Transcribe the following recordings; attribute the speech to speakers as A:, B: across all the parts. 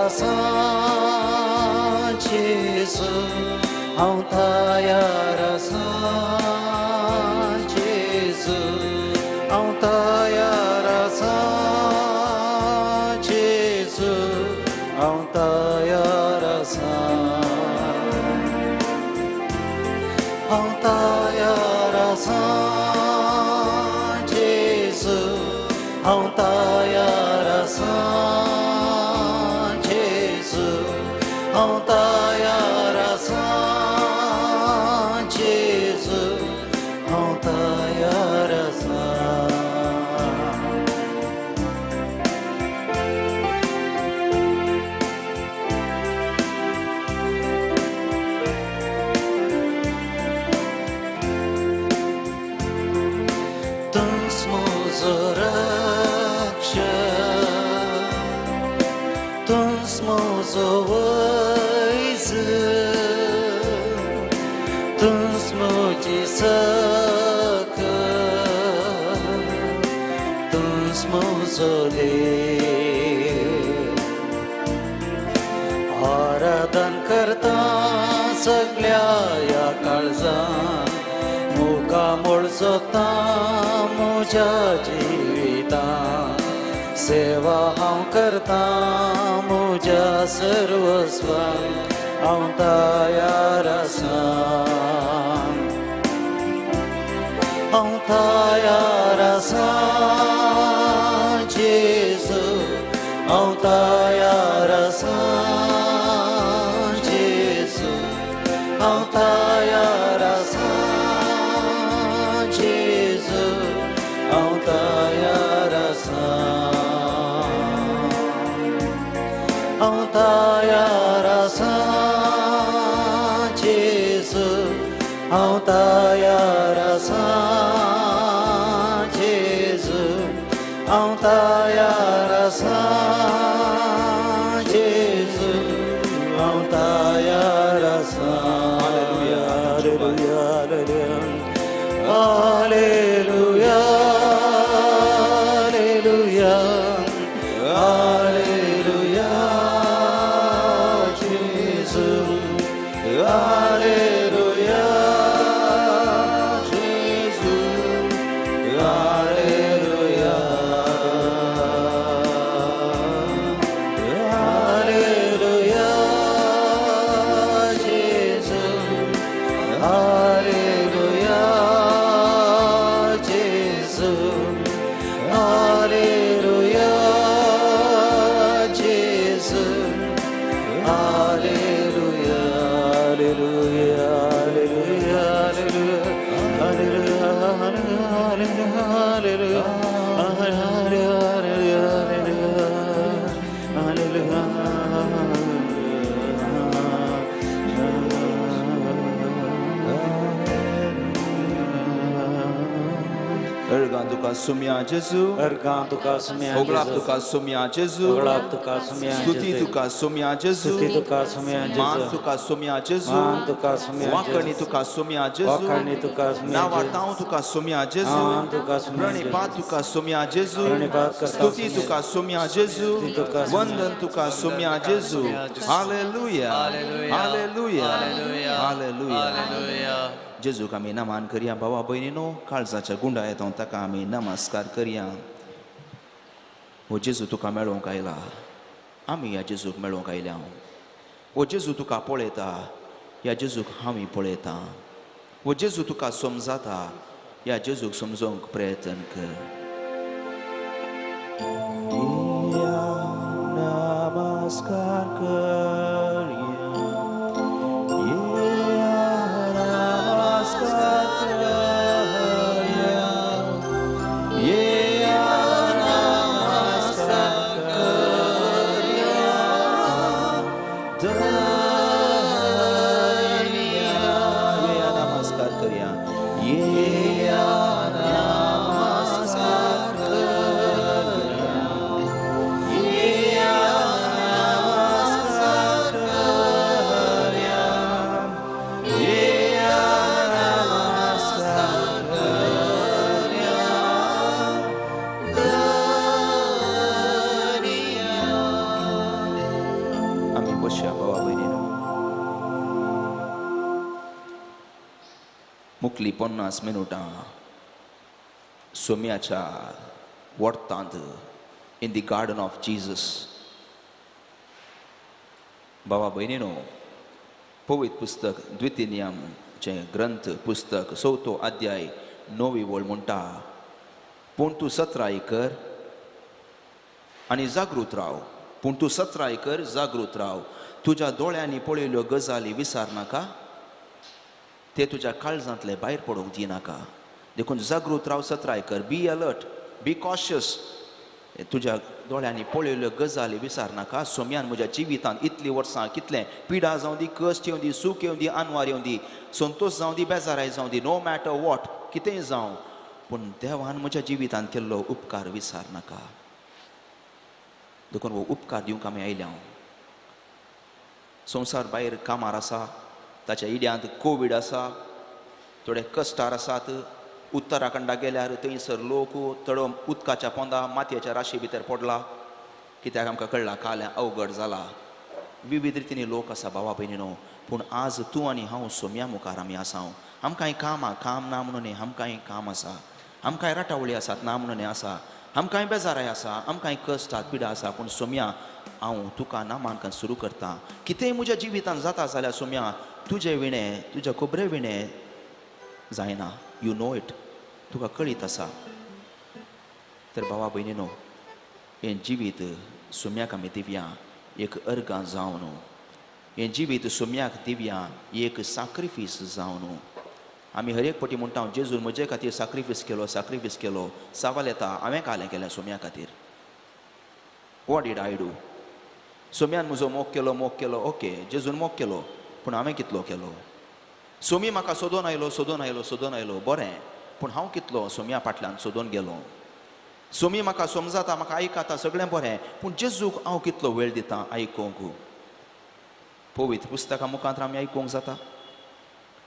A: आसा जेजू, हांव तयार आसा जेजू, हांव तयार आसा जेजू, हांव तयार आसा, हांव तयार आसा जेजू, हांव तयार आसा जेजू, हांव तयार आसा जेजू, हांव तयार आसा. तूंच म्हजो रक्षक, तूंच म्हजो वैज, तूंच म्हजी सख, तूंच म्हजो देव. आराधन करता सगल्या ह्या काळजान, मुखामोळ सोदता म्हज्या जिवितान, सेवा हांव करता म्हज्या सर्वस्वान, हांव तयार आसा, हांव तयार आसा जेजू, हांव तयार आसा जेजू, हांव तयार आसा जेजू, हांव तयार आसा, हांव तयार आसा जेजू, हांव तयार आसा जेजू, हांव तयार आसा जेजू, हांव तयार आसा. हालेलुया, हालेलुया, हालेलुया, हालेलुया जेजू, हालेलुया जेजू, हालेलुया, हालेलुया जेजू, हालेलुया जेजू, हालेलुया जेजू, hallelujah, hallelujah, hallelujah, hallelujah, hallelujah, hallelujah, hallelujah,
B: अर्गां तुका सुम्या जेजू,
A: अर्गां तुका सुम्या,
B: होगळाप तुका सुम्या जेजू,
A: होगळाप तुका सुम्या,
B: स्तुती तुका सुम्या जेजू,
A: स्तुती तुका सुम्या,
B: मान तुका सुम्या जेजू,
A: मान तुका सुम्या,
B: वाकणी तुका सुम्या जेजू,
A: वाकणी तुका सुम्या,
B: नावातांव तुका सुम्या जेजू,
A: मान तुका सुम्या,
B: प्रणिपात तुका सुम्या जेजू,
A: प्रणिपात करता
B: स्तुती तुका सुम्या जेजू,
A: स्तुती तुका सुम्या,
B: वंदन तुका सुम्या जेजू. Hallelujah, hallelujah, hallelujah. जेजूक आमी नमान करया भावा भयणीनो, काळजाच्या गुंडा येता ताका आमी नमस्कार करया. हो जेजू तुका मेळोवंक आयला, आमी ह्या जेजूक मेळोवंक आयल्या. हो जेजू तुका पळयता, ह्या जेजूक आमी पळयता. हो जेजू तुका समजाता, ह्या जेजूक समजोवंक प्रयत्न कर.
C: नमस्कार करया, नमस्कार करया, नमस्कार करया,
B: नमस्कार करया,
C: नमस्कार करया, नमस्कार.
B: बसया भावा भयणीनो. मुखली 50 मिनुटां सोम्याच्या वर्तांत in the garden of Jesus. भावा भयणीनो, पवित्र पुस्तक द्वितीय नियमचें ग्रंथ पुस्तक 4 अध्याय 9 वळ म्हणटा, पूण तूं सत्राय कर आनी जागृत राव. पूण तूं सत्राय कर, जागृत राव. तुज्या दोळ्यांनी पळयल्यो गजाली विसार नाका, ते तुज्या काळजांतले भायर पडूंक दिनाका. देखून जागृत राव, सत्राय कर, बी अलर्ट, बी कॉशियस. तुज्या दोळ्यांनी पळयल्यो गजाली विसार नाका. सोम्यान म्हज्या जिवितांत इतलीं वर्सां कितलें पिडा जावं दी, कश्ट येवं दी, सूख येवं दी, आनवार येवं दी, संतोश जावं दी, बेजाराय जावं दी, नो मॅटर what, कितेंय जावं, पूण देवान म्हज्या जिवितांत केल्लो उपकार विसार नाका. देखून हो उपकार दिवंक आमी आयल्या. संवसार भायर कामार आसा, ताच्या इड्यांत कोवीड आसा, थोडे कश्टार आसात. उत्तराखंडा गेल्यार थंयसर लोक थोडो उदकाच्या पोंदा मातयेच्या राशी भितर पडला, कित्याक आमकां कळ्ळा काल अवघड जाला. विविध रितीनी लोक आसा भावा भयणीनो, पूण आज तूं आनी हांव सोम्या मुखार आमी आसा. आमकांय काम आहा, काम ना म्हणून न्ही, आमकांय काम आसा, आमकांय राटावळी आसात ना म्हणून आसा, आमकांय बेजाराय आसा, आमकांय कश्ट पिडा आसा. पूण सोम्या, हांव तुका नामांकन सुरू करता. कितेंय म्हज्या जिवितांत जाता जाल्यार सोम्या, तुजे विणें, तुज्या खबरे विणें जायना. You know it, तुका कळीत आसा. तर भावा भयणीनो, हें जिवीत सोम्याक आमी दिवया एक अर्गां जावन, हें जिवीत सोम्याक दिवया एक साक्रिफीस जावन. आमी हर एक पटी म्हणटा, जेजून म्हजे खातीर साक्रिफीस केलो, साक्रिफीस केलो. सवाल येता, हांवें कालें केलें सोम्या खातीर? What did I do? सोम्यान म्हजो मोग केलो, मोग केलो, ओके, जेजून मोग केलो, पूण हांवें कितलो केलो? सोमी म्हाका सोदून आयलो, सोदून आयलो, सोदून आयलो, बरें, पूण हांव कितलो सोम्या फाटल्यान सोदून गेलो? सोमी म्हाका समजाता, म्हाका आयकता, सगळें बरें, पूण जेजूक हांव कितलो वेळ दिता आयकूंक? पवित्र पुस्तकां मुखांत आमी आयकूंक जाता,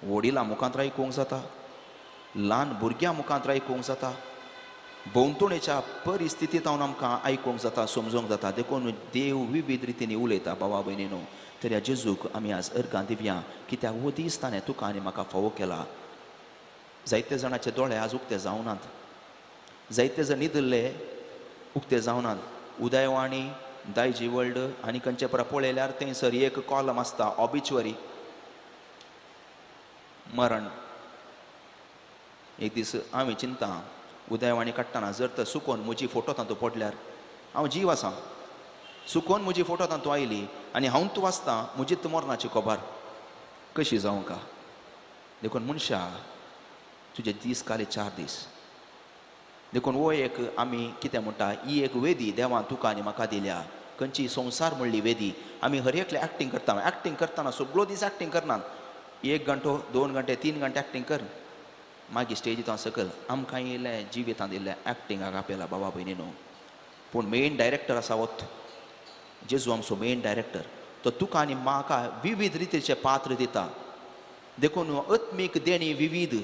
B: वडिलां मुखांत आयकूंक जाता, ल्हान भुरग्यां मुखांत आयकूंक जाता, भोंवतणेच्या परिस्थितींत आमकां आयकूंक जाता, समजूंक जाता. देखून देव विविध रितींनी उलयता भावा भयणीनो. तर ह्या जेजूक आमी आज अर्गां दिवया, कित्याक हो दीस ताणें तुका आनी म्हाका फावो केला. जायते जाणाचे दोळे आज उक्ते जावनात, जायते जाण न्हिदिल्ले उक्ते जावनात. उदयवाणी, दायजी वर्ल्ड आनी खंयचे परा पळयल्यार थंयसर एक कॉलम आसता, ऑबिच्युअरी, मरण. एक दीस हांवें चिंता उदयवाणी काडटना, जर तर सुकोन म्हजी फोटो तातूंत पडल्यार, हांव जीव आसा, सुकोन म्हजी फोटो तातूंत आयली आनी हांव तूं वाचता, म्हजीच मरणाची खबर कशी जावं का? देखून मनशा, तुजे दीस काले 4 दीस. देखून हो एक आमी कितें म्हणटा, ही एक वेदी देवान तुका आनी म्हाका दिल्या. खंयची संवसार म्हणली वेदी. आमी हर एकले एक्टींग करता. एक्टींग करतना सगळो दीस एक्टींग करनात, 1 घंटो, 2 घंटे, 3 घंटे एक्टींग कर, मागीर स्टेजींत सकयल. आमकां इल्लें जिवितांत इल्लें एक्टिंगाक आपयला बाबा भयणीनो. पूण मेन डायरेक्टर आसा वत जेजू, आमचो मेन डायरेक्टर. तो तुका आनी म्हाका विविध रितीचे पात्र दिता. देखून आत्मीक देणी विविध,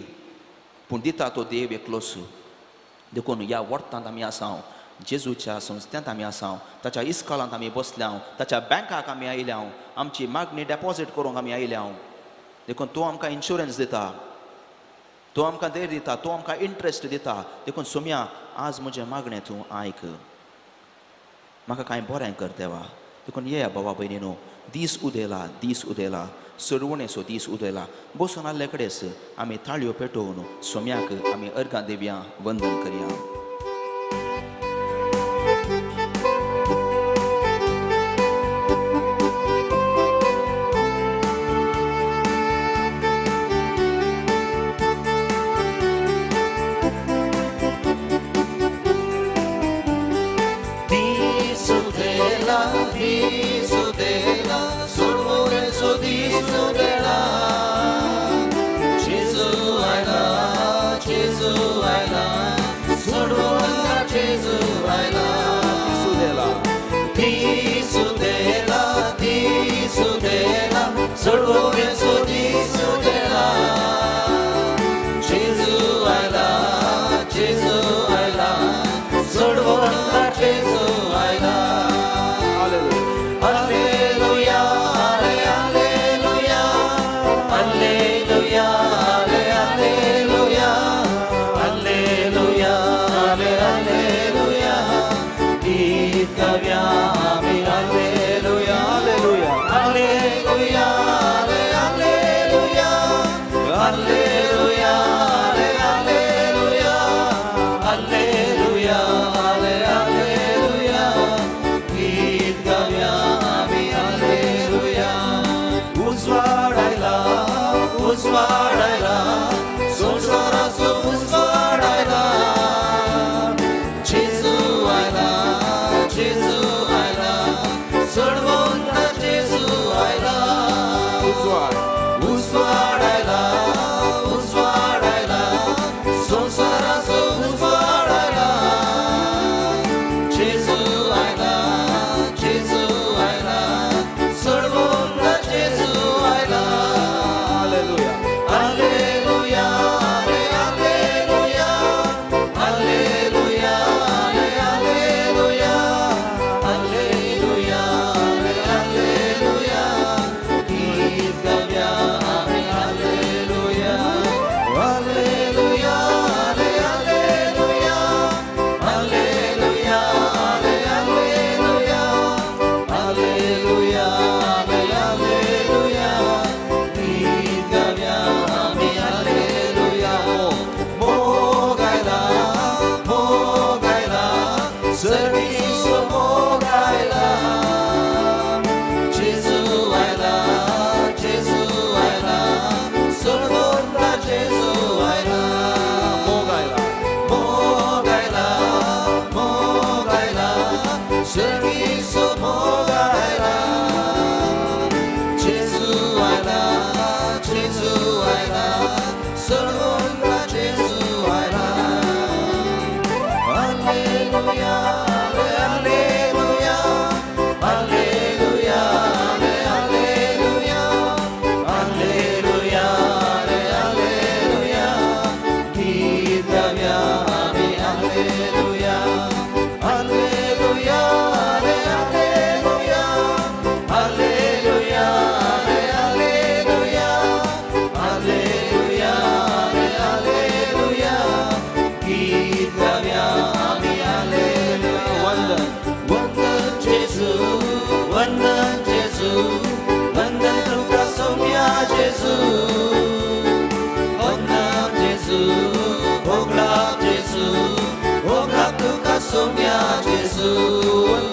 B: पूण दिता तो देव एकलोच. देखून ह्या वर्तांत आमी आसा, जेजूच्या संस्थेंत आमी आसा, ताच्या इस्कॉलांत आमी बसल्या, ताच्या बँकाक आमी आयल्या, आमची मागणी डेपॉजीट करूंक आमी आयल्या. देखून तो आमकां इन्शुरन्स दिता, तो आमकां धैर्य दिता, तो आमकां इंट्रस्ट दिता. देखून सोम्या, आज म्हजें मागणें तूं आयक, म्हाका कांय बरें कर देवा. देखून येया बाबा भयणीनो, दीस उदेला, दीस उदेला, सरवणेचो दीस उदेला. बसून आसले कडेच आमी ताळयो पेटोवन सोम्याक आमी अर्गां दिवया, वंदन करया.
D: Jesu, I love, Jesu, I love.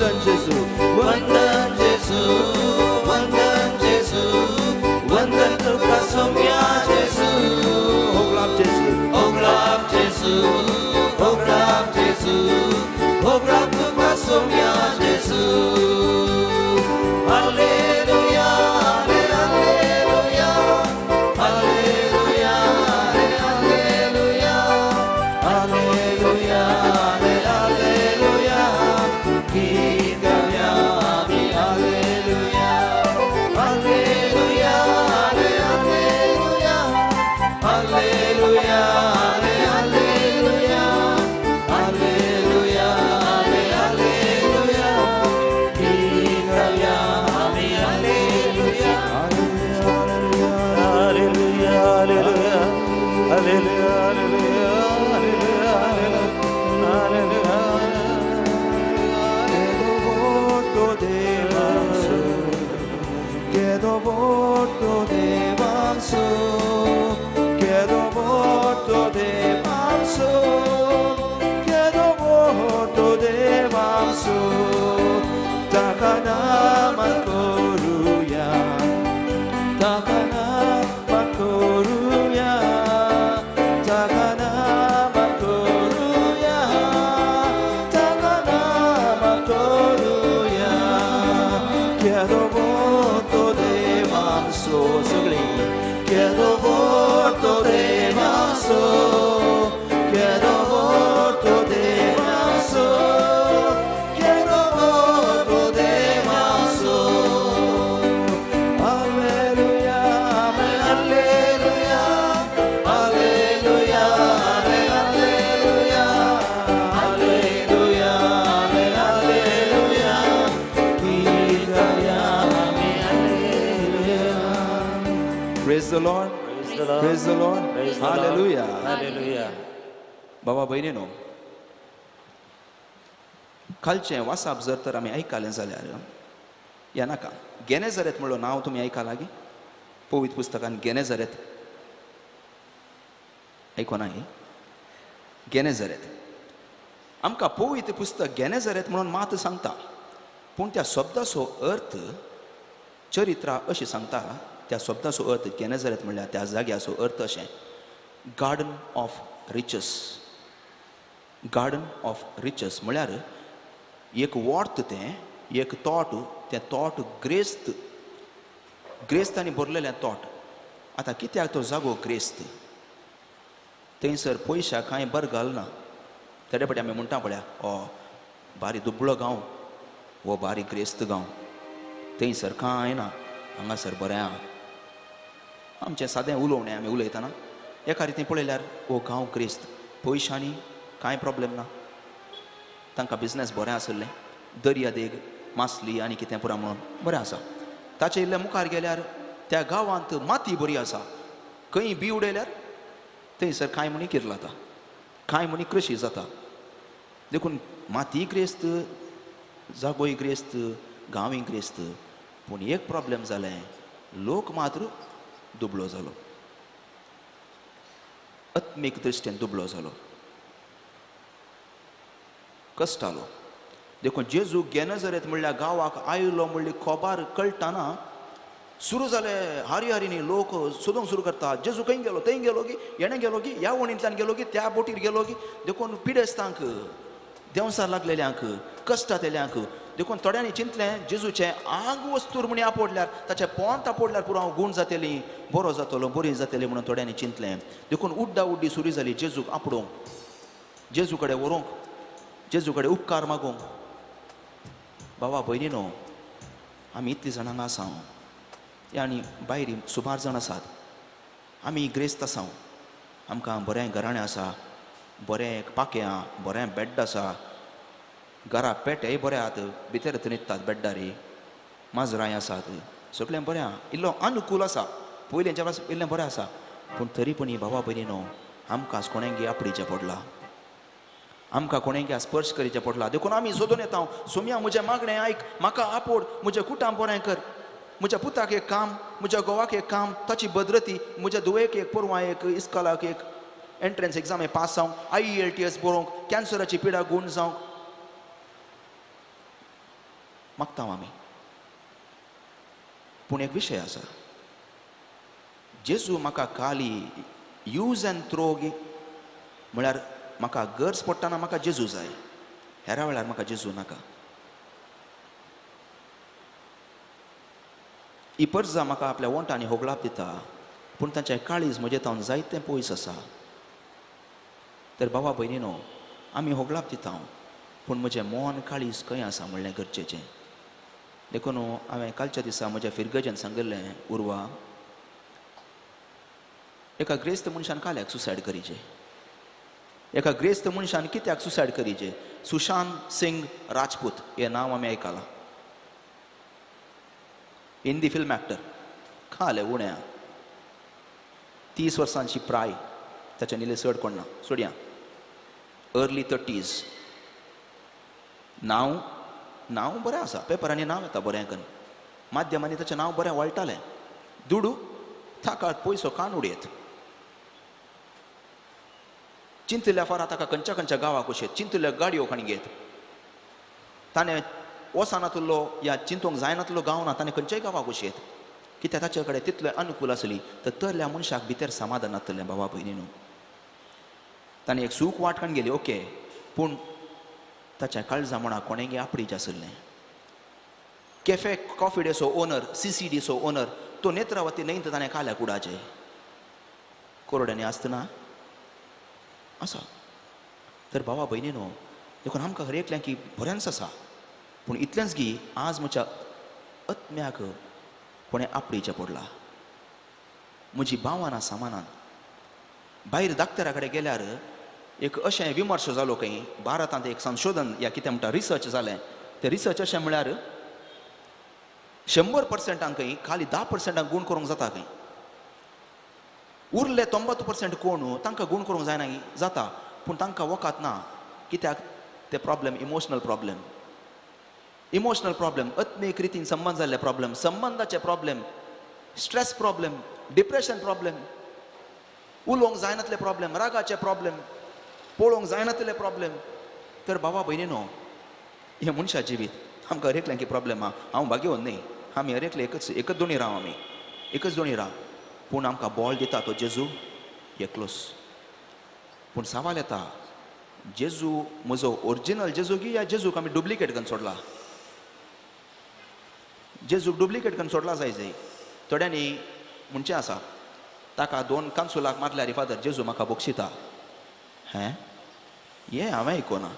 B: वंदन जेजू,
C: वंदन जेजू, वंदन जेजू, वंदन तुका सोम्या जेजू.
B: होगलाप जेजू,
C: होगलाप जेजू, होगलाप जेजू, होगलाप तुका सोम्या जेजू. Hallelujah, hallelujah, hallelujah, hallelujah, hallelujah, hallelujah, गीत गावया आमी hallelujah, hallelujah, hallelujah, hallelujah, hallelujah, hallelujah, hallelujah, गीत गावया आमी hallelujah.
A: Hallelujah, hallelujah, hallelujah, hallelujah, hallelujah,
B: Chiedo voto devanzo, chiedo voto devanzo, chiedo voto devanzo, takana makoruya, takana makoruya, takana makoruya, takana makoruya, chiedo voto devanzo, सगळे chiedo voto devanzo, chiedo voto devanzo, chiedo voto devanzo. Alleluia, alleluia, alleluia, alleluia, alleluia, alleluia, गीत गावया आमी alleluia. Praise the Lord.
A: Praise the Lord.
B: Praise the Lord.
A: Praise the Lord.
B: Hallelujah.
A: Hallelujah.
B: बाबा भयणीनो, कालचें वासाप जर तर आमी आयकलें जाल्यार या नाका गेनेझरेत म्हणलो नांव तुमी आयकलां गी? पवित्र पुस्तकान गेनेझरेत आयकोना ही गेनेझरेत आमकां पवित्र पुस्तक गेनेझरेत म्हणून मात सांगता, पूण त्या शब्दाचो अर्थ चरित्रा अशी सांगता. त्या शब्दाचो अर्थ गेनेझरेत म्हणल्यार त्या जाग्याचो अर्थ अशें garden of riches. Garden of riches म्हळ्यार एक वॉर्त, तें एक तोट, तें तोट ग्रेस्त, ग्रेस्तांनी भरलेलें तोट. आतां कित्याक तो जागो ग्रेस्त? थंयसर पयशा कांय बर घालना. तेडे फाटी आमी म्हणटा पळया, ओ बारी दुबळो गांव, हो बारी ग्रेस्त गांव, थंयसर कांय ना, हांगासर बरें आहा. आमचें सादें उलोवणें आमी उलयतना एका रितीन पळयल्यार हो गांव ग्रेस्त, पयशांनी कांय प्रॉब्लेम ना, तांकां बिजनेस बरें आसलें, दर्या देग मासली आनी कितें पुरा म्हणून बरें आसा. ताचे इल्ले मुखार गेल्यार त्या गांवांत माती बरी आसा, खंय बी उडयल्यार थंयसर कांय म्हणी किर्लाता, कांय म्हणी कृशी जाता. देखून माती ग्रेस्त, जागोय ग्रेस्त, गांवूय ग्रेस्त, पूण एक प्रॉब्लेम जालें, लोक मात्र दुबळो जालो, आत्मीक दृश्टीन दुबळो जालो, कश्टालो. देखून जेजू गेनेझरेत म्हणल्यार गांवाक आयलो म्हणली खबर कळटाना सुरू जाले हारी हारीनी लोक सोदूंक सुरू करता, जेजू खंय गेलो, थंय गेलो की, हेणें गेलो की, ह्या वणींतल्यान गेलो की, त्या बोटीर गेलो की. देखून पिडेस्तांक, देंवसार लागलेल्यांक, कश्टांतल्यांक, देखून थोड्यांनी चिंतलें जेजूचें आंग वस्तूर म्हणी आपोडल्यार, ताचें पोंत आपोडल्यार पुरो हांव गूण जातली, बरो जातलो, बरी जातली म्हणून थोड्यांनी चिंतलें. देखून उड्डा उड्डी सुरू जाली जेजूक आपडोवंक, जेजू कडेन व्हरूंक, जेजू कडेन उपकार मागूंक. बाबा भयणीनो, आमी इतलीं जाणां हांगा आसा आनी भायर सुमार जाण आसात, आमी ग्रेस्त आसा, आमकां बरें घराणें आसा, बरें पाखें आहा, बरें बेड आसा, घरा पेटेय बरे आहात, भितर न्हिदतात बेड्डारी, माजरांय आसात, सगळें बरें आहा, इल्लो अनुकूल आसा, पयलींच्या परस इल्लें बरें आसा. पूण तरी पूण बाबा भयणीनो, आमकां कोणेंगी आपडीचें पडलां, आमकां कोणेंगी स्पर्श करीचें पडलां. देखून आमी सोदून येता, सोम्या म्हजें मागणें आयक, म्हाका आपोड, म्हजें कुटाम बरें कर, म्हज्या पुताक एक काम, म्हज्या घोवाक एक काम, ताची भद्रती, म्हज्या धुवेक एक, पोरवां एक, इस्कॉलाक एक एंट्रन्स एग्जाम पास जावंक, IELTS बरोवंक, कॅन्सराची पिडा गूण जावंक. मागता आमी. पूण एक विशय आसा, जेजू म्हाका खाली यूज अँड थ्रो म्हळ्यार म्हाका गरज पडटना म्हाका जेजू जाय, हेरा वेळार म्हाका जेजू नाका. ही परजा म्हाका आपल्या वोंटांनी होगळाप दिता, पूण तांचें काळीज म्हजें तावन जायतें पयस आसा. तर बाबा भयणीनो, आमी होगळाप दिता पूण म्हजें मन काळीज खंय आसा म्हणलें गरजेचें. देखून हांवें कालच्या दिसा म्हज्या फिरगजेन सांगिल्लें, उर्वा एका ग्रेस्त मनशान काल्याक सुसायड करीचे, एका ग्रेस्त मनशान कित्याक सुसायड करीचे? सुशांत सिंग राजपूत हें नांव आमी आयकलां, हिंदी फिल्म एक्टर, खाले उण्या 30 वर्सांची प्राय, ताच्या निले चड कोण ना, सोडया अर्ली 30s. नांव नांव बरें आसा, पेपरांनी नांव येता बरें करून, माध्यमांनी ताचें नांव बरें वळटालें. दुडू ताका पयसो कान उडयत, चिंतल्या फारा ताका खंयच्या खंयच्या गांवाक वशेत, चिंतल्या गाडयो खाणी घेत. ताणें वचनातलो या चिंतूंक जायनातलो गांव ना, ताणें खंयच्याय गांवाक वशेत, कित्याक ताचे कडेन तितलें अनुकूल आसली. तर तरल्या मनशाक भितर समाधान नातलें बाबा भयणीनू. ताणें एक सूख वाट काण गेली, ओके, पूण ताच्या काळजा म्हणा कोणेंगी आपडीच आशिल्लें. कॅफे कॉफी डेचो ओनर, CCDचो ओनर, तो नेत्रावती न्हय तर ताणें काल्या कुडाचे कोरड्यांनी आसतना आसा. तर बाबा भयणीनो, देखून आमकां हर एकल्याक की बरेंच आसा, पूण इतलेंच गी आज म्हज्या आत्म्याक कोणें आपडीचें पडला, म्हजी भावना सामानान. भायर डाक्टरा कडेन गेल्यार एक अशें विमर्श जालो खंय भारतांत, एक संशोधन या कितें म्हणटा रिसर्च जालें. तें रिसर्च अशें म्हळ्यार 100% खंय खाली 10% गूण करूंक जाता खंय, उरले 90% कोण तांकां गूण करूंक जायना जाता, पूण तांकां वखद ना. कित्याक? ते problem emotional problem, emotional problem, आत्मीक रितीन संबंद जाल्ले problem, संबंदाचे problem, stress problem, depression problem, उलोवंक जायनातले प्रॉब्लेम, रागाचे प्रॉब्लेम, पळोवंक जायनातले प्रॉब्लेम. तर बाबा भयणीनो, हें मनशा जिवीत आमकां हर एकल्यांकी प्रॉब्लेम आहा. हांव भाग्यवंत न्ही, आमी हर एकले एकच एकच दोणी राव, आमी एकच दोणी राव, पूण आमकां बॉल दिता तो जेजू एकलोच. पूण सवाल येता, जेजू म्हजो ओरिजिनल जेजू की या जेजूक आमी डुप्लिकेट करून सोडला? जेजूक डुप्लिकेट करून सोडला जाय जाय. थोड्यांनी म्हणचें आसा, ताका 2 कानसुलाक मारल्यार फादर जेजू म्हाका बक्षिता. हें हें हांवें आयकुना.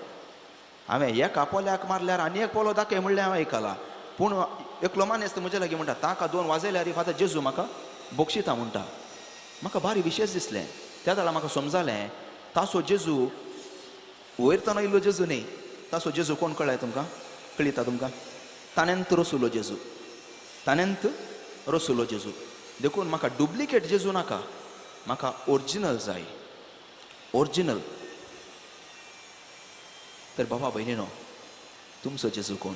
B: हांवें एका पोल्याक मारल्यार आनी एक पोलो दाखय म्हणलें हांवें आयकलां, पूण एकलो मानेस्त म्हजे लागीं म्हणटा ताका 2 वाजयल्यार फादर जेजू म्हाका बक्षिता म्हणटा. म्हाका भारी विशेश दिसलें त्या वेळार, म्हाका समजालें तासो जेजू वयर ताणो इल्लो जेजू न्ही. तासो जेजू कोण कळ्ळाय तुमकां? कळिता तुमकां? ताणेंत रसुलो जेजू, ताणेंत रसुलो जेजू. देखून म्हाका डुप्लिकेट जेजू नाका, म्हाका ओरिजिनल जाय, ओरिजिनल. तर बाबा भयणीनो, तुमचो जेजू कोण?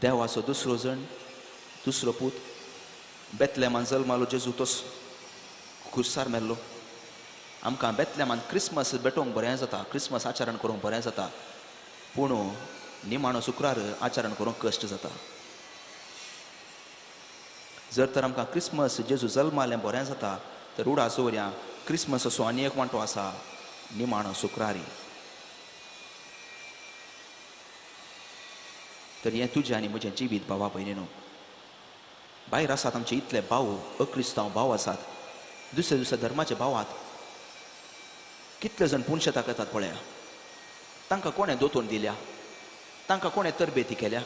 B: देवाचो दुसरो जण, दुसरो पूत, बेतलेमान जल्मालो जेजू तोच खुर्सार मेल्लो. आमकां बेतलेमान क्रिसमस भेटोवंक बरें जाता, क्रिसमस आचरण करूंक बरें जाता, पूण निमाणो शुक्रार आचरण करूंक कश्ट जाता. जर तर आमकां क्रिसमस जेजू जल्मालें बरें जाता, तर उडास दवरया क्रिसमस असो आनी एक वांटो आसा, निमाणो शुक्रारी. तर हें तुजें आनी म्हजें जिवीत बाबा भयणीनो. भायर आसात आमचे इतले भाव, अक्रिस्तांव भाव आसात, दुसऱ्या दुसऱ्या धर्माचे भाव आसात, कितले जण पुनशेताक येतात पळया. तांकां कोणें दोतोन दिल्या, तांकां कोणें तरबेती केल्या,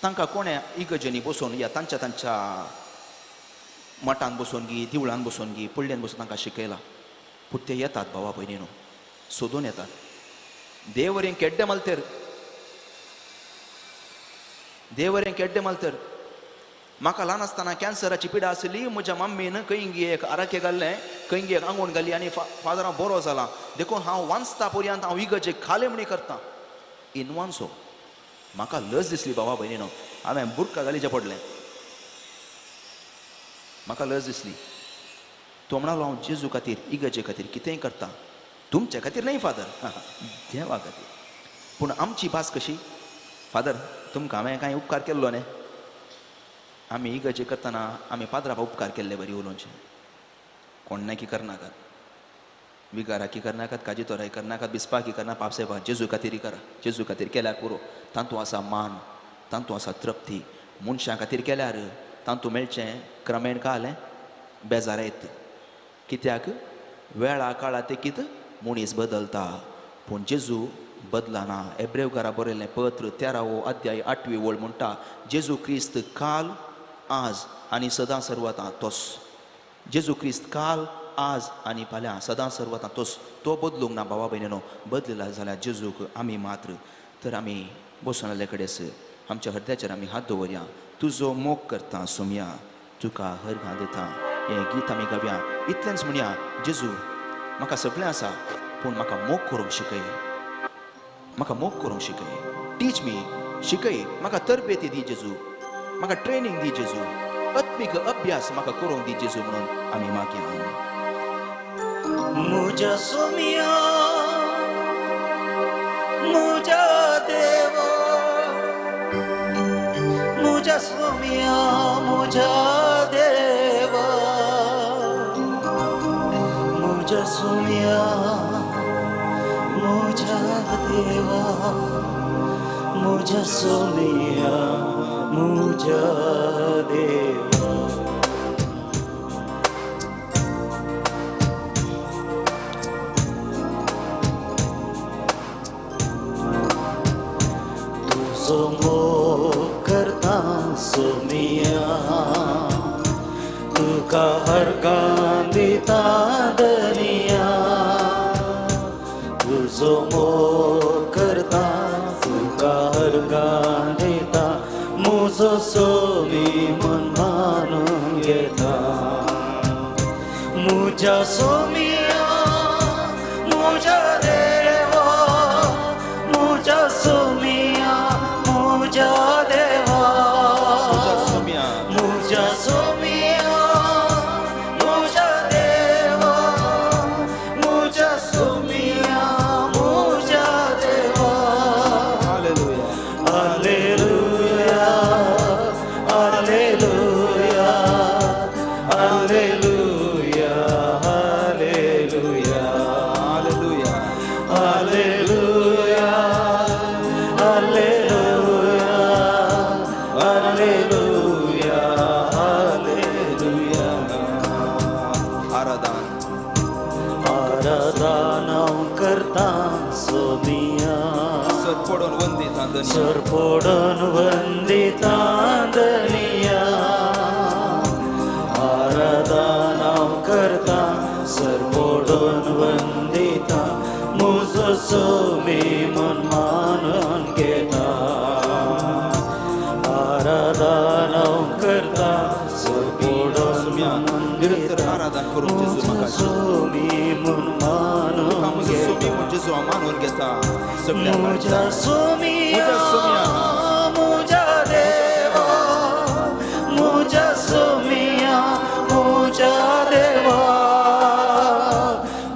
B: तांकां कोणें इगर्जेनी बसोवन या तांच्या तांच्या मठान बसोवन गी, दिवळान बसोवन गी, पडल्यान बसून तांकां शिकयला. पूण ते येतात बाबा भयणीनो, सोदून येतात. देवरें केड्डे मालतेर, देवरें केड्डे मालतेर. म्हाका ल्हान आसतना कॅन्सराची पिडा आसली, म्हज्या मम्मीन खंयगी एक आराके घाल्लें, खंयगी एक आंगवण घाली आनी फादर हांव बरो जाला, देखून हांव वांचता पर्यंत हांव इगर्जेक खाले म्हणी करता. इनवांसो म्हाका लज दिसली बाबा भयणीनो, हांवें बुरका घालीचें पडलें, म्हाका लज दिसली. तो म्हणालो हांव जेजू खातीर, इगर्जे खातीर कितेंय करता, तुमचे खातीर न्हय फादर, देवा खातीर. पूण आमची भास कशी, फादर तुमकां हांवें कांय उपकार केल्लो न्ही. आमी इगर्जे करतना आमी पाद्रापा उपकार केल्ले बरी उलोवचें. कोण्णाकी करनाकात, विगाराकी करनाकात, काजितोराय करनाकात, बिस्पाकी करना, पापसेपा जेजू खातीर करा. जेजू खातीर केल्यार पुरो. तातूंत आसा मान, तातूंत आसा तृप्ती. मनशां खातीर केल्यार तातूंत मेळचें क्रमेण कालें बेजार येत. कित्याक वेळा काळा तेकीत मनीस बदलता पूण जेजू बदलना. एब्रेवकारा बरयल्लें पत्र 13वो अध्याय 8वी ओळ म्हणटा जेजू क्रिस्त काल आज आनी सदां सर्वतां तोस. जेजू क्रिस्त काल आज आनी फाल्यां सदां सर्वतां तोस. तो बदलूंक ना भावा भयणीनो. बदलला जाल्यार जेजूक आमी मात्र. तर आमी बसून आयिल्ले कडेन आमच्या हृदयाचेर आमी हात दवरया. तुजो मोग करता सोमया तुका हरगां दिता हें गीत आमी गावया. इतलेंच म्हणया जेजू म्हाका सगळें आसा पूण म्हाका मोग करूंक शिकय, म्हाका मोग करूंक शिकय. टीच मी, शिकय म्हाका, तरबेती दी जेजू, म्हाका ट्रेनींग दी जेजू, आत्मीक अभ्यास म्हाका करूंक दी जेजू म्हणून आमी मागया.
A: मुझा सोमिया मुझा देवा, मुझा सोमिया मुझा देवा, मुझा सोमिया मुझा देवा, मुझा सोमिया मुझा देवा. तुजो मोग करता सोमिया तुका हरगां दिता दनिया. तुजो मोग करता तुका हरगां दिता मुजो सोमी मन मानून घेता. मुज्या सोमिया मुज्या देवा, मुज्या सोमिया मुज्या देवा, मुज्या सोमिया मुज्या देवा, मुज्या सोमिया मुज्या देवा. Hallelujah hallelujah hallelujah hallelujah
B: hallelujah
A: hallelujah hallelujah hallelujah hallelujah.
B: आराधन
A: आराधना करता सोमिया
B: सरपडून वंदिता दनिया,
A: सरपडून वंदिता दनिया. आराधना करता सरपडून वंदिता मुजो सोमी मन मानून घेता. आराधना करता सरपडून
B: सोमिया निरंतर आराधन करूंक जेजू म्हाका
A: सोमी मन मानून
B: तुका म्हजो सोमी म्हूण जेजू हांव मानून घेता. सगळ्या
A: मुझा सोमिया
B: मुझा
A: मुझा देवा, मुझा सोमिया मुझा देवा,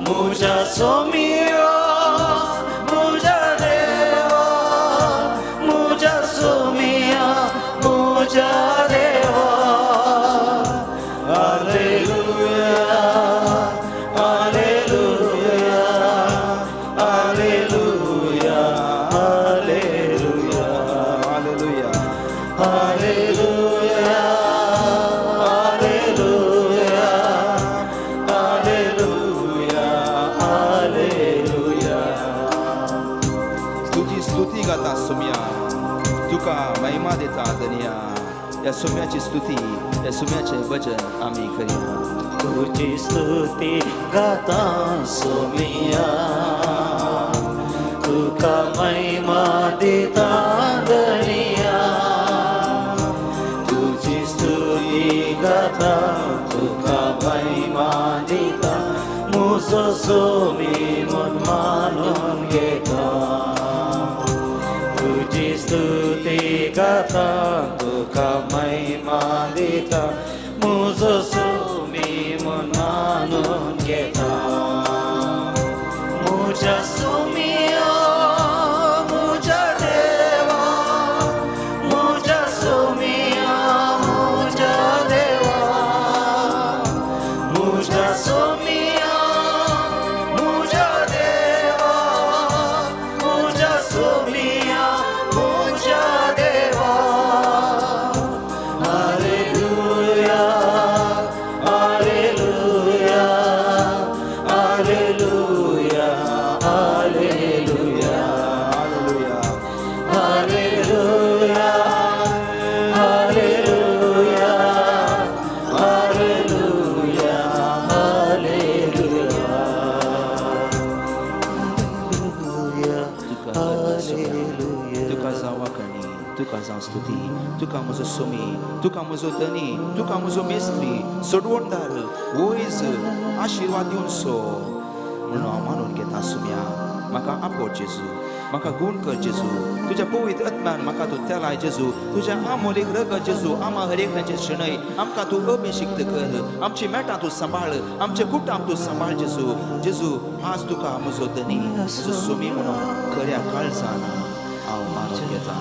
A: मुझा सोमिया मुझा देवा, मुझा सोमिया मुझा देवा. Hallelujah hallelujah hallelujah hallelujah
B: hallelujah
A: hallelujah hallelujah hallelujah hallelujah.
B: तुजी स्तुती गाता सोमिया तुका महिमा दिता दनिया. ह्या सोम्याची स्तुती ह्या सोम्याचें भजन आमी करया.
A: तुजी स्तुती गाता सोमिया तुका महिमा दिता दनिया. तुजी स्तुती गाता तुका महिमा दिता मुजो सोमी मन मानून घेता. तुजी स्तुती गाता तुका महिमा दिता मुजो सोमी मन मानून घेता. मुज्या सोमिया मुज्या देवा,
B: स्तुती. तुका म्हजो सोमी, तुका म्हजो धनी, तुका म्हजो मेस्त्री, सोडवणदार, वयज आशिर्वाद दिवन सो म्हणून हांव मानून घेता सुम्या. म्हाका आपोव जेजू, म्हाका गूण कर जेजू, तुज्या पवित्र आत्म्यान म्हाका तूं तेलाय जेजू, तुज्या आमोलीक रगत जेजू आमा हर एकल्याचें शेणय. आमकां तूं अभिशिक्त कर, आमची मेटां तूं सांबाळ, आमचे कुटाम तूं सांबाळ जेजू. जेजू आज तुका म्हजो धनी, म्हजो सोमी म्हणून खऱ्या काळजान हांव मानून घेता.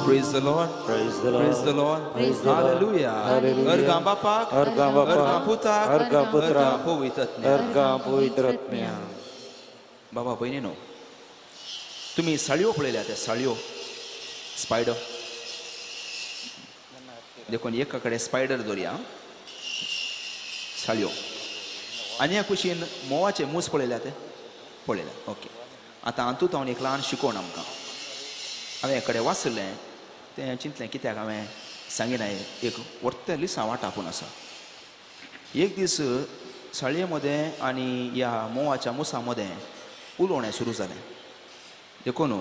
B: Praise the Lord.
A: Praise the Lord.
B: Praise the Lord.
A: Praise the Lord.
B: Hallelujah.
A: Hallelujah.
B: अर्घां बापाक,
A: अर्घां बापाक,
B: अर्घां पुताक,
A: अर्घां पुत्राक,
B: अर्घां पवित्र आत्म्याक.
A: अर्घां पवित्र आत्म्याक.
B: बाबा भयणीनो, तुमी साळयो पळयल्या त्या साळयो, स्पायडर. देखून एका कडेन स्पायडर दवरया, साळयो, आनी ह्या कुशीन म्होंवाचे मूस पळयल्या ते पळयल्या. ओके, आतां हातूंत हांव एक ल्हान शिकवण आमकां. हांवें एक कडेन वाचलें तें चिंतलें कित्याक हांवें सांगिना, एक व्हडलें लिसांव वाटापून आसा. एक दीस साळये मदें आनी ह्या म्होंवाच्या मुसां मदें उलोवणें सुरू जालें. देखून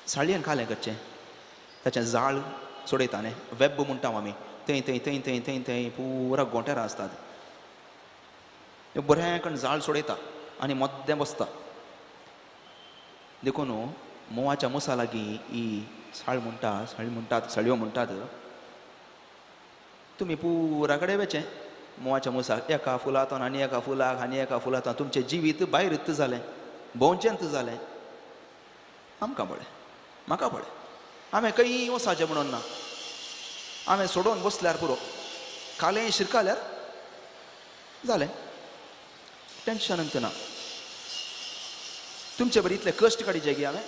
B: साळयेन खालें करचें, ताचें जाळ सोडयता न्ही, वेब म्हणटा आमी, थंय थंय थंय थंय थंय थंय पुरा गोंटेरां आसतात. बरें करून जाळ सोडयता आनी मद्दें बसता. देखून म्होंवाच्या मुसा लागीं ही साळ म्हणटा, साळी म्हणटात, साळयो म्हणटात, तुमी पुरा कडेन वेचें म्होंवाच्या मुसाक, एका फुलांतून आनी एका फुलाक आनी एका फुलांतून तुमचें जिवीत भायर जालें, भोंवचेंत जालें. आमकां पळय, म्हाका पळय, हांवें खंय वचाचें म्हणून ना, हांवें सोडोवन बसल्यार पुरो, कालें शिरकाल्यार जालें, टेंशन ना. तुमचे बरी इतले कश्ट काडीचे गी हांवें,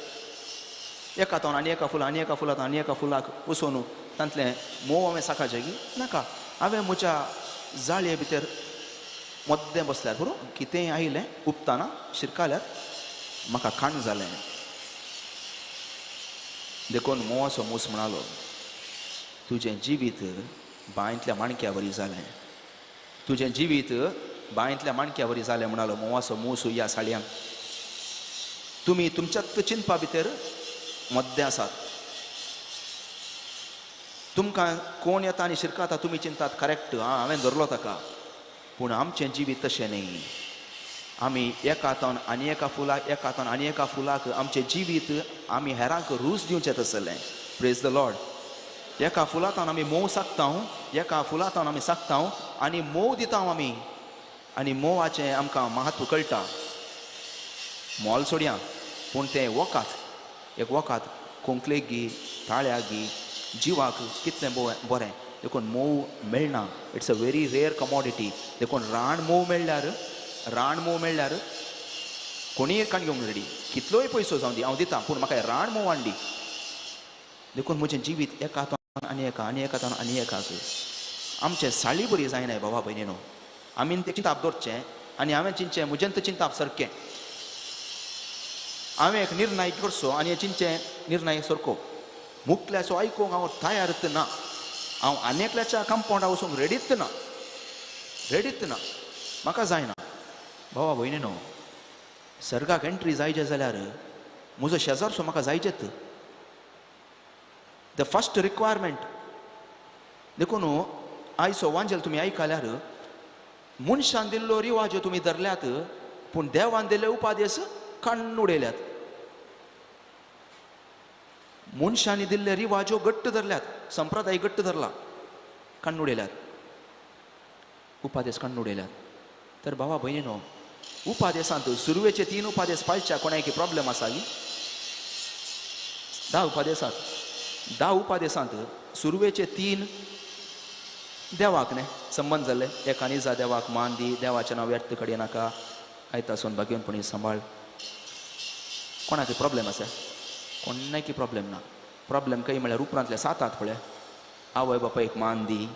B: एका तोंड आनी एका फुलां आनी एका फुलांत आनी एका फुलाक वचून तांतलें म्होंव हांवें साकाचें गी नाका. हांवें म्हज्या जाळये भितर मद्दें बसल्यार पुरो, कितेंय आयलें उपताना शिरकाल्यार म्हाका खाण जालें. देखून म्होंवाचो मूस म्हणालो, तुजें जिवीत बांयंतल्या माणक्या वरी जालें, तुजें जिवीत बांयंतल्या माणक्या वरी जालें म्हणालो म्होंवाचो मूस ह्या साळयांक. तुमी तुमच्याच चिंतपा भितर मद्दें आसात. तुमकां कोण येता आनी शिरकाता तुमी चिंतात करेक्ट, आं हांवें धरलो ताका. पूण आमचें जिवीत तशें न्ही. आमी एका हातान आनी एका फुलाक, एका हातान आनी एका फुलाक आमचें जिवीत आमी हेरांक रूच दिवचें तसलें. Praise the Lord. एका फुलांतान आमी म्होंव साकता, एका फुलांतान आमी साकता आनी म्होंव दिता आमी, आनी म्होंवाचें आमकां महत्व कळटा. मोल सोडया, पूण तें वखद, एक वखद खोंकलेक गी, ताळ्याक गी, जिवाक कितलें बरें. देखून म्होंव मेळना, it's a very rare commodity. देखून रान म्होंव मेळ्ळ्यार, रान म्होंव मेळ्ळ्यार कोणीय काण घेवंक रेडी, कितलोय पयसो जावं दी हांव दिता, पूण म्हाका रान म्होंव हाडली. देखून म्हजें जिवीत एका हातान आनी एका आनी एका हातान आनी एकाक आमचें साळी बरी जायनाय बाबा भयणीनो. आमी तें चिंताप दवरचें आनी हांवें चिंतचें म्हजें तें चिंताप सारकें. हांवें एक निर्णय करचो आनी चिंतचें निर्णय सारको. मुखल्याचो आयकूंक हांव तयारच ना, हांव आनी एकल्याच्या कंपाउंडा वचूंक रेडीच ना, रेडीच ना, म्हाका जायना. भावा भयणीनो, सर्गाक एंट्री जायचे जाल्यार म्हजो शेजारचो म्हाका जायचेच, the first requirement. देखून आयचो वांजेल तुमी आयकल्यार मनशान दिल्लो रिवाज तुमी धरल्यात, पूण देवान दिल्ले उपादेस काडून उडयल्यात. मनशांनी दिल्ले रिवाजो घट्ट धरल्यात, संप्रदाय घट्ट धरला, काडून उडयल्यात, उपादेस काडून उडयल्यात. तर भावा भयणीनो, उपादेसांत सुरवेचे 3 उपादेस पाळच्या कोणाक प्रॉब्लेम आसा की 10 उपादेसांत, 10 उपादेसांत सुरवेचे 3 देवाक न्ही संबंद जाल्ले. एका निजा देवाक मान दी, देवाचें नांव व्यर्थ कडे नाका, आयतासून भाग्यवनपणी सांबाळ. कोणाक प्रॉब्लेम आसा? कोणाकी प्रॉब्लेम ना. प्रॉब्लेम खंय म्हळ्यार उपरांतले 7 आत पळय, आवय बापायक मान दी,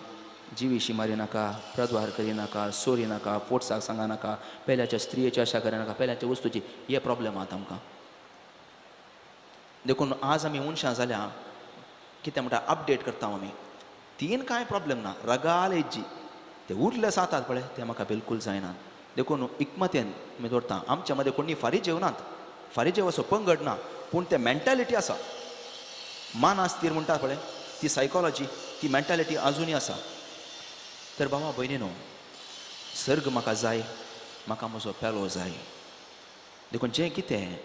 B: जिवीशी मारी नाका, प्रद्वार करी नाका, सोरी नाका, फोटसाक सांगा नाका, पेल्याच्या स्त्रियेची आशा करी नाका, पेल्याच्या वस्तूची, हे प्रॉब्लेम आहात आमकां. देखून आज आमी मनशां जाल्या कितें म्हणटा अपडेट करता आमी. 3 कांय प्रॉब्लेम ना, रगाल एजी ते उरले 7 आत पळय ते म्हाका बिलकूल जायना. देखून इकमतेन आमी दवरता. आमच्या मदें कोणी फारीक जेवनात, फारीक जेव असो पंगड ना, पूण ते मेंटालिटी आसा. मानास्तीर म्हणटा पळय ती सायकोलॉजी, ती मेंटालिटी आजुनूय आसा. तर बाबा भयणीनो, सर्ग म्हाका जाय, म्हाका म्हजो पेलो जाय. देखून जें कितें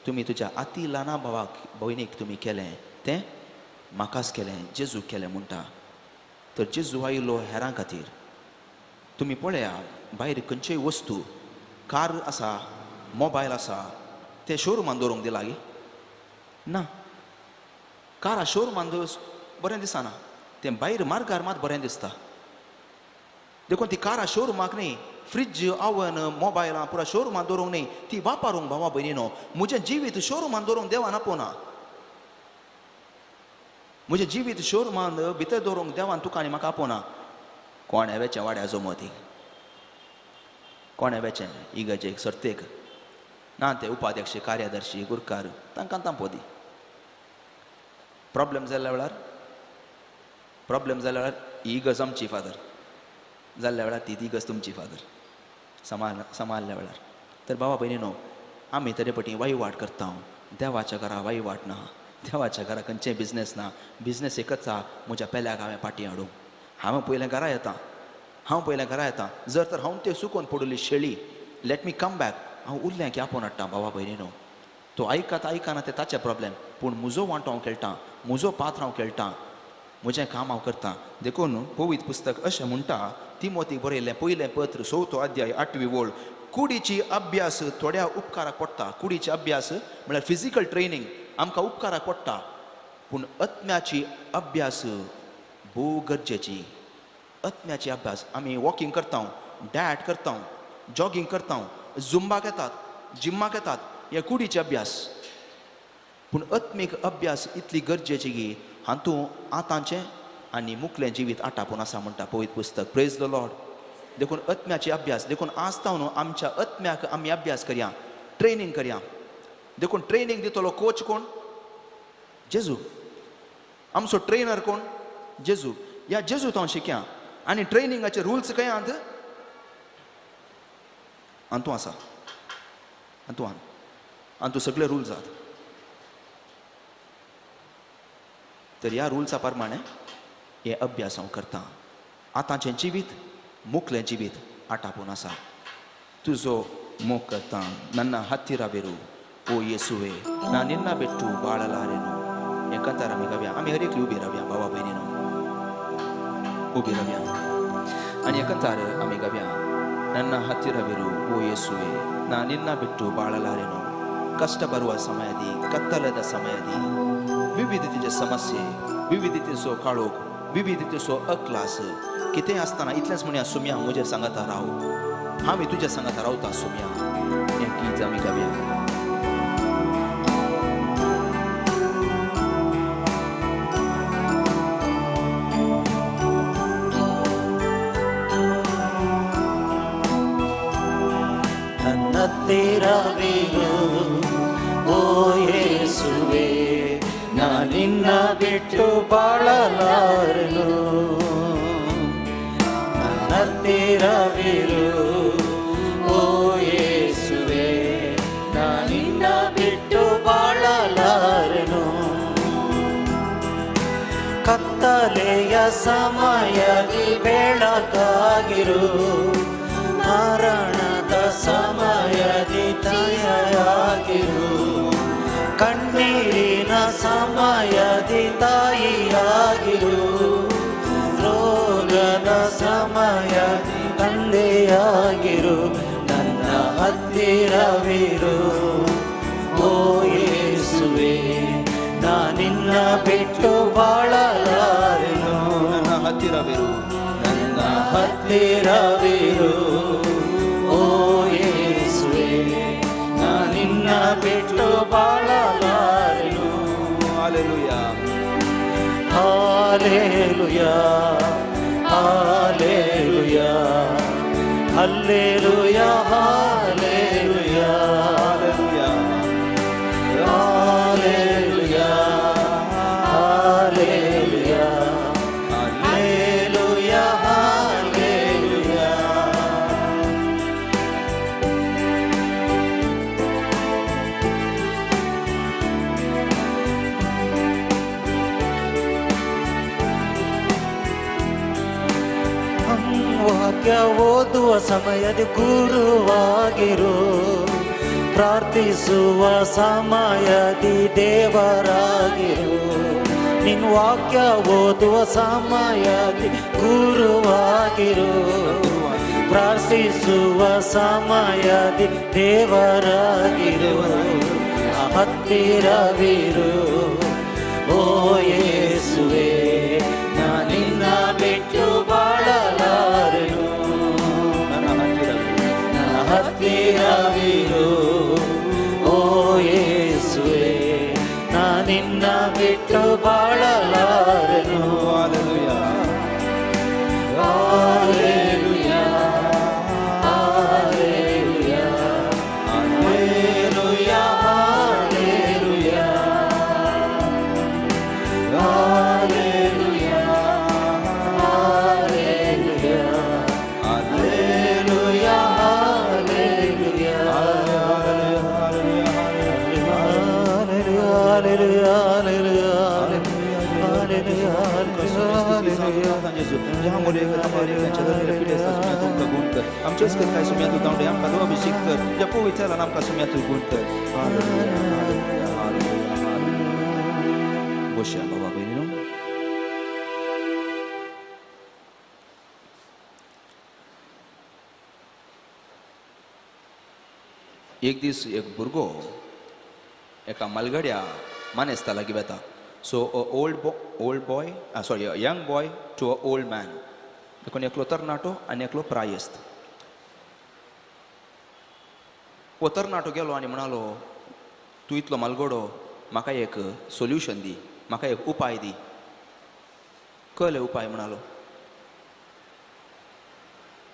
B: तुमी तुज्या आती ल्हाना भावाक भयणीक तुमी केलें तें म्हाकाच केलें, जेजूक केलें म्हणटा. तर जेजू आयलो हेरां खातीर. तुमी पळया भायर खंयच्योय वस्तू, कार आसा, मोबायल आसा, ते शोरुमान दवरूंक दिला गी ना. कारा शोरुमान बरें दिसना, तें भायर मार्गार मात बरें दिसता. देखून ती कारां शोरुमाक न्ही, फ्रिज, ओवन, मोबायलां पुरा शोरुमान दवरूंक न्ही, ती वापरूंक भावा भयणीनो. म्हजें जिवीत शोरुमान दवरूंक देवान आपोवना. म्हजें जिवीत शोरुमान भितर दवरूंक देवान तुका आनी म्हाका आपोवना. कोणें वेचें वाड्या जमती, कोणें वेचें इगर्जेक सर्तेक ना, ते उपाध्यक्ष, कार्यदर्शी, गुरकार तांकां तांपो दी. प्रॉब्लेम जाल्ल्या वेळार, प्रॉब्लेम जाल्ल्या वेळार ही इगर्ज आमची फादर, जाल्ल्या वेळार ती इगर्ज तुमची फादर, सांबाळल्या वेळार. तर बाबा भयणीनो, आमी तरे पटी वहिवाट करता, देवाच्या घरा वहिवाट ना, देवाच्या घरा खंयचें बिजनेस ना. बिजनेस एकच आहा, म्हज्या पेल्याक हांवें पाटी हाडूं, हांवें पयलें घरा येता, हांव पयलें घरा येता. जर तर हांव तें सुकोवन पडली शेळी, let me come back, हांव उरलें की आपोवन हाडटा. बाबा भयणीनो, तो आयकात आयकना तें ताचें प्रॉब्लेम, पूण म्हजो वांटो हांव खेळटा, म्हजो पात्र हांव खेळटा, म्हजें काम हांव करता. देखून पवित्र पुस्तक अशें म्हणटा, तिमोतीक बरयल्लें पयलें पत्र 4 अध्याय 8वी ओळ, कुडीची अभ्यास थोड्या उपकाराक पडटा. कुडीची अभ्यास म्हळ्यार फिजिकल ट्रेनींग आमकां उपकाराक पडटा, पूण आत्म्याची अभ्यास भोव गरजेची. आत्म्याची अभ्यास, आमी वॉकिंग करता, डायट करता, जॉगिंग करता, झुंबाक येतात, जिम्माक येतात, हे कुडीचे अभ्यास. पूण आत्मीक अभ्यास इतली गरजेची की हातूंत आतांचें आनी मुखलें जिवीत आटापून आसा म्हणटा पवित्र पुस्तक. Praise the Lord. देखून आत्म्याची अभ्यास, देखून आज न्हू आमच्या आत्म्याक आमी अभ्यास करया, ट्रेनींग करया. देखून ट्रेनींग दितलो कोच कोण? जेजू. आमचो ट्रेनर कोण? जेजू. ह्या जेजू तो शिकया. आनी ट्रेनिंगाचे रुल्स खंय आहात? अंतू आसा, अंतू आहा, अंतू सगळे रुल्स आहात. तर ह्या रुल्सा प्रमाणे हे अभ्यास हांव करता. आतांचें जिवीत मुखलें जिवीत आटापून आसा. तुजो मोग करता नन्ना हत्तीरा बेरू ओ येसुवे ना निन्ना बेट्टू बाळलारेनो. हें कांतार आमी गावया. आमी हर एकली उबी रावया, बाबा भयणीनो उबी रावया आनी हें कांतार आमी गावया. ನನ್ನ ಹತ್ತಿರವಿರು ಓ ಯೇಸುವೆ, ನಾ ನಿನ್ನ ಬಿಟ್ಟು ಬಾಳಲಾರೆನು. ಕಷ್ಟ ಬರುವ ಸಮಯದಿ, ಕತ್ತಲದ ಸಮಯದಿ, ವಿವಿಧತೆಯ ಸಮಸ್ಯೆ, विविधतेचो काळोख, विविधतेचो अक्लास कितें आसतना इतलेंच म्हणया, सुम्या म्हजेर सांगाता राव, आमी तुज्या सांगाता रावता सुम्या. हें गीत आमी गावया.
A: ಹತ್ತಿರವಿರು ಓ ಯೇಸುವೆ, ನಾ ನಿನ್ನ ಬಿಟ್ಟು ಬಾಳಲಾರೆನು. ನನ್ನ ಹತ್ತಿರವಿರು ಓ ಯೇಸುವೆ, ನಾ ನಿನ್ನ ಬಿಟ್ಟು ಬಾಳಲಾರೆನು. ಕತ್ತಲೆಯ ಸಮಯದಿ ಬೆಳಕಾಗಿರು, ಮರಣದ ಸಮಯದಿ ತಾಯಿಯಾಗಿರು, ಕಣ್ಣೀರಿನ ಸಮಯದಿ ತಾಯಿಯಾಗಿರು, ರೋಗದ ಸಮಯದಿ ತಂದೆಯಾಗಿರು. ನನ್ನ ಹತ್ತಿರವಿರು ಓ ಯೇಸುವೆ, ನಾ ನಿನ್ನ ಬಿಟ್ಟು ಬಾಳಲಾರೆನು.
B: ನನ್ನ ಹತ್ತಿರವಿರು,
A: ನನ್ನ ಹತ್ತಿರವಿರು ಓ ಯೇಸುವೆ, ನಾ ನಿನ್ನ ಬಿಟ್ಟು ಬಾಳಲಾರೆನು.
B: Hallelujah,
A: hallelujah, hallelujah, hallelujah, hallelujah,
B: hallelujah,
A: hallelujah, hallelujah, hallelujah, hallelujah. ವಾಕ್ಯ ಓದುವ ಸಮಯದಿ ಗುರುವಾಗಿರು, ಪ್ರಾರ್ಥಿಸುವ ಸಮಯದಿ ದೇವರಾಗಿರು. ನಿನ್ನ ವಾಕ್ಯ ಓದುವ ಸಮಯದಿ ಗುರುವಾಗಿರು, ಪ್ರಾರ್ಥಿಸುವ ಸಮಯದಿ ದೇವರಾಗಿರು. ಹತ್ತಿರವಿರು ಓ ಯೇಸುವೇ, ನಿನ್ನ ಬಿಟ್ಟು ಬಾಳಲಾರೆನು. ನನ್ನ ಹತ್ತಿರವಿರು ಓ ಯೇಸುವೇ, ನಿನ್ನ ಬಿಟ್ಟು ಬಾಳಲಾರೆನು. Hallelujah, hallelujah, hallelujah, hallelujah, hallelujah, hallelujah, hallelujah, hallelujah, hallelujah, hallelujah.
B: एक दीस एक भुरगो एका मालगड्या मानेस्ता लागीं वेता. So a old boy, sorry, a young boy to a old man. देखून एकलो तरणाटो आनी एकलो प्रायस्त. हो तरणाटो गेलो आनी म्हणालो, तूं इतलो मालगडो, म्हाका एक सोल्युशन दी, म्हाका एक उपाय दी. कळ्ळे उपाय? म्हणालो,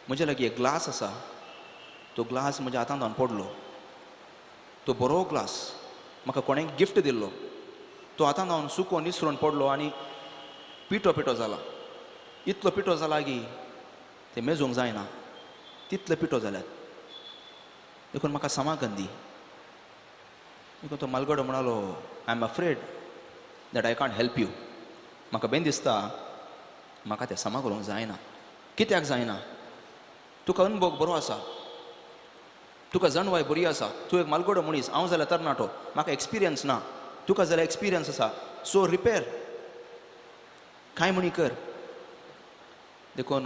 B: म्हज्या लागीं एक ग्लास आसा, तो ग्लास म्हज्या हातांत हांव पडलो, तो बरो ग्लास म्हाका कोणें गिफ्ट दिल्लो, तो आतां हांव सुको निसरून पडलो आनी पिठो पिठो जाला. इतलो पिठो जाला की ते मेजूंक जायना तितले पिठो जाल्यात. देखून म्हाका समागन दी. देखून तो मालगडो म्हणालो, I am afraid that I can't help you. म्हाका बेन दिसता म्हाका तें समा करूंक जायना. कित्याक जायना? तुका अनुभव बरो आसा, तुका जाणवाय बरी आसा, तूं एक मालगडो मनीस, हांव जाल्यार तरणाटो, म्हाका एक्सपिरियन्स ना, तुका जाल्यार एक्सपिरियन्स आसा, सो रिपेर कांय म्हणी कर. देखून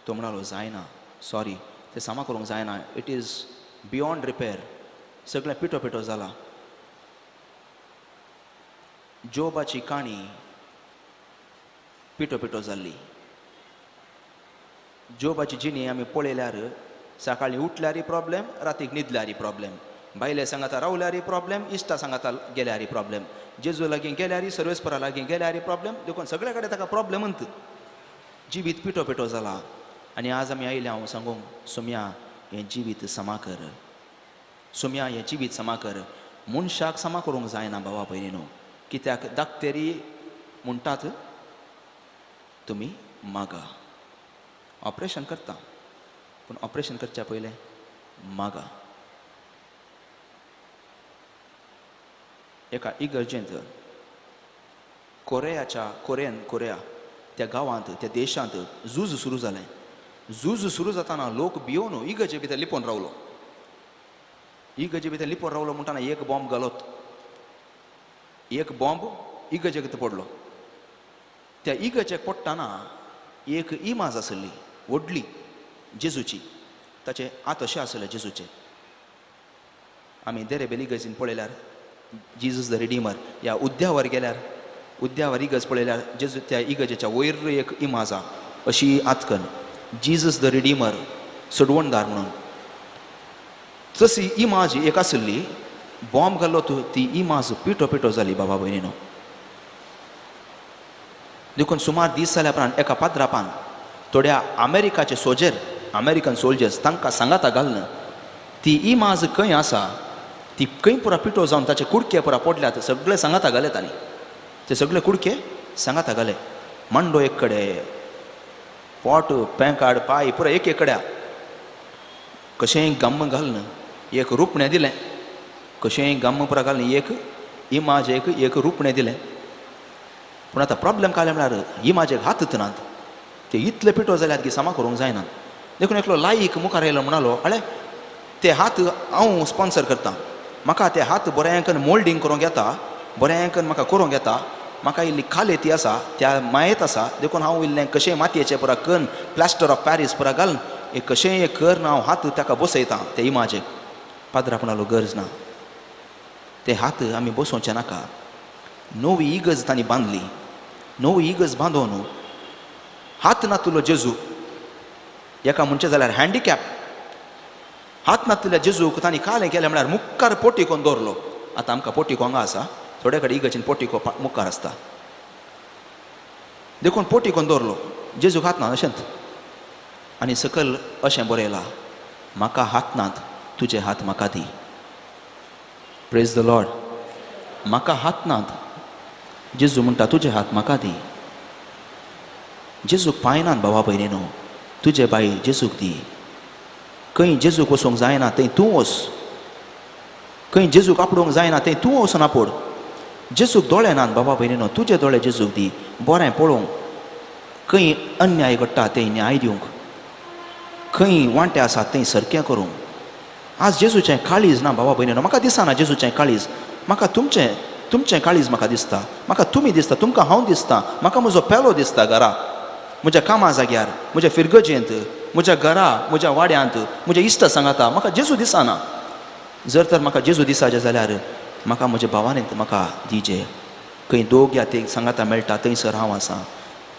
B: तो म्हणालो, जायना, सॉरी, तें सामा करूंक जायना, it is beyond repair, सगळें पिठो पिठो जाला. जोबाची काणी पिठो पिठो जाल्ली. जोबाची जिणी आमी पळयल्यार सकाळीं उठल्यारय प्रॉब्लेम, रातीक न्हिदल्यारय प्रॉब्लेम, बायले सांगाता रावल्यारय प्रॉब्लेम, इश्टा सांगाता गेल्यारय प्रॉब्लेम, जेजू लागीं गेल्यारय, सर्वेस्परा लागीं गेल्यारय प्रॉब्लेम. देखून सगळे कडेन ताका प्रॉब्लेम अंत. जिवीत पिठो पिठो जाला. आनी आज आमी आयले हांव सांगूंक, सोम्या हें जिवीत समा कर, सोम्या हें जिवीत समा कर. मनशाक समा करूंक जायना भावा भयणीनो, कित्याक दाक्तेरी म्हणटात तुमी मागा, ऑपरेशन करता, पूण ऑपरेशन करच्या पयलें मागा. एका इगर्जेंत कोरियाच्या कोरिया त्या गांवांत, त्या देशांत झूज सुरू जालें. झूज सुरू जाताना लोक भियोवन इगर्जे भितर लिपोवन रावलो. इगर्जे भितर लिपोवन रावलो म्हणटाना एक बॉम्ब घालोत, एक बॉम्ब इगर्जेक पडलो. त्या इगर्जेक पडटाना एक इमाज आसली व्हडली जेजूची, ताचे हात अशें आसले जेजूचे. आमी देरेबेल इगर्जेन पळयल्यार जीजस the redeemer, ह्या उद्यावर गेल्यार उद्यावर इगर्ज पळयल्यार जेजू त्या इगर्जेच्या वयर एक इमाज आसा अशी आतकन, जीजस the redeemer, सोडवणदार म्हणून. तशी इमाज एक आसली, बॉम्ब घालो ती इमाज पिठो पिठो जाली बाबा भयणीनो. देखून सुमार दीस जाल्या उपरांत एका पाद्रापान थोड्या अमेरिकाचे सोल्जर, अमेरिकन सोल्जर्स, तांकां सांगाता घालून ती इमाज खंय आसा, ती खंय पुरा पिठो जावन ताचे कुडके पुरा पडल्यात, सगळे सांगाता घाले तांणी, ते सगळे कुडके सांगाता घाले. मांडो एक कडेन, पोट पेंकाड पांय पुरा एक एक कडेन, कशेंय गम्म घालून एक रुपणें दिलें, कशेंय गम्म पुरा घालून एक इमाज एक एक रुपणें दिलें. पूण आतां प्रॉब्लेम काय म्हळ्यार इमाजेक हात नात. ते इतले पिटो जाल्यात की सामा करूंक जायना. देखून एकलो लायक मुखार येयलो म्हणालो, अळे ते हात हांव स्पॉन्सर करता, म्हाका ते हात बऱ्यांकन मोल्डींग करूंक येता, बऱ्यांकन म्हाका करूंक येता, म्हाका इल्ली कालेती आसा त्या मायेत आसा, देखून हांव इल्लें कशें मातयेचें पुरा कन्न प्लास्टर ऑफ पॅरीस पुरा घालून एक कशेंय एक कर हांव हात ताका बसयता ते इमाजेक. पाद्रा म्हणालो गरज ना, ते हात आमी बसोवचे नाका. नवी इगर्ज तांणी बांदली, नवी इगर्ज बांदोन हात नातुलो जेजू एका म्हणचें जाल्यार हँडिकॅप हात नातुल्या जेजूक तांणी कालें केलें म्हळ्यार मुखार पोटिकोन दवरलो. आतां आमकां पोटिको हांगा आसा, थोडे कडेन इगर्जेन पोटिको मुखार आसता, देखून पोटिकोन दवरलो जेजूक हात ना अशेंच. आनी सकयल अशें बरयलां, म्हाका हात नात तुजे हात म्हाका दी. Praise the Lord. म्हाका हात नात, जेजू म्हणटा तुजे हात म्हाका दी. जेजूक पांय नात भावा भयणीनो, तुजे बाय जेजूक दी. खंय जेजूक वचूंक जायना थंय तूं वच, खंय जेजूक आपडूंक जायना थंय तूं वचून आपोड. जेजूक दोळे नात बाबा भयणीनो, तुजे दोळे जेजूक दी, बरें पळोवंक. खंय अन्याय घडटा थंय न्याय दिवंक, खंय वांटे आसात थंय सारकें करूंक. आज जेजूचें काळीज ना बाबा भयणीनो, म्हाका दिसना जेजूचें काळीज, म्हाका तुमचें तुमचें काळीज म्हाका दिसता, म्हाका तुमी दिसता, तुमकां हांव दिसता, म्हाका म्हजो पेलो दिसता घरा, म्हज्या कामा जाग्यार, म्हज्या फिरगजेंत, म्हज्या घरा, म्हज्या वाड्यांत, म्हज्या इश्टा सांगाता म्हाका जेजू दिसना. जर तर म्हाका जेजू दिसाचें जाल्यार म्हाका म्हज्या भावान म्हाका दिजे. खंय दोग या ते सांगाता मेळटा थंयसर हांव आसा.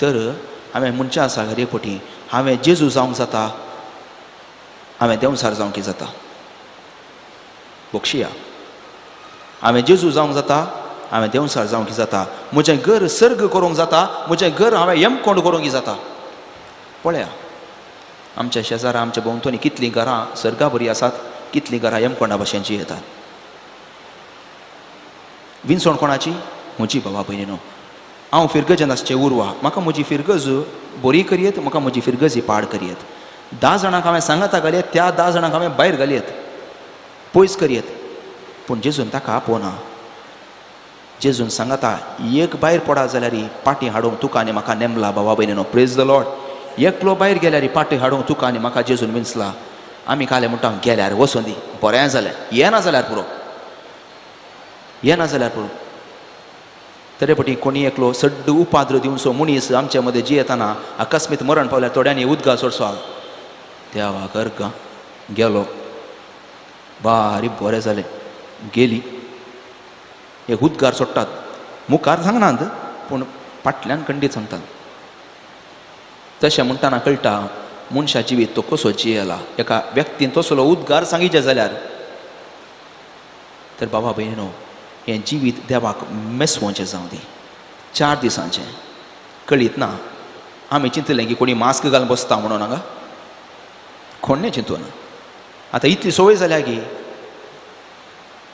B: तर हांवें म्हणचें आसा घरे पटी हांवें जेजू जावंक जाता, हांवें देंवसार जावंक जाता. बक्षिया, हांवें जेजू जावंक जाता, हांवें देंवसार जावंक जाता, म्हजें घर सर्ग करूंक जाता, म्हजें घर हांवें यमकोंड करूंक जाता. पळया आमच्या शेजारा आमच्या भोंवतणी कितलीं घरां सर्गा बरी आसात, कितलीं घरां यमकोंडा भशेनची येतात. विनसोण कोणाची? म्हजी बाबा भयणीनो. हांव फिरगजेन आसचें उर्वा, म्हाका म्हजी फिरगज बरी करयेत, म्हाका म्हजी फिरगज पाड करयेत. 10 जाणांक हांवें सांगाता घालयेत, त्या 10 जाणांक हांवें भायर घालयेत, पयस करयेत. पूण जेजून ताका आपोवना. जेजून सांगाता एक भायर पडा जाल्यार पाटी हाडूंक तुका आनी म्हाका नेमला बाबा भयणीनो. Praise the Lord. एकलो भायर गेल्यार पाटी हाडूंक तुका आनी म्हाका जेजून विंचला. आमी काले म्हणटा गेल्यार वचून दी, बरें जालें, येना जाल्यार पुरो, येना जाल्यार पुरो. तरे पटी कोणी एकलो सड्ड उपाद्र दिवचो मनीस आमच्या मदें जियेतना अकस्मीत मरण पावल्यार थोड्यांनी उदका सोडसो देवा कर गेलो, बारी बरें जालें, गेली. एक उदगार सोडटात, मुखार सांगनात पूण फाटल्यान खंडीत सांगतात. तशें म्हणटना कळटा मनशा जिवीत तो कसो जियेला. एका व्यक्तीन तसलो उदगार सांगिचें जाल्यार तर बाबा भयणीनो हें जिवीत देवाक मेसवचें जावं दी. 4 दिसांचें कळीत ना. आमी चिंतलें की कोणी मास्क घालून बसता म्हणून हांगा कोणें चिंतूना. आतां इतली संवय जाल्या की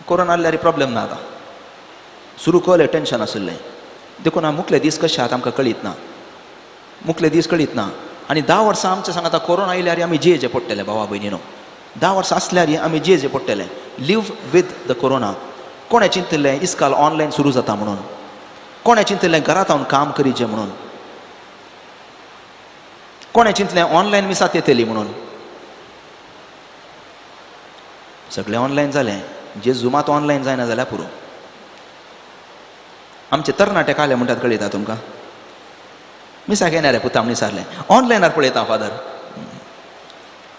B: कोरोना आसल्यार प्रॉब्लेम ना. आतां सुरू कळ्ळें टेंशन आशिल्लें, देखून मुखले दीस कशे आहात आमकां कळीत ना, मुखले दीस कळीत ना. आनी 10 वर्सां आमच्या सांगाता कोरोना आयल्यार आमी जियेचें पडटलें भावा भयणीनो. 10 वर्सां आसल्यार आमी जियेचें पडटलें. Live with the corona. कोणें चिंतिल्लें इस्काल ऑनलायन सुरू जाता म्हणून? कोणें चिंतिल्लें घरांत हांव काम करीचें म्हणून? कोणें चिंतलें ऑनलायन मिसात येतली म्हणून? सगळें ऑनलायन जालें. जे मात ऑनलायन जायना जाल्यार पुरो. आमचे तरणाटे काले म्हणटात कळयता तुमकां, मिसाक येना रे पुता म्हणी सारलें, ऑनलायनार पळयता फादर.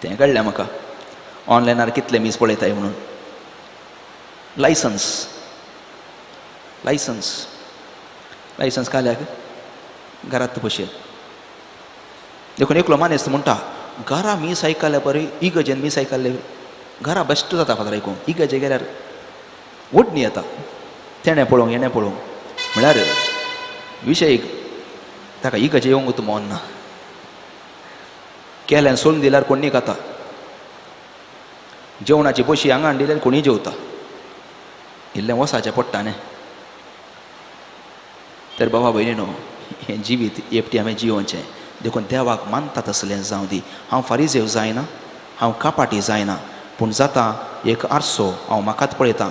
B: तें कळ्ळें म्हाका ऑनलायनार कितले मीस पळयताय म्हणून. लायसन्स लायसन्स लायसन्स काल्याक घरांत बशेल. देखून एकलो मानेस्त म्हणटा घरा मीस आयकल्यार बरी, इगर्जेन मीस आयकल्ले घरा बेश्ट जाता फादर आयकूंक, इगर्जे गेल्यार ओडणी येता, तेणें पळोवंक हेणें पळोवंक. म्हळ्यार विशय ताका इगर्जे येवंक मन ना. केल्यान सोडून दिल्यार कोणी खाता, जेवणाची बशी हांगा दिल्यार कोणी जेवता, इल्लें वसाचें पडटा न्ही. तर बाबा भयणीनो हें जिवीत एकटी हांवें जियोवचें. देखून देवाक मानता तसलें जावं दी. हांव फारीजेव जायना, हांव कापाटी जायना, पूण जाता एक आरसो हांव म्हाकाच पळयतां.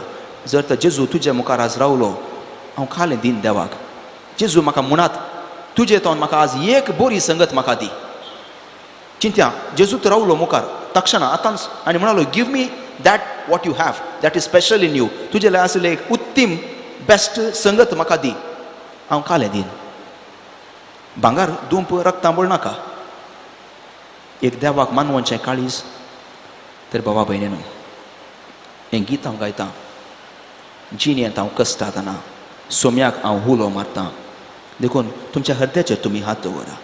B: जर तर जेजू तुजे मुखार आज रावलो, हांव खालें दीन देवाक. जेजू म्हाका म्हणात तुजे तोंड म्हाका आज एक बरी संगत म्हाका दी. चिंत्या जेजूत रावलो मुखार तक्षणा आतांच आनी म्हणालो give me that what you have that is special in you. तुजे लागीं आशिल्लें एक उत्तीम बेस्ट संगत म्हाका दी, हांव कालें दीन. भांगर दुंप रक्तांबळ नाका, एक देवाक मानवचें काळीज. तर बाबा भयणीनो हें गीत हांव गायतां, जिणेंत हांव कश्टातना सोम्याक हांव हुलो मारतां, देखून तुमच्या हृदयाचेर तुमी हात दवरा.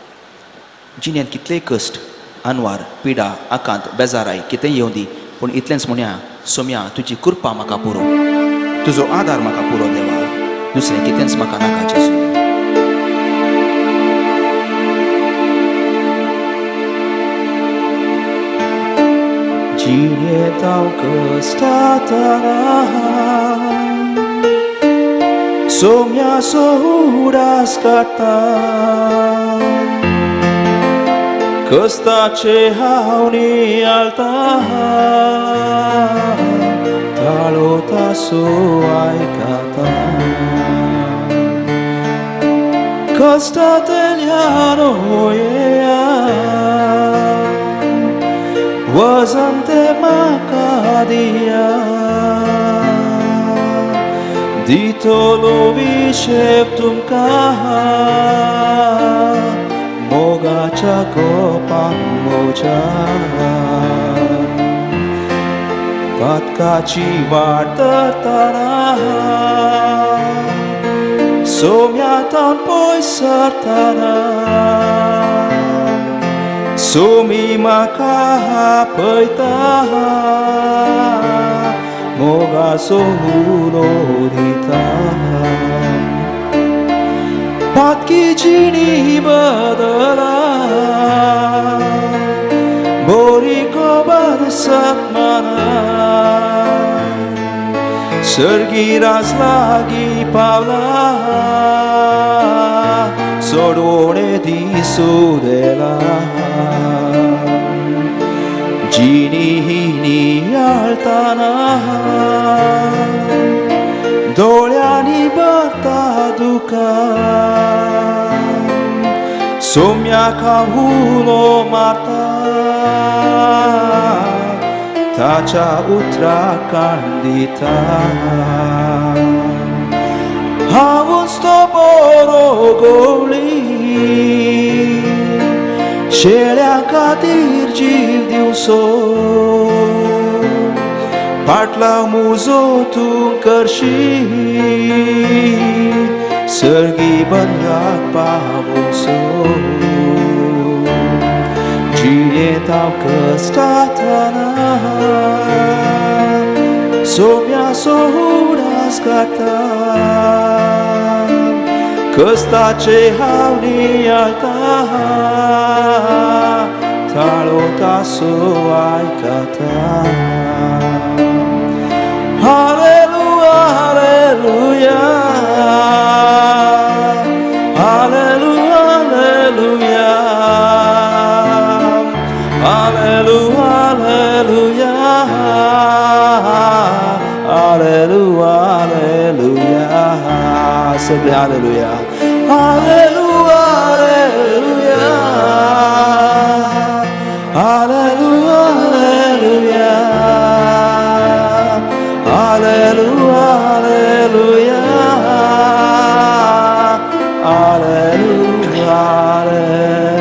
B: जिणेंत कितलेय कश्ट, अनवार, पिडा, आकांत, बेजाराय कितेंय येवं दी, पूण इतलेंच म्हणया सोम्या तुजी कृपा म्हाका पुरो, तुजो आदार म्हाका पुरो देवा, दुसरें कितेंच म्हाका नाका जेजू. जिणेंत हांव कश्टातना सोम्याचो उडास काडटा, कश्टाचे हांव नियाळटा, ताळो तासो आयकता, कश्टांतल्यान वया वजन ते म्हाका दिया, दितलो विशेव तुमकां मोगाच्या कोपान मोजा, पातकाची वाट धरतना सोम्यातान पयस सरतना, सोमी म्हाका पळयता मोगाचो उलो दिता, पातकी जिणी बदला बरी खबर सतमाना, सर्गी राज लागीं पावला सोडवणे दिसू देला, जिणी नियाळतना दोळ्यांनी भरता दुकां, सोम्याक हांव उलो मारता ताच्या उतराक कान दिता, हांवूच तो बरो गवळी शेळ्यां खातीर जीव दिवचो, पाटला मुजो तूं करशी सर्गी बंद्राक पावोसो, जिणेंत हांव कश्टातना सोम्याचो उडास काडटा, कश्टाचे हांव नियाळटा, ताळो तासो आयकता. Hallelujah, hallelujah, hallelujah, hallelujah, hallelujah, hallelujah, hallelujah, सगळे hallelujah, hallelujah, hallelujah, hallelujah, hallelujah, hallelujah, hallelujah, hallelujah.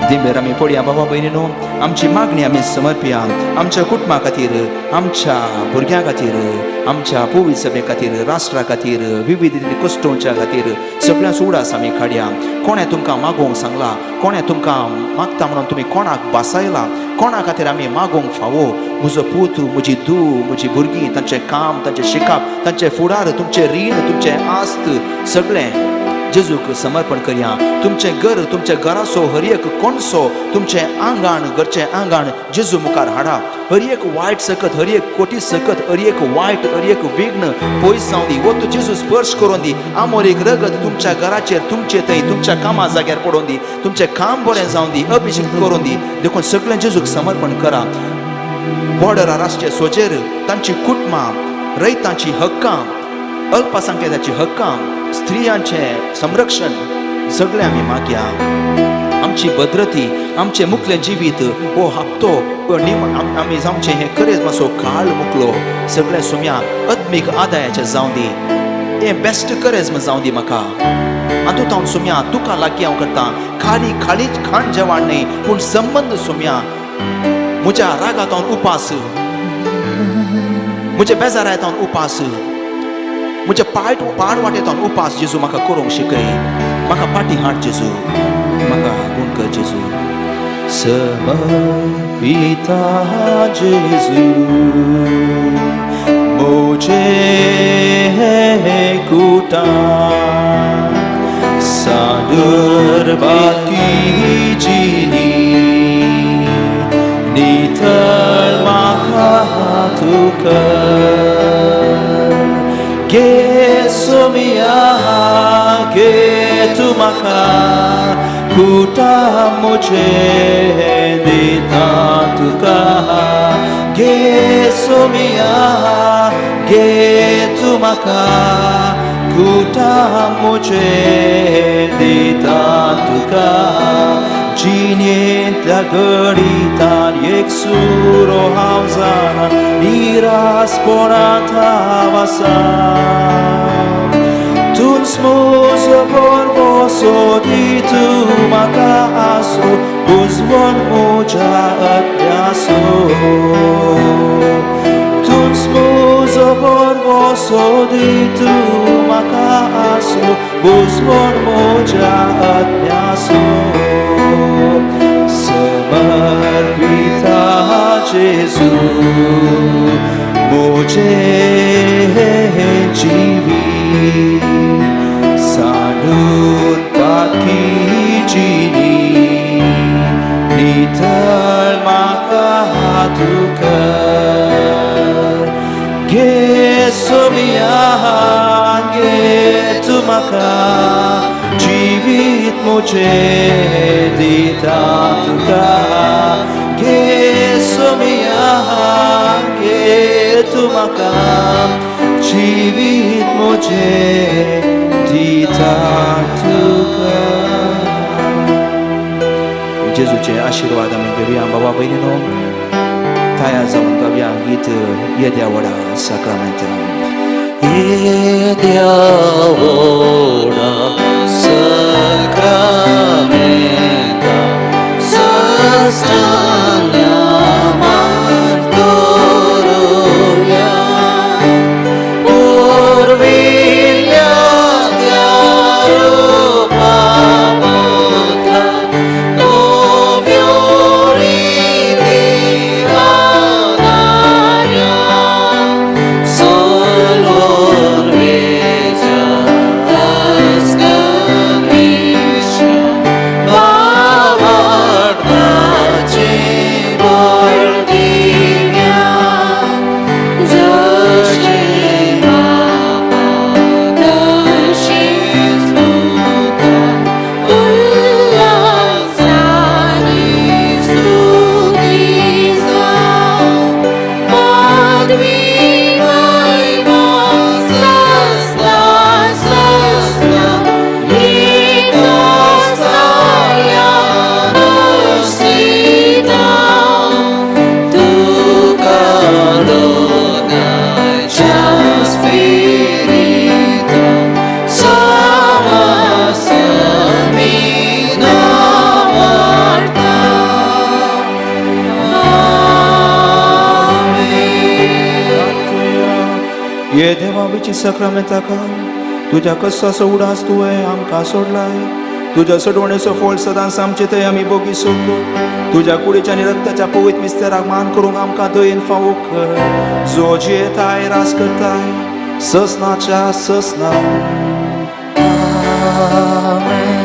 B: दिंबेर आमी पडया बाबा भयणीनो, आमची मागणी आमी समर्पया आमच्या कुटुंबा खातीर, आमच्या भुरग्यां खातीर, आमच्या पुवी सभे खातीर, राष्ट्रा खातीर, विविध कश्टोंच्या खातीर सगळ्या उडास आमी काडया. कोणें तुमकां मागोवंक सांगला, कोणें तुमकां मागता म्हणून तुमी कोणाक बासायला, कोणा खातीर आमी मागोवंक फावो? म्हजो पूत, म्हजी धूव, म्हजी भुरगीं, तांचें काम, तांचें शिकप, तांचें फुडार, तुमचें रीण, तुमचें आस्त सगळें जेजूक समर्पण करया. तुमचें घर, तुमच्या घराचो हर एक कोणसो, तुमचें आंगण, घरचें आंगण जेजू मुखार हाडा. हर एक वायट सकत, हर एक कोटी सकत, हर एक वायट, हर एक विघ्न पयस जावं दी. वो तूं जेजू स्पर्श करून दी. आमोर एक रगत तुमच्या घराचेर, तुमचे थंय, तुमच्या कामा जाग्यार पडोवन दी. तुमचें काम बरें जावं दी, अभिषेक करून दी. देखून सगळें जेजूक समर्पण करा. बॉर्डरार आसचे सोजेर तांची कुटुंबां, रयतांची हक्कां, अल्पसंख्याकांची हक्कां, स्त्रियांचें संरक्षण सगळें आमी मागया. आमची भद्रती, आमचें मुखलें जिवीत हो हप्तो आमी जावचें हें करेजमाचो काळ मुकलो सगळें सुम्या आत्मीक आदायाचें जावं दी. हें बेस्ट करेजम जावं दी म्हाका. आनी तूं सुम्या तुका लागीं हांव करता. खाली खालीच खाण जेवण न्ही पूण संबंद सुम्या म्हज्या रागांत उपास, म्हज्या बेजारांत उपास, म्हज्या पाड वाटेंत उपास जेजू म्हाका करूंक शिकय. म्हाका पाटी हाड जेजू, म्हाका गुण कर जेजू. समर्पिता जेजू म्हजे कुटा सांदर्भाती जिनी नितळ म्हाका तूं कर. घे सोमिया घे तूं म्हाका कुटा म्हजे दिता तुका. घे सोमिया घे तूं म्हाका कुटा म्हजे दिता तुका. जिणेंतल्या घडितान एक सुरो हांव जाणा निरासपणांत हांव आसा. तूंच म्हजो भरवंसो दी तूं म्हाका आसो उजवण म्हज्या अत्यासो. तूंच म्हजो भरवंसो दी तूं म्हाका आसो उजवण म्हज्या अत्यासो. समर्पिता जेजू म्हजें जिवीत सानून पाकी जिणी नितळ म्हाका तूं कर. घे सोमिया घे तूं म्हाका जिवीत म्हजें दिता तुका. घे सोमिया घे तूं म्हाका जिवीत म्हजें दिता तुका. जेजूचे आशिर्वाद आमी घेवया. बाबा भयणीनो तयार जावन गावया गीत येद्या व्हडा साक्रामेंता.
A: येद्या व्हडा साक्रामेंता साष्टांग्या मान करुया. पुर्विल्ल्या त्या रुपापुत्रान नव्यो रिती आदार्या. सोलोर्वेच्या तस्करीच्या भावार्थाचे बळ दिव्या. जशें बापा तशेंच पुता उल्हासानी स्तुती जावं. पदवी महिमा सस्ना सस्ना एकस्ताया नस्तिता. तुका दोगांयच्या स्पिरिता सावासमी नावार्ता. आमेन.
B: ये देवा विची साक्रामेंताका तुज्या कसो उडास तुवें आमकां सोडलाय. तुज्या सोडवणेचो फळ सदांच आमचे थंय आमी बोगी सोडलो. तुज्या कुडीच्या आनी रक्ताच्या पवित्र मिस्तेराक मान करूंक आमकां दयेन फावो कर. जो जियेताय रास करताय ससनाच्या ससना.
A: आमेन.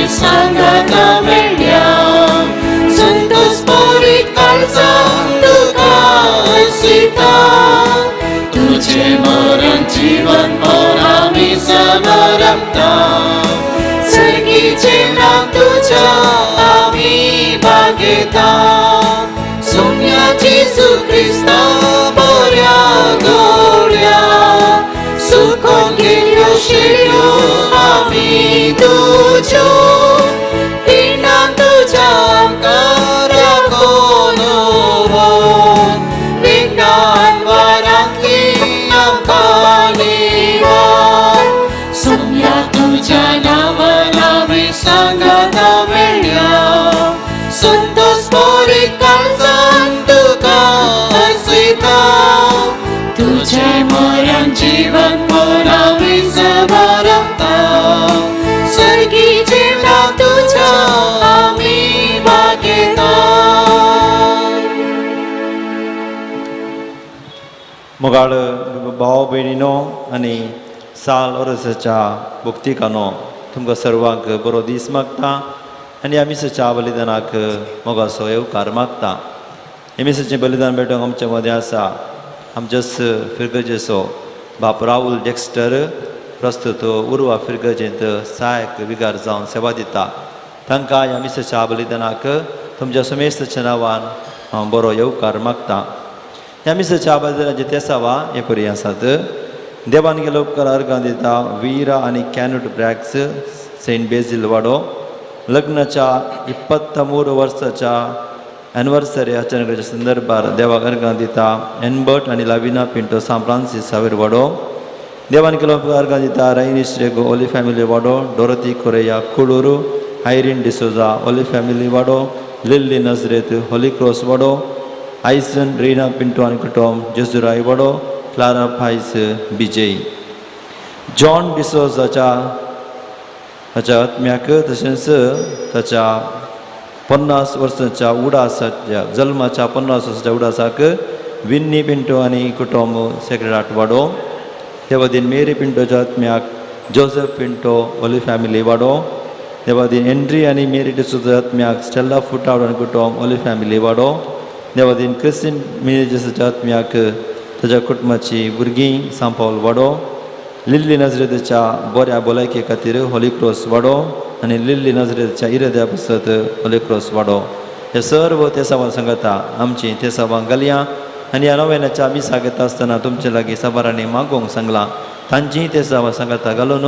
A: आमी सांगाता मेळ्या संतोष परीत काळजान तुका हसयता तुझे मरण जीवन पण आमी समारंभता सर्गी जेवणाक तुज्या आमी भागयता सोम्या जेजू क्रिस्ता बऱ्या गोड्या सुकोन गेल्यो शेळ्यो आमी तुज्यो पिंडान तुज्या आमकां राखून व्हर विंगान वारांतली आमकां निवार सोम्या तुज्या नांवान आमी सांगाता मेळ्या संतोष परीत काळजान तुका हसयता तुझे मरण जीवन पण आमी समारंभता सर्गी जेवणाक तुज्या आमी भागयता.
C: मोगाळ भाव भयणीनो आनी साल ओरसाच्या भक्तिकानो तुमकां सर्वांक बरो दीस मागता आनी ह्या मिसाच्या बलिदानाक मोगाचो येवकार मागता. हे मिसाचें बलिदान भेटोवंक आमच्या मदें आसा आमच्याच फिरगजेचो बाप राहुल डेक्स्टर प्रस्तुत उर्वा फिरगजेंत सहायक विगार जावन सेवा दिता. तांकां ह्या मिसाच्या बलिदानाक तुमच्या सुमेस्ताच्या नांवान हांव बरो येवकार मागता. ह्या मिसाच्या बलिदानाचे तेसावा हे परी आसात. देवान गेलो उपकार अर्गां दिता वीरा आनी कॅनुट ब्रॅक्स सेंट बेजील वाडो लग्नाच्या 23 वर्साच्या एनिवर्सरी आचरणाच्या संदर्भार देवाक अर्गां दिता एनबर्ट आनी लाविना पिंटो सांत फ्रांसीस सावेर वाडो. देवान केलो उपकार अर्गां दिता रैनिश रेगो ओली फॅमिली वाडो Dorothy Correa Kulur Irene D'Souza Holy Family वाडो लिल्ली नजरेत होली क्रॉस वाडो आयसन रिना पिंटो आनी कुटुंब जेजुराय वाडो क्लारा फायस बिजय जॉन डिसोजाच्या ताच्या आत्म्याक तशेंच ताच्या 50 वर्सांच्या उडासाच्या जल्माच्या 50 वर्साच्या उडासाक विन्नी पिंटो आनी कुटुंब सेक्रेड हार्ट वाडो. देवादीन मेरी पिंटोच्या आत्म्याक जोसेफ पिंटो ओली फॅमिली वाडो. देवादीन हेनरी आनी मेरी डिसोजा आत्म्याक स्टेला फुटावड आनी कुटुंब ओली फॅमिली वाडो. देवादीन क्रिस्टीन मिनेजेसाच्या आत्म्याक ताच्या कुटुंबाची भुरगीं सांपावल वाडो. लिल्ली नजरेच्या बऱ्या भलायके खातीर होली क्रॉस वाडो आनी लिल्ली नजरेच्या इराद्या पासत होली क्रॉस वाडो. हे सर्व तेसावां सांगता आमची तेसावां घालया आनी ह्या नव्याच्या मिसाक येता आसतना तुमचे लागीं साबारांनी मागोवंक सांगलां तांचीय तेसावां सांगता घालून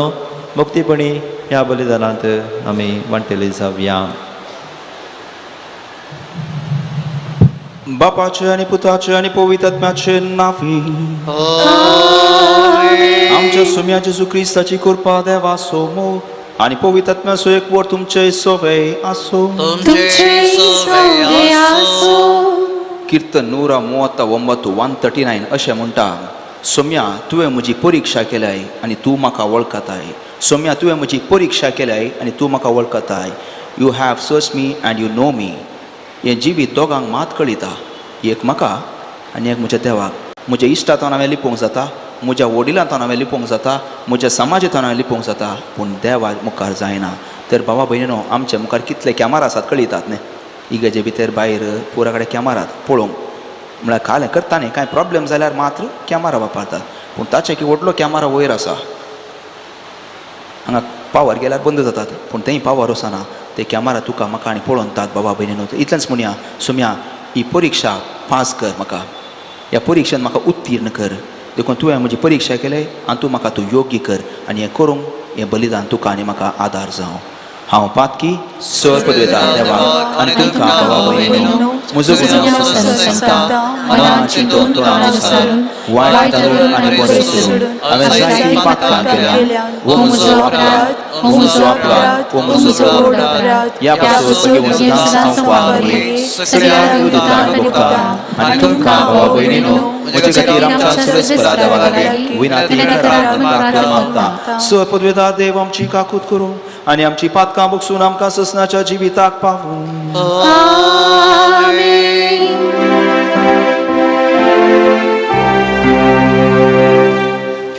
C: मुक्तीपणी ह्या बलिदानांत आमी वांटेली जावया.
B: बापाचे आनी पुताचे आनी पवित्र आत्म्याचे नांवी आमच्या सुम्या जेजू क्रिस्ताची कृपा देवाचो मोग आनी पवित्र आत्म्याचो एकवट तुमचे सोवे आसूं.
A: तुमचे सोवे आसूं.
B: कीर्तन 139 139 अशें म्हणटा सोम्या तुवें म्हजी परिक्षा केल्याय आनी तूं म्हाका वळखताय. सोम्या तुवें म्हजी परिक्षा केल्याय आनी तूं म्हाका वळखताय. You have search me and you know me. हें जिवीत दोगांक मात कळिता, एक म्हाका आनी एक म्हज्या देवाक. म्हज्या इश्टांतल्यान हांवें लिपोवंक जाता, म्हज्या वडिलांतल्यान हांवें लिपोवंक जाता, म्हज्या समाजांतल्यान हांवें लिपोवंक जाता, पूण देवा मुखार जायना. तर भावा भयणीनो आमच्या मुखार कितले कॅमेरा आसात कळितात न्ही. इगर्जे भितर भायर पुरा कडेन कॅमेरात पळोवंक म्हळ्यार कालें करता न्ही, कांय प्रॉब्लेम जाल्यार मात्र कॅमेरा वापरतात, पूण ताचे की व्हडलो कॅमेरा वयर आसा. हांगा पावर गेल्यार बंद जातात, पूण थंय पावर वचना. ते कॅमेरा तुका म्हाका आनी पळोवतात बाबा भयणीनो. इतलेंच म्हणया सुम्या ही परिक्षा पास कर म्हाका, ह्या परिक्षेन म्हाका उत्तीर्ण कर. देखून तुवें म्हजी परिक्षा केली आनी तूं म्हाका तूं योग्य कर आनी हें करूंक हें बलिदान तुका आनी म्हाका आदार जावं. हांव पातकी सर पदवेता देवा आनी तुमकां बाबा भयणीनो म्हजो गुन्यांव सांगता मनान चिंतून तोंडान वायट धरून आनी बरें सोडून हांवें जायतीं पातकां केल्या. हो म्हजो अपराध, हो म्हजो अपराध, हो म्हजो व्हड अपराध. ह्या पासून घेवन सदांच हांव वावुरलें सगळ्या दुतांक भोगता आनी तुमकां बाबा भयणीनो म्हजे खातीर आमच्या सुरेस्परा देवा लागीं विनंती करात प्रार्थना मागता. सर पदवेता देव आमची काकूत करूं आनी आमची पातकां बगसून आमकां ससनाच्या जिविताक पावूं.
A: आमेन.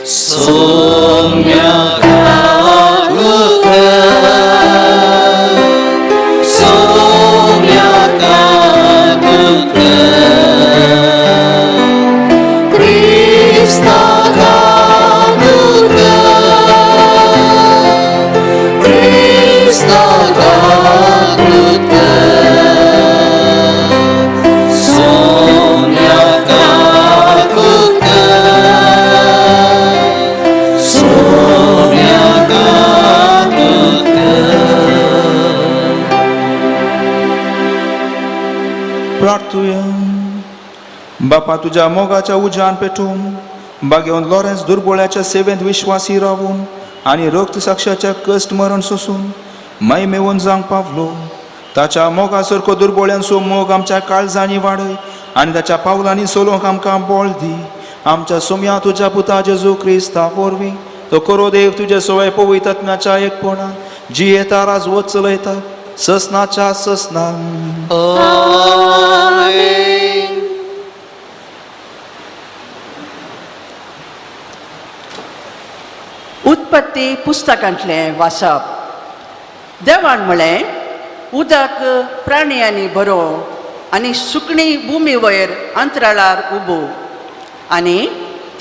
A: सोम्या काकूत कर
B: प्रार्थुया. बापा तुज्या मोगाच्या उज्यान पेटोवन बागेवन लॉरेन्स दुर्बोळ्याच्या सेवेंत विश्वासी रावून आनी रक्त साक्षाच्या कश्ट मरण सोसून महिमेवन जावंक पावलो. ताच्या मोगा सारको दुर्बोळ्यांचो मोग आमच्या काळजांनी वाडय आनी ताच्या पावलांनी चलोवंक आमकां बळ दी. आमच्या सोम्या तुज्या पुता जेजू क्रिस्ता वरवीं तो करो देव तुज्या सवय पवित्रत्म्याच्या एकपणान जियेता राजवत चलयता ससनाच्या ससना.
A: आमेन.
D: उत्पत्ती पुस्तकांतलें वाचप. देवान म्हळें, उदक प्राण्यांनी बरोवं आनी सुकणी भुमी वयर अंतराळार उबो. आनी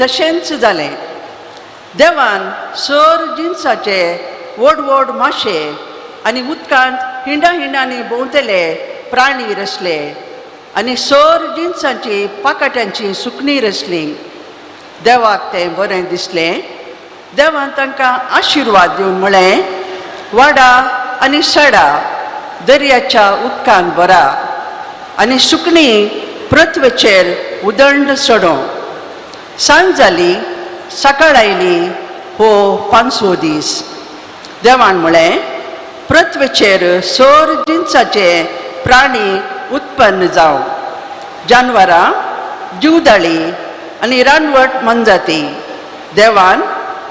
D: तशेंच जालें. देवान सर जिनसाचे व्हड व्हड माशे आनी उदकांत हिंडा हिंडांनी भोंवतले प्राणी रचले आनी सर जिनसांची पाकाट्यांची सुकणी रचली. देवाक तें बरें दिसलें. देवान तांकां आशिर्वाद दिवन म्हळें, वाडा आनी सडा, दर्याच्या उदकान भरा आनी सुकणी पृथ्वेचेर उदंड चडोवं. सांज जाली, सकाळ आयली, हो पांचवो दीस. देवान म्हळें, पृथ्वेचेर सर जिनसाचे प्राणी उत्पन्न जावं, जानवरां, जिवदाळी आनी रानवट मनजाती. देवान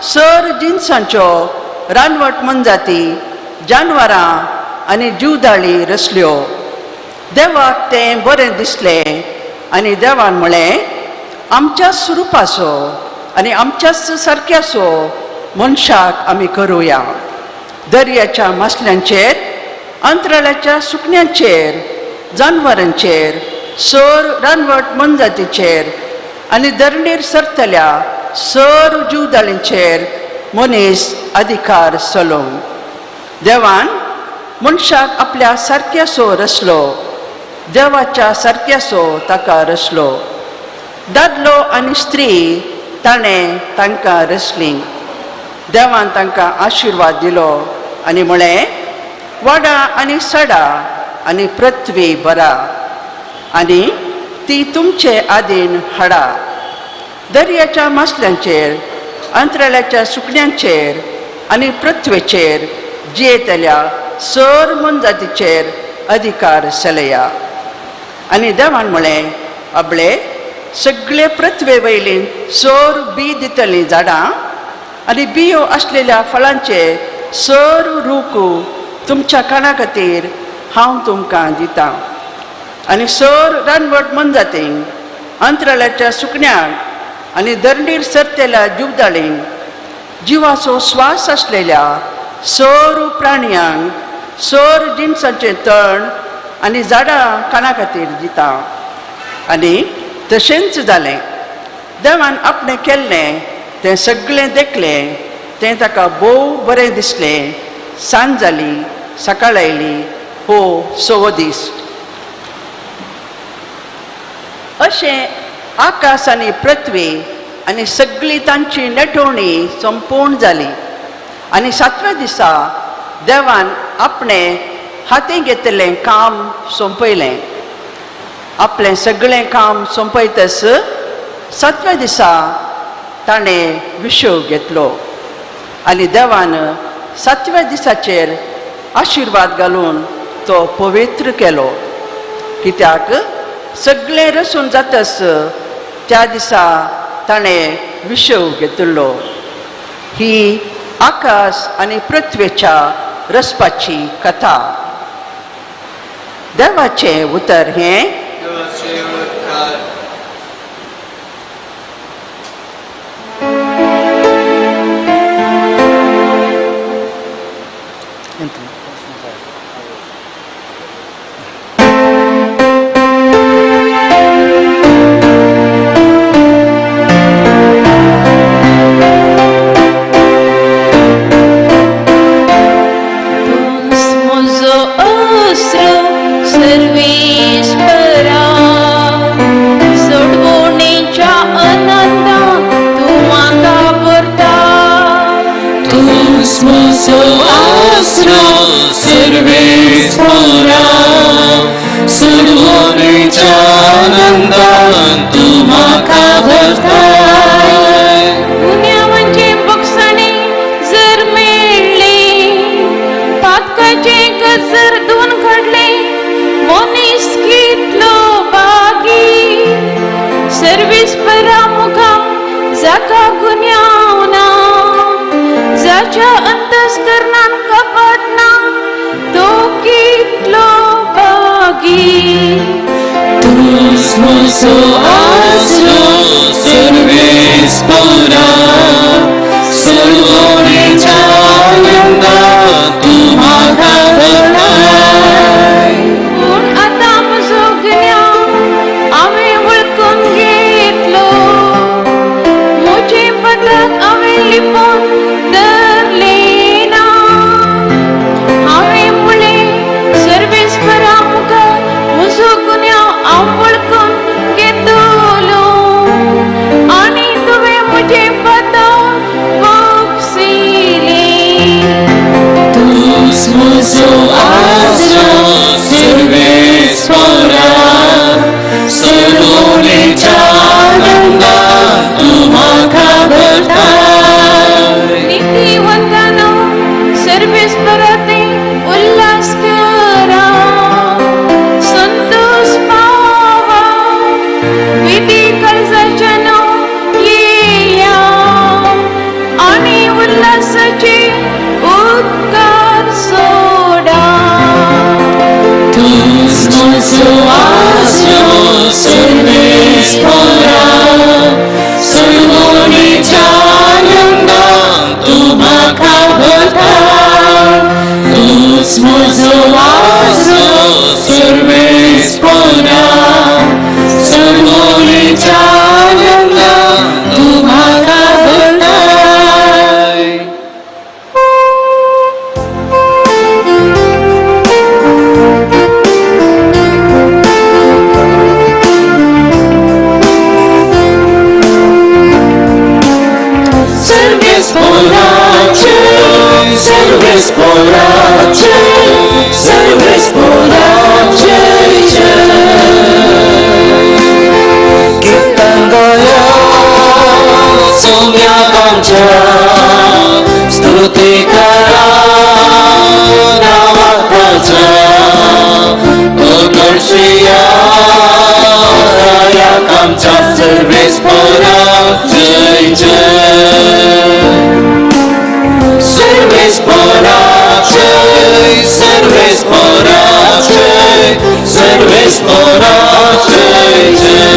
D: सर जिनसांच्यो रानवट मनजाती, जानवरां आनी जिवदाळी रचल्यो. देवाक तें बरें दिसलें आनी देवान म्हळें, आमच्या स्वरुपाचो आनी आमच्याच सारक्याचो मनशाक आमी करुया. दर्याच्या मासल्यांचेर, अंतराळाच्या सुकण्यांचेर, जानवरांचेर, सर रानवट मनजातीचेर आनी धरणीर सरतल्या सर जिवदाळींचेर मनीस अधिकार चलोवं. देवान मनशाक आपल्या सारक्यासो रचलो, देवाच्या सारक्यासो ताका रचलो. दादलो आनी स्त्री ताणें तांकां रचलीं. देवान तांकां आशिर्वाद दिलो आनी म्हळें, वाडा आनी सडा आनी पृथ्वी भरा आनी ती तुमचे आदीन हाडा. दर्याच्या मासल्यांचेर, अंतराळाच्या सुकण्यांचेर आनी पृथ्वेचेर जियेतल्या सर मनजातीचेर अधिकार चलया. आनी देवान म्हळें, अबळे सगळे पृथ्वे वयली सर बी दितलीं झाडां आनी बियो आसलेल्या फळांचे सर रूख तुमच्या खाणा खातीर हांव तुमकां दितां. आनी सर रानवट मनजातींक, अंतराळाच्या सुकण्यांक आनी धरणीर सरतल्या जिवदाळींक, जिवाचो स्वास आसलेल्या सर प्राण्यांक सर जिनसांचें तण आनी झाडां खाणा खातीर दिता. आनी तशेंच जालें. देवान आपणें केल्लें तें सगळें देखलें, तें ताका भोव बरें दिसलें. सांज जाली, सकाळ आयली, हो सवो दीस. अशें आकाश आनी पृथ्वी आनी सगळी तांची नेटोवणी संपूर्ण जाली. आनी सातव्या दिसा देवान आपणें हातीं घेतिल्लें काम सोंपयलें. आपलें सगळें काम सोंपयतच सातव्या दिसा ताणें विशव घेतलो आनी देवान सातव्या दिसाचेर आशिर्वाद घालून तो पवित्र केलो. कित्याक सगळें रसून जातच त्या दिसा ताणें विशव घेतिल्लो. ही आकाश आनी पृथ्वेच्या रचपाची कथा. देवाचें उतर हें.
A: सर्वेस्परा, सोडवणेच्या नजर धुवन काडले मनीस कितलो बागी सर्वेस्परा मुखार जाका गुन्यांव ना जाच्या अंतस्करणान कपट ना तो कितलो बागी.
E: तूच म्हजो आसरो सर्वेस्परा सर्वोणेच्या आनंदान तूं म्हाका भरताय.
A: पूण आतां म्हजो गुन्यांव हांवें वळखून घेतलो म्हजें पदक हांवें लिपोवन धरलें ना. हांवें म्हणलें सर्वेस्परा मुखार म्हजो गुन्यांव हांव वळखून घेतलो आनी तुवें म्हजें पदक बक्षिलें.
E: तूच म्हजो आसरो सर्वेस्परा सर्वोणेच्या आनंदान तूं म्हाका भरताय.
A: नीतिवंतानो सर्वेस्परा ते उल्हास करा संतोष पावा विधी कर्जाच्यानो येया आनी उल्हासाचे उद्गार सोडा.
E: तूच म्हजो आसरो सर्वेस्परा सर्वोणेच्या आनंदान तूं म्हाका भरताय. तूच म्हजो आसरो सर्वेस्परा सर्वोणेच्या आनंदान तूं म्हाका भरताय. सर्वेस्पराचे सर्वेस्पराचे सर्वेस्पराचे जय. कीर्तन गाया सोम्या आमच्या स्तुती करा नावाच्या तो दर्शया राया आमच्या सर्वेस्परा जय जय. सर्वेस्परा जय सर्वेस्परा जय सर्वेस्परा जय जय.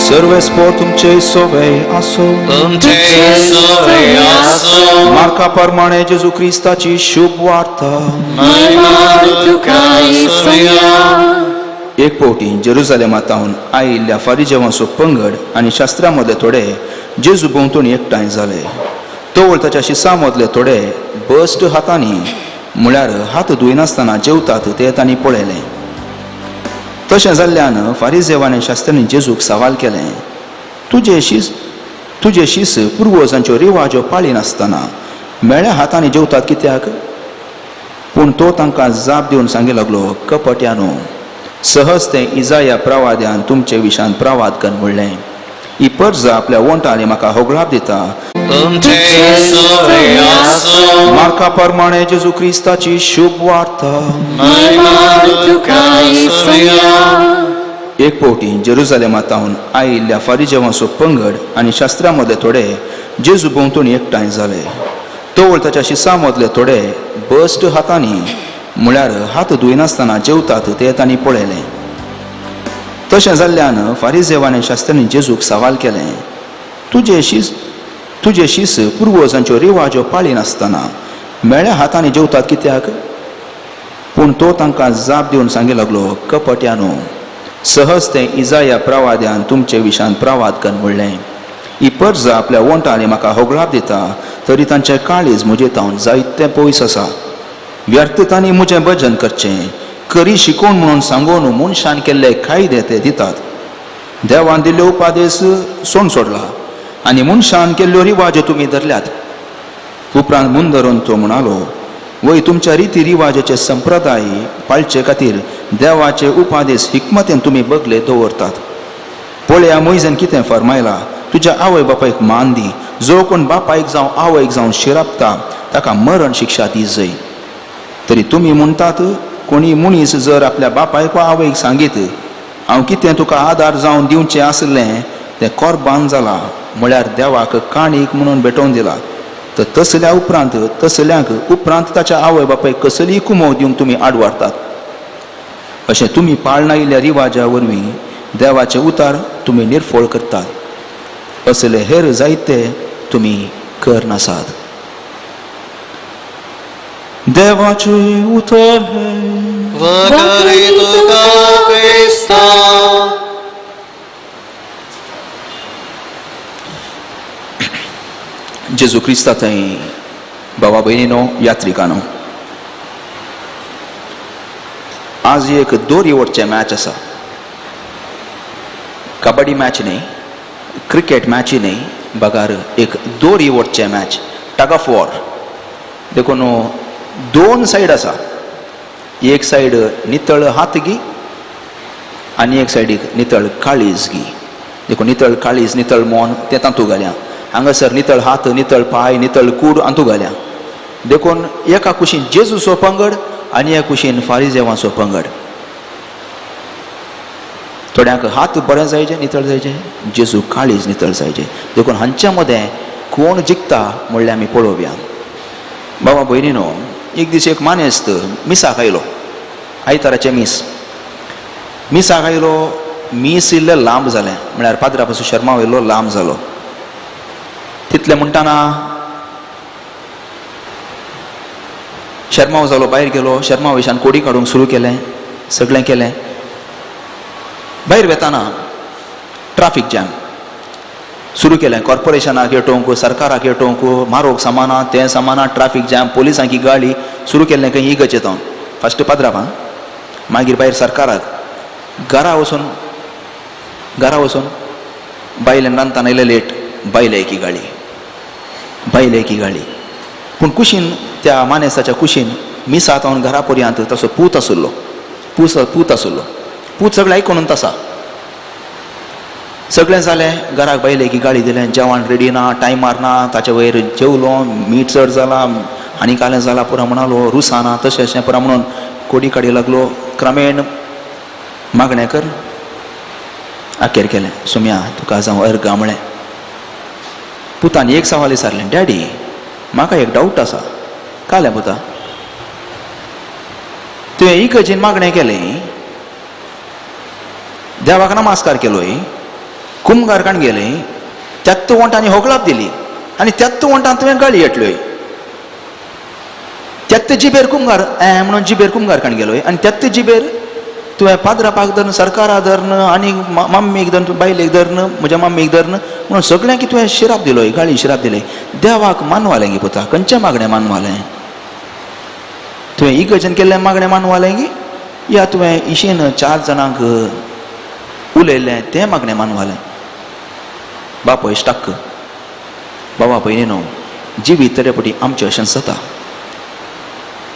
B: सर्वेस्पोर तुमचे सोवे आसो.
E: तुमचे सोवे आसो.
B: मार्का प्रमाणे जेजू क्रिस्ताची शुभ वार्ता.
E: महिमा तुका सोम्या.
B: एक फावटी जेरुजालेमांत आयिल्ल्या फारिजेवांचो पंगड आनी शास्त्रा मदले थोडे जेजू भोंवतणी एकठांय जाले. तवळ ताच्या शिसां मदले थोडे बस्ट हातांनी म्हळ्यार हात धुयनासतना जेवतात ते तांणी पळयलें. तशें जाल्ल्यान फारिजेवान आनी शास्त्र्यांनी जेजूक सवाल केलें, तुजे शीस पुर्वजांच्यो रिवाज्यो पाळिनासतना मेळ्या हातांनी जेवतात कित्याक? पूण तो तांकां जाप दिवन सांगी लागलो, कपट्यानो, सहज तें इजाया प्रवाद्यान तुमचे विशान प्रवाद कर म्हणलें, ही परजा आपल्या वोंटांनी म्हाका होगळाप दिता.
E: तुमचे सोवे आसो.
B: मार्का प्रमाणे जेजू क्रिस्ताची शुभ वार्ता.
E: महिमा तुका सोम्या.
B: एक फावटी जेरुजालेमांत आयिल्ल्या फारिजेवांचो पंगड आनी शास्त्रा मदले थोडे जेजू भोंवतणी एकठांय जाले. तवळ ताच्या शिसां मदले थोडे बस्ट हातांनी म्हळ्यार हात धुयनासतना जेवतात ते तांणी पळयलें. तशें जाल्ल्यान फारिजेवान आनी शास्त्र्यांनी जेजूक सवाल केलें, तुजे शीस पुर्वजांच्यो रिवाज्यो पाळिनासतना मेळ्या हातांनी जेवतात कित्याक? पूण तो तांकां जाप दिवन सांगी लागलो, कपट्यानो, सहज तें इजाया प्रवाद्यान तुमचे विशान प्रवाद कर म्हणलें, ही परजा आपल्या वोंटांनी म्हाका होगळाप दिता तरी तांचें काळीज म्हजे तावन जायतें पयस आसा. व्यर्थ तांणी म्हजें भजन करचें, करी शिकोवन म्हणून सांगून मनशान केल्ले कायदे ते दितात. देवान दिल्ले उपादेस सोण सोडला आनी मनशान केल्ल्यो रिवाज्यो तुमी धरल्यात. उपरांत मुंदरून तो म्हणालो, वय तुमच्या रिती रिवाजाचे संप्रदाय पाळचे खातीर देवाचे उपादेस हिकमतेन तुमी बगले दवरतात. पळया मोयजेन कितें फरमायला, तुज्या आवय बापायक मान दी, जो कोण बापायक जावं आवयक जावं शिरापता ताका मरण शिक्षा दी जय. तरी तुमी म्हणटात, कोणी मनीस जर आपल्या बापायक वा आवयक सांगीत, हांव कितें तुका आदार जावन दिवचें आसलें तें कोर्बान जालां, म्हळ्यार देवाक काणीक म्हणून भेटोवन दिला, तर तसल्या उपरांत तसल्यांक उपरांत ताच्या आवय बापायक कसलीय कुमोव दिवंक तुमी आडवारतात. अशें तुमी पाळनायिल्ल्या रिवाजा वरवीं देवाचे उतार तुमी निर्फळ करतात. असले हेर जायते तुमी कर नासात. देवाचे उतर हें.
E: वखरी तुका क्रिस्ता.
B: जेजू क्रिस्ता थंय भावा भयणीनो, यात्रिकानो, आज एक दोरी ओडचें मॅच आसा. कबड्डी मॅच न्ही, क्रिकेट मॅचूय न्ही, बगार एक दोरी ओडचें मॅच, टग ऑफ वॉर. देखून दोन सायड आसा, एक सायड नितळ हात गी आनी एक सायडीक नितळ काळीज गी. देखून नितळ काळीज, नितळ मन तें तातूंत घाल्या. हांगासर नितळ हात, नितळ पांय, नितळ कूड हातूंत घाल्या. देखून एका कुशीन जेजूचो पंगड आनी एका कुशीन फारिजेवांचो पंगड. थोड्यांक हात बरें जायचे, नितळ जायचे, जेजू काळीज नितळ जायचे. देखून हांच्या मदें कोण जिखता म्हणल्यार आमी पळोवया. बाबा भयणीनो, एक दीस एक मानेस्त मिसाक आयलो, आयताराचें मीस. मिसाक आयलो, मीस इल्लें लांब जालें, म्हळ्यार पाद्रा पासून शर्मा वयलो लांब जालो. तितलें म्हणटाना शर्माव जालो, भायर गेलो. शर्मा वयल्यान कोडी काडूंक सुरू केलें, सगळें केलें. भायर वेताना ट्राफीक जॅम सुरू केलें. कॉर्पोरेशनाक येटोवंक, सरकाराक येटोवंक, मारोग सामाना, तें सामाना, ट्राफीक जॅम, पोलिसांकी गाळी सुरू केल्लें. खंय इगर्जेंत हांव फस्ट पाद्रापां, मागीर भायर सरकाराक. घरा वचून, घरा वचून बायलेन रांदताना इल्लें लेट, बायले की गाळी, बायले की गाळी. पूण कुशीन, त्या मानेसाच्या कुशीन मिसात हांव घरा पर्यंत तसो पूत आशिल्लो, पूत पूत आशिल्लो. पूत सगळें आयकून तसा सगळें जालें. घराक बायले की गाळी दिलें, जेवण रेडी ना, टायमार ना, ताचे वयर जेवलो, मीठ चड जाला आनी कालें जाला पुरा म्हणालो, रुसाना तशें अशें पुरा म्हणून कोडी काडी लागलो. क्रमेण मागणें कर अखेर केलें, सुम्या तुका जावं अर्गां म्हळें. पुतान एक सवाल विचारलें, डॅडी म्हाका एक डावट आसा. कालें पुता, तुवें इगर्जेन मागणें केलें, देवाक नमस्कार केलोय, कुमगार काण गेलें, त्यात्त वंटांनी होगळाप दिली आनी त्यात्त वंटान तुवें गाळी येटल्योय, त्यात्त जिबेर कुमगार म्हणून जिबेर कुमगार काण गेलोय आनी त्यात्त जिबेर तुवें पाद्रापाक धरून, सरकारा धरून आनी मम्मीक धरून, बायलेक धरून, म्हज्या मम्मीक धरून म्हणून सगळ्यांक तुवें शिराप दिलोय, गाळी शिराप दिले. देवाक मानवालें गी पुता? खंयचें मागणें मानवालें तुवें? इगर्जेन केल्लें मागणें मानवालें गी या तुवें इशेन चार जाणांक उलयल्लें तें मागणें मानवालें? बापय इश्टाक, बाबा पयलीं न्हू, जिवीत थोडे पटी आमचें अशेंच जाता.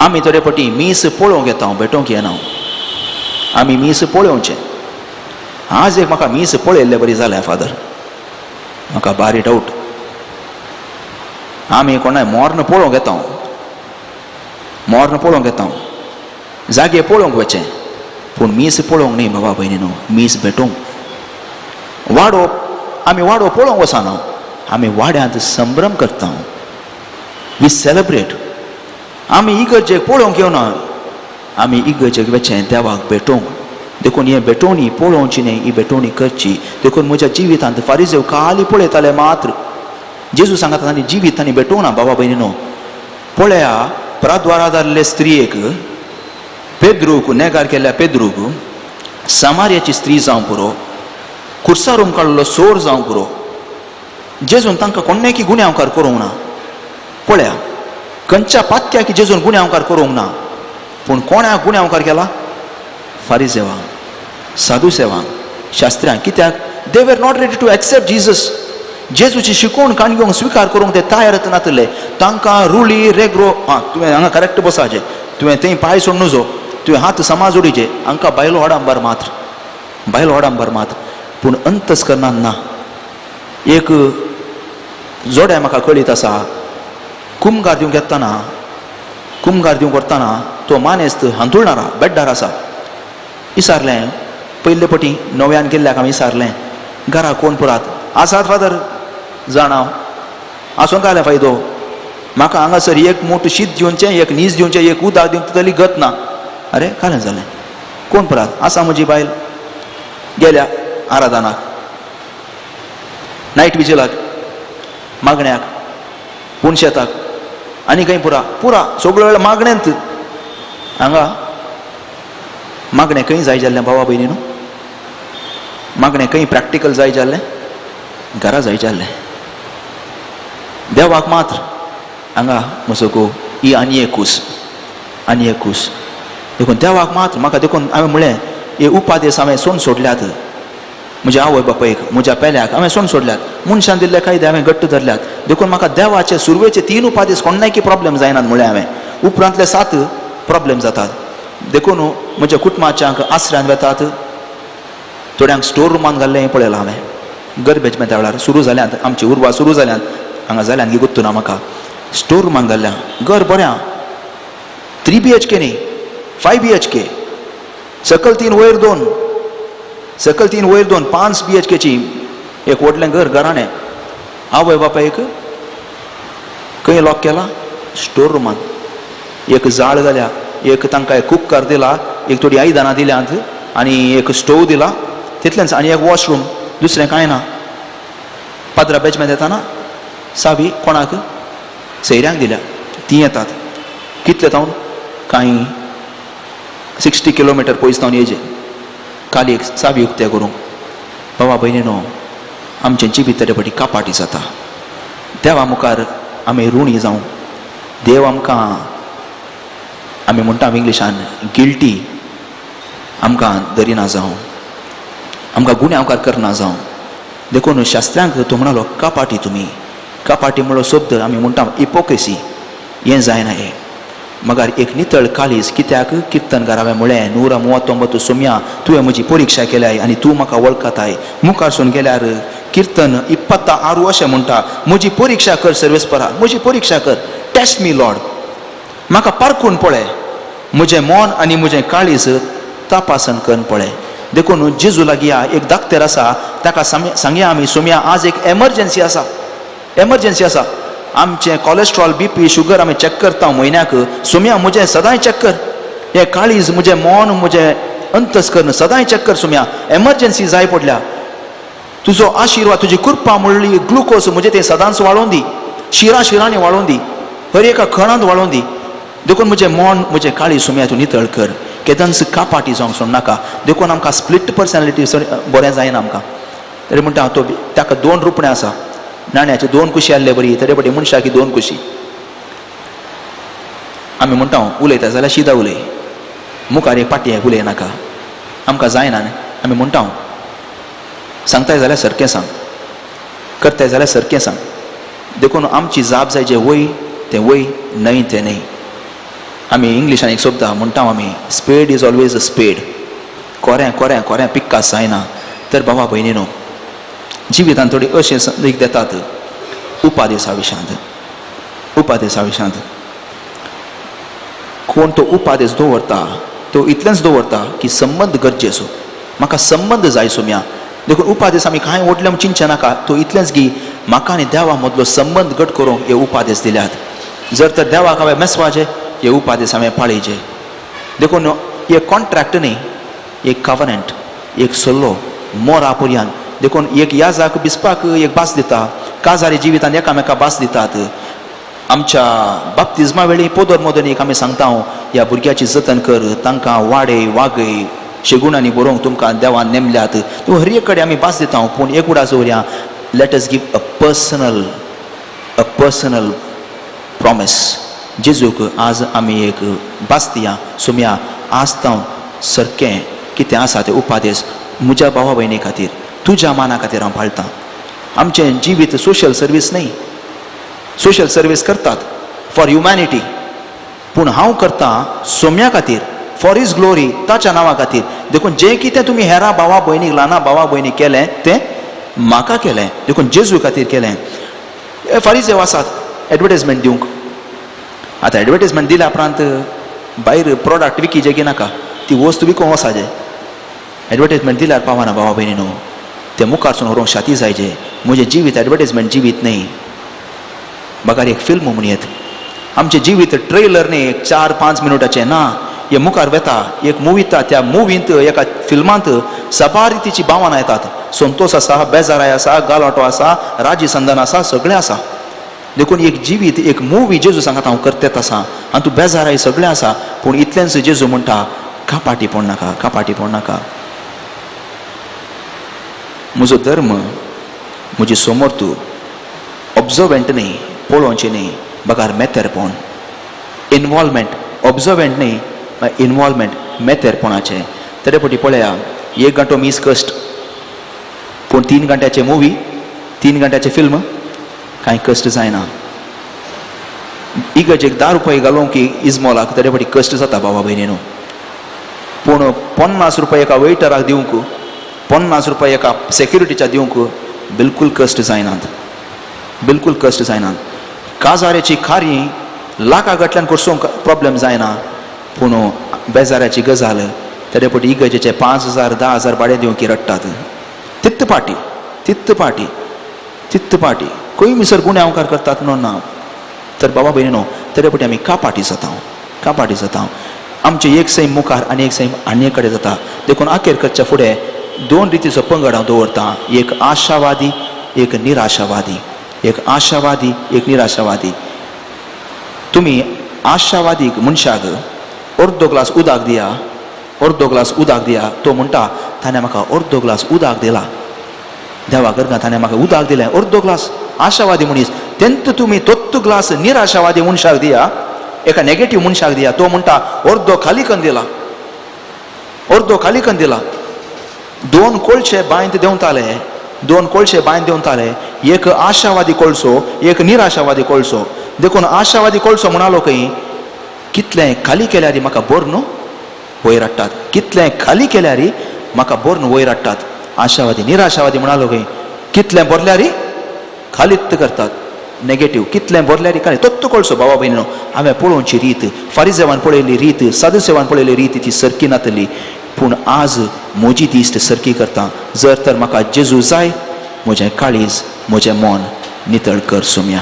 B: आमी थोडे पटी मीस पळोवंक येता, भेटोवंक येना. आमी मीस पळोवचें. आज एक म्हाका मीस पळयल्ले बरी जालें फादर, म्हाका बारी डावट. आमी कोणाय मोर्न पळोवंक येता, मोर्न पळोवंक येता, जागे पळोवंक वचें, पूण मीस पळोवंक न्ही बाबा भयणी न्हू, मीस भेटोवंक. वाडो आमी वाडो पळोवंक वचना, आमी वाड्यांत संभ्रम करता, we celebrate. आमी इगर्जेक पळोवंक येवना, आमी इगर्जेक वचें देवाक भेटोवंक. देखून हे भेटोवणी पळोवची न्ही, ही भेटोवणी करची. देखून म्हज्या जिवितांत फारिजेव खाली पळयताले मात्र, जेजू सांगता तांणी जिवीत तांणी भेटोवना. बाबा भयणी न्हू, पळया, प्राद्वारा जाल्ले स्त्रियेक, पेद्रूक, नेगार केल्ल्या पेद्रूक, समार्याची स्त्री जावं पुरो, कुर्सारूम काडलो सोर जावं पुरो, जेजून तांकां कोणेकी गुन्यांवकार करूंक ना. पळया, खंयच्या पातक्याक जेजून गुन्यांवकार करूंक ना, पूण कोणाक गुन्यांवकार केला? फारिजेवांक, साधुसेवांक, शास्त्र्यांक. कित्याक? They were not ready to accept Jesus. जेजूची शिकवण काण घेवंक, स्विकार करूंक ते तयारच नातले. तांकां रुळी रेग्रो, आं तुवें हांगा करेक्ट बसाचें, तुवें थंय पांय सोडून जो, तुवें हात समाज उडीचे, हांकां बायलो आडंबर मात्र, बायलो आडंबर मात्र, पूण अंतस्करणान ना. एक जोड्या म्हाका कळीत आसा, कुमगार दिवंक येतना, कुमगार दिवंक व्हरतना तो मानेस्त हांतुळणार बेड्डार आसा. विचारलें पयले पटी नव्यान गेल्ल्याक हांवें विचारलें, घरा कोण पुरात आसात फादर? जाणा आसूं कांय फायदो, म्हाका हांगासर एक मोट शीत दिवचें, एक नीस दिवचें, एक उदक दिवचें तरी गत ना. अरे कालें जालें, कोण पुरात आसा? म्हजी बायल गेल्या आराधनाक, नायट विजिलाक, मागण्याक, पुणशेताक आनी खंय पुरा पुरा सगळो वेळ मागण्यांत. हांगा मागणें खंय जाय जाल्लें भावा भयणी न्हू? मागणें खंय प्रॅक्टिकल जाय जाल्लें? घरा जाय जाल्लें. देवाक मात्र हांगा म्हजो ही आनी एक कूस, आनी एक कूस. देखून देवाक मात्र म्हाका, देखून हांवें म्हणलें हे उपादेस हांवें सोण सोडल्यात. म्हज्या आवय बापायक, म्हज्या पेल्याक हांवें सोण सोडल्यात. मनशान दिल्ले कायदे हांवें घट्ट धरल्यात. देखून म्हाका देवाचे सुरवेचे 3 उपादेस कोणाय प्रॉब्लेम जायनात म्हणलें हांवें, उपरांतले 7 प्रॉब्लेम जातात. देखून म्हज्या कुटुंबाच्यांक आसऱ्यान वेतात, थोड्यांक स्टोर रुमान घाल्लें हें पळयलां हांवें. गरबेज त्या वेळार सुरू जाल्यात, आमची उर्बा सुरू जाल्यात, हांगा जाल्यान की गुत्तू ना म्हाका. स्टोर रुमान घाल्ल्या, घर बरें, 3 BHK न्ही, 5 BHK, सकल 3 वयर 2, सकल 3 वयर 2, 5 BHKची एक व्हडलें घर, घराणें. आवय बापायक खंय लॉक केला? स्टोर रुमान. एक जाळ घाल्या, एक तांकां एक कुकर दिला, एक थोडी आयदनां दिल्यांत आनी एक स्टोव दिला, तितलेंच, आनी एक वॉशरूम, दुसरें कांय ना. पाद्रा बेजमेंत येताना सावी कोणाक? सैऱ्यांक दिल्या. तीं येतात कितले तावन? कांय 60 किलोमिटर पयस तावन येजे काली एक सावी उक्ते करूंक. बाबा भयणीनो, आमचें जिवीत तरे पटी कापाटी जाता. देवा मुखार आमी ऋणी जावं, देव आमकां, आमी म्हणटा इंग्लिशान गिल्टी, आमकां धरिना जावं, आमकां गुन्यांवकार करना जावं. देखून शास्त्र्यांक तो म्हणालो कापाटी तुमी. कापाटी म्हणलो शब्द आमी म्हणटा हिपोक्रेसी, हें जायना हें. मगर एक नितळ काळीज कित्याक? किर्तनकार हांवें म्हळें 139 सोम्या तुवें म्हजी परिक्षा केल्याय आनी तूं म्हाका वळखताय. मुखारसून गेल्यार किर्तन 26 अशें म्हणटा, म्हजी परिक्षा कर सर्वेस्परा, म्हजी परिक्षा कर, टेस्ट मी लॉर्ड, म्हाका पारखून पळय, म्हजें मन आनी म्हजें काळीज तपासन करून पळय. देखून जेजू लागीं एक दाक्तेर आसा, ताका सांगया आमी, सोम्या आज एक एमर्जन्सी आसा, एमर्जन्सी आसा, आमचें कॉलेस्ट्रॉल, BP, sugar आमी चॅक करता म्हयन्याक, सोम्या म्हजें सदांय चॅक कर, हें काळीज म्हजें मन म्हजें अंतस करून सदांय चॅक कर सोम्या, एमर्जन्सी जाय पडल्या, तुजो आशिर्वाद, तुजी कृपा म्हणली ग्लुकोज म्हजें तें सदांच वाळोवन दी, शिरां शिरांनी वाळोवन दी, हर एका खणांत वाळोवन दी. देखून म्हजें मन म्हजें काळीज सोम्या तूं नितळ कर, केदन्स कापाटी जावंक सोडनाका. देखून आमकां स्प्लीट पर्सनॅलिटी बरें जायना आमकां. तरी म्हणटा तो ताका 2 रुपणे आसा, नाण्याचे 2 कुशी आहले बरी, तरी पटी मनशाकी 2 कुशी. आमी म्हणटा उलयता जाल्यार शिदा उलय, मुखार एक पाटी उलय नाका, आमकां जायना न्ही. आमी म्हणटा सांगताय जाल्यार सारकें सांग, करताय जाल्यार सारकें सांग. देखून आमची जाप जाय, जें वय तें वय, न्हय तें न्हय. आमी इंग्लिशान एक शब्द म्हणटा आमी, spade is always a spade. कोऱ्या कोऱ्या कोऱ्या पिक्कास जायना. तर बाबा भयणीनो, जिवितान थोडी अशें संदीक देतात उपादेसा विशांत, उपादेसा विशांत. कोण तो उपादेस दवरता तो इतलेंच दवरता की संबंद गरजेचो, म्हाका संबंद जाय सोम्या. देखून उपादेस आमी कांय व्हडलें चिंतचें नाका, तो इतलेंच की म्हाका आनी देवा मदलो संबंद घट करूंक हे उपादेस दिल्यात. जर तर देवाक हांवें मेसवाचे, हे उपादेस हांवें पाळीचे. देखून एक कॉन्ट्रॅक्ट न्ही, एक कवनंट, एक सल्लो मोरा पुरयान. देखून एक याजाक बिस्पाक एक भास दिता, काजारी जिवितान एकामेका भास दितात. आमच्या बाप्तिज्मा वेळी पोदोर मोदोन एक आमी सांगता, ह्या भुरग्याची जतन कर, तांकां वाडय वागय, शेगुणांनी बरोवंक तुमकां देवान नेमल्यात. तूं हर एक कडेन आमी भास दिता. पूण एक उडास दवरया, let us give a personal promise. जेजूक आज आमी एक भास दिया, सोम्या आज तावन सारकें कितें आसा तें उपादेस म्हज्या भावा भयणी खातीर, तुज्या माना खातीर हांव पाळटां. आमचें जिवीत सोशल सर्वीस न्ही, सोशल सर्वीस करतात फॉर ह्युमॅनिटी, पूण हांव करतां सोम्या खातीर, फॉर his glory, ताच्या नांवा खातीर. देखून जें कितें तुमी हेरां भावा भयणीक, ल्हाना भावा भयणीक केलें तें म्हाका केलें, देखून जेजू खातीर केलें. फारीजेव आसात एडवर्टायजमेंट दिवंक. आतां एडवर्टायजमेंट दिल्या उपरांत भायर प्रोडक्ट विकीचे की नाका, ती वस्तू विकूंक वचाचे. एडवर्टायजमेंट दिल्यार पावना भावा भयणी न्हू, तें मुखारसून व्हरूंक शाती जायचे. म्हजें जिवीत एडवर्टायजमेंट जिवीत न्हय, बगार एक फिल्म म्हणयेत. आमचें जिवीत ट्रेलर न्ही, एक 4-5 मिनटाचें ना, हे मुखार वेता एक मुवी येता, त्या मुवींत एका फिल्मांत साबार रितीची भावना येतात. संतोष आसा, बेजाराय आसा, गालाटो आसा, राजी संदन आसा, सगळें आसा. देखून एक जिवीत एक मुवी जेजू सांगता हांव करतेत आसा आनी तूं बेजाराय सगळें आसा, पूण इतलेंच जेजू म्हणटा कापाटी पड नाका, कापाटी पड नाका. म्हजो धर्म म्हजी समोर तूं ऑब्जर्वंट न्ही, पळोवचें न्ही, बगार मेतेरपण, इनवॉल्वमेंट. ऑब्जर्वंट न्ही, इनवॉल्वमेंट, मेतेरपणाचें. तेरे पटी पळया, 1 घंटो मीस कश्ट, पूण 3 घंट्याचें मुवी, 3 घंट्याचें फिल्म कांय कश्ट जायना. इगर्जेक 10 रुपये घालूंक की इजमोलाक तेरे पटी कश्ट जाता बाबा भयणी न्हू, पूण 50 रुपये एका वेटराक दिवंक, 50 रुपये एका सेक्युरिटीच्या दिवंक बिलकूल कश्ट जायनात, बिलकूल कश्ट जायनात. काजाऱ्याची खारी लाखा गटल्यान करसूंक प्रॉब्लेम जायना, पूण बेजाऱ्याची गजाल तेरे पटी इगर्जेचे 5,000 10,000 भाडें दिवंक रडटात. तित्त पाटी, तित्त पाटी, तित्त पाटी खंय मिसर गुन्यांवकार करतात न्हू ना. तर बाबा भयणी न्हू, तेरे पटी आमी कापाटी जाता, कापाटी जाता. आमचें एक सैम मुखार आनी एक सैम आनी कडेन जाता. देखून आखेर करच्या फुडें 2 रितीचो पंगड हांव दवरतां, एक आशावादी, एक निराशावादी, एक आशावादी, एक निराशावादी. तुमी आशावादी मनशाक अर्दो ग्लास उदक दिया, अर्दो ग्लास उदक दिया, तो म्हणटा ताणें म्हाका अर्दो ग्लास उदक दिला, देवा गरगा ताणें म्हाका उदक दिलें अर्दो ग्लास. आशावादी मनीस. तेंत तुमी तोत्त ग्लास निराशावादी मनशाक दिया, एका नेगेटीव मनशाक दिया, तो म्हणटा अर्दो खाली कन दिला, अर्दो खाली कन दिला. 2 कोळशे बांयत देंवताले, 2 कोळशे बांयत देंवताले, एक आशावादी कोळसो, एक निराशावादी कोळसो. देखून आशावादी कोळसो म्हणालो खंय, कितलें खाली केल्यार म्हाका बोर न्हू वयर हाडटात, कितलें खाली केल्यार म्हाका बोर न्हू वयर हाडटात. आशावादी. निराशावादी म्हणालो खंय, कितलें भरल्यार खालीत करतात, नेगेटीव, कितलें भरल्यार खाली. तोत्त कोळसो बाबा भयणीनो, हांवें पळोवची रीत, फारिजेवान पळयली रीत, साधुसेवान पळयली रीत ती सरकी नातली, पूण आज म्हजी दिश्ट सरकी करता. जर तर म्हाका जेजू जाय, म्हजें काळीज म्हजें मन नितळ कर सुम्या.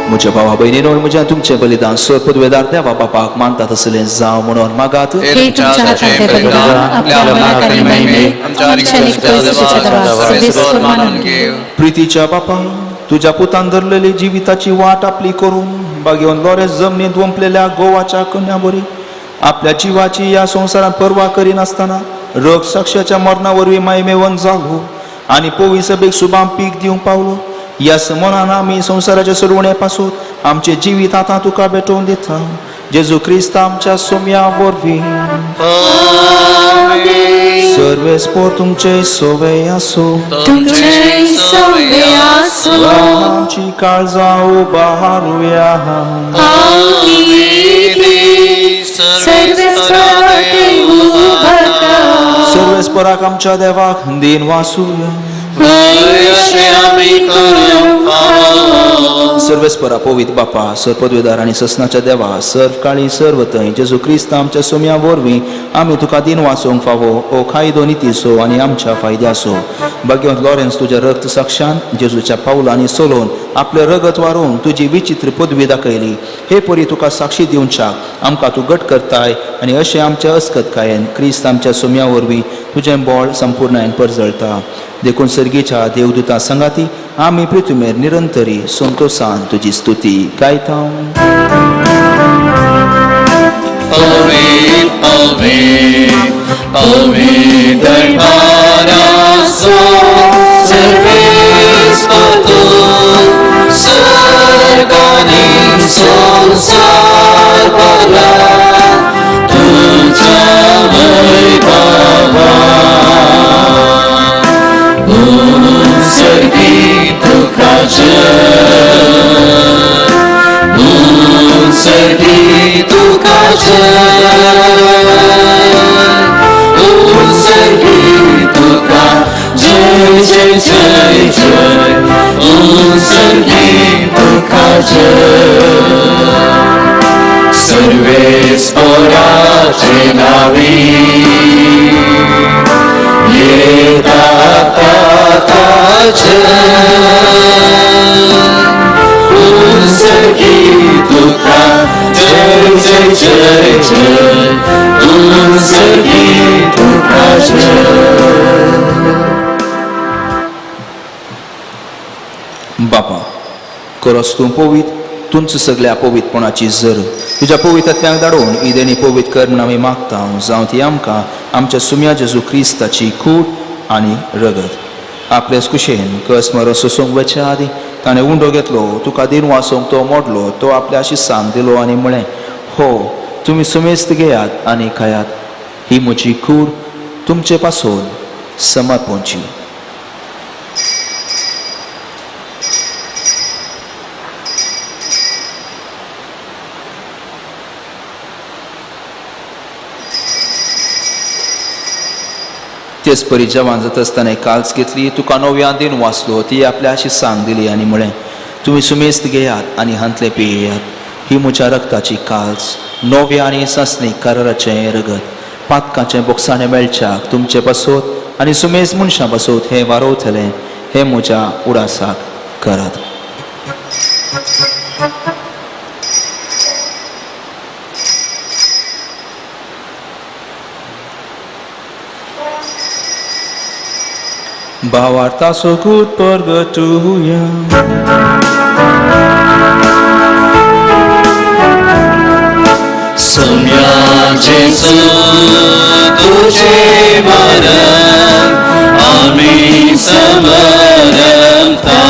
B: म्हज्या भावा भयणीनो, म्हज्या तुमचें बलिदान सर पदवेदार देवा बापाक मानतात असलें जावं म्हणून मागात. प्रितीच्या बापा, तुज्या पुतान धरलेली जिविताची वाट आपली करून बागेवन लोरेस जमनींत वंपलेल्या गोवाच्या कन्या बरी आपल्या जिवाची ह्या संवसारांत पर्वा करिनासतना रग साक्षाच्या मरणा वरवीं मायमेवन जालो आनी पोवी सभेक सुबाम पीक दिवंक पावलो. ह्या मनान आमी संवसाराच्या सोडवणे पासून आमचें जिवीत आतां तुका भेटोवन दिता. जेजू क्रिस्त आमच्या सोम्या वरवीं. सर्वेस्पोर तुमचे सोवे आसूं,
A: तुमचे सोवे आसूं.
B: आमची काळजां उबारुया. सर्वेस्पराक आमच्या देवाक दिन वासूया.
E: व्हय अशें आमी करूंक फावो.
B: सर्वेस्परा पवित्र बापा, सर पदवेदार आनी ससनाच्या देवा, सर्व काळी सर्व थंय जेजू क्रिस्त आमच्या सोम्या वरवीं आमी तुका दिन वाचोवंक फावो ओ कायदो नितीचो आनी आमच्या फायद्याचो. भाग्यवंत लॉरेन्स तुज्या रक्त साक्षान जेजूच्या पावलांनी सोलोवन आपलें रगत वारोवन तुजी विचित्र पदवी दाखयली. हे परी तुका साक्षी दिवच्याक आमकां तूं घट करताय आनी अशें आमच्या अस्कतकायेन क्रिस्त आमच्या सोम्या वरवीं तुजें बळ संपूर्णायेन परजळता. देखून सर्गीच्या देवदूता संगाती आमी पृथ्वीमेर निरंतरी संतोसान तुजी स्तुती गायता.
E: पवित्र पवित्र पवित्र दरबारासो सर्वेस्पर तूं, सर्ग आनी संवसार भरला तुज्या वैभवान. उत्सर्गी तुका जय, उत्सर्गी तुका जय, उत्सर्गी तुका जय जय जय जय, उत्सर्गी तुका जय. सर्वेस्पराचे नावी येता ताचे, उत्सर्गी तुका जय जय जय जय, उत्सर्गी तुका जय.
B: बापा करस तूं पवित्र, तुमच सगल्या पवित्रपणाची जर तुज्या पवित्रत्यांक धाडून ही देणी पवित्र कर म्हूण आमी मागता. जावं ती आमकां आमच्या सुम्या जेजू क्रिस्ताची कूड आनी रगत. आपलेच कुशेन कस मरो सोसूंक वचच्या आदीं ताणें उंडो घेतलो, तुका दिन वाचोवंक तो मोडलो, तो आपल्या शिसांक दिलो आनी म्हळें, हो तुमी सुमेस्त घेयात आनी खायात, ही म्हजी कूड तुमचे पासून समर्पणची. तेच परी जवान जाता आसतना काल्स घेतली, तुका नव्यान दिन वाचलो, ती आपल्या शिसांक दिली आनी म्हळें, तुमी सुमेस्त घेयात आनी हांतलें पियेयात, ही म्हज्या रक्ताची काल्स, नव्या आनी सासणीक कराराचें रगत, पातकाचें बोगसाणें मेळच्याक तुमचे पासत आनी सुमेस्त मनशां पासत हें वारोवतलें, हें म्हज्या उडासाक करात. भावार्थाचो कूट परगटुया.
E: सोम्या जेजू तुझे मरण आमी समरता,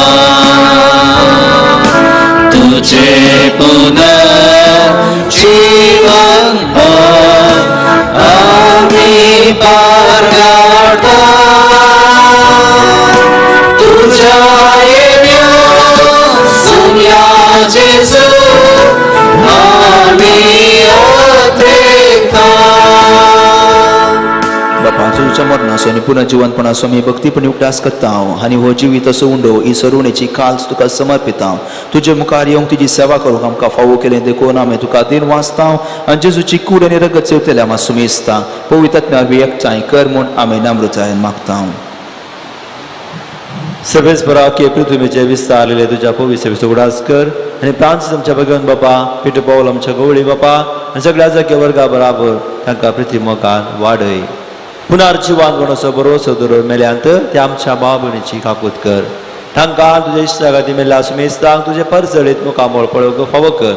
E: तुझे पुनर्जीवन आमी पारगाता, तुझ्या येण्या सोम्या जेजू आमी अतेकता.
B: बापा तुझ्या मरणाचो आनी पुनर्जिवनपणाचो आमी भक्तीपणी उगडास करता आनी हो जिवीत असो उंडो ही सरुणेची काल्स तुका समर्पिता. तुजे मुखार येवंक तुजी सेवा करूंक आमकां फावो केलें देखून आमी तुका दिन वाचता आनी जेजूची कूड आनी रगत सेवतल्या आमी सुमेस्ता पवित्र आत्म्या वरवीं एकठांय कर म्हूण आमी नम्रतायेन मागता.
C: सर्वेस्परा की पृथ्वीचे विस्तारलेले तुज्या पवित्र सेवेचो उगडास कर आनी फ्रांसीस आमच्या भगवान बापा, पिटर पावल आमच्या गवळी बापा आनी सगळ्या जाग्या वर्गा बराबर तांकां पृथ्वी मोगान वाडय. पुनर्जिवान कोणाचो बरोसो दवर मेल्यांत त्या आमच्या भाव भयणीची काकूत कर. तांकां तुज्या इश्टा खातीर मेल्ल्या सुमेस्तांक तुजें परजळीत मुखामळ पळोवंक फावो कर.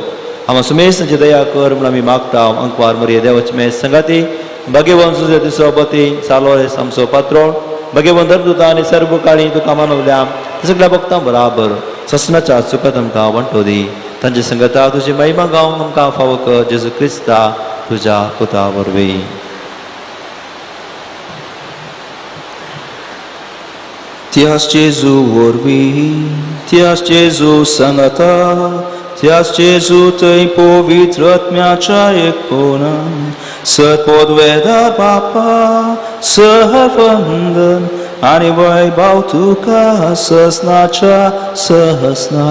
C: आमा सुमेस्तांची दया कर म्हूण आमी मागता. अंकवार मरिये देवाची मेज संगाती भगेवन सुजेती सोबती सालोरेस आमचो पात्रोण भगेवन धरदुता आनी सर्व काळी तुका मानवल्या सगळ्या भक्तां बराबर ससनाच्या सुखात आमकां वांटो दी. तांचे संगता तुजी महिमा गावंक आमकां फावो कर जेजू क्रिस्ता तुज्या पुता वरवीं.
B: त्यास जेजू वरवीं, त्यास जेजू संगता, त्यास जेजू थंय पवित्र आत्म्याच्या एकपणान सतपदवेदार बापा सहवंदन आनी वैभव तुका ससनाच्या सहस्ना.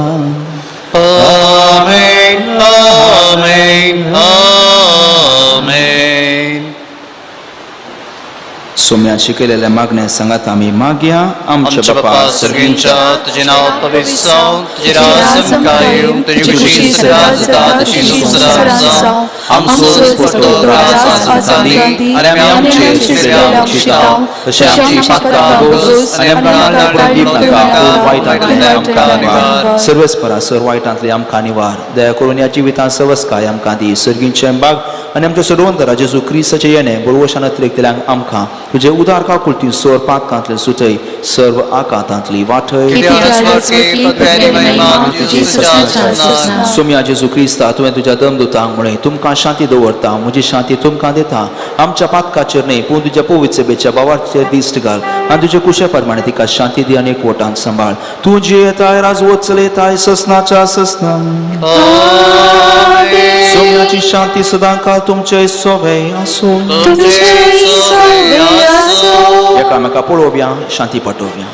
E: आमेन आमेन आमेन.
B: सोम्या शिकयलेल्या मागण्या सांगात आमी मागया.
E: आमच्या बापा सर्गींच्या, तुझे नाव पवित्र जावं, तुझे राज आमकां येवं, तुजी खुशी स्वर्गात जाता तशी संवसारांत जावं. आमचो दिसपट्टो ग्रास आज आमकां दी आनी आमी आमचे चुकलेल्यांक शिताव तशें आमची पातकां भोगस आनी आमकां नाल्ल दिवं नाका, पूण वायटांतलें आमकां निवार.
B: सर्वस्परा सर वायटांतले आमकां निवार. दया करून ह्या जिवितांत सवस्काय आमकां दी. सर्गींचें बाग आनी आमच्या सोडवंतरा जेजू क्रिस्ताचें येणें बरवशान अतिरेकतल्यांक आमकां तुजे उदार काकुळटी सोर पातकांतले सुटय, सर्व आकातांतली वाटय. सोम्या जेजू क्रिस्ता, तुवें तुज्या दमदुतांक म्हळें, तुमकां शांती दवरता, म्हजी शांती तुमकां दिता. आमच्या पातकाचेर न्हय पूण तुज्या पवित्र सभेच्या बावाचेर दिश्ट घाल आनी तुजे कुशे प्रमाणे तिका शांती दी आनी एकवटान सांबाळ. तूं जियेताय, राजवत चलयताय ससनाच्या ससना. सोम्याची शांती सदांकाळ तुमचे सोवे आसूं. एकामेका पळोवया, शांती पाठोवया.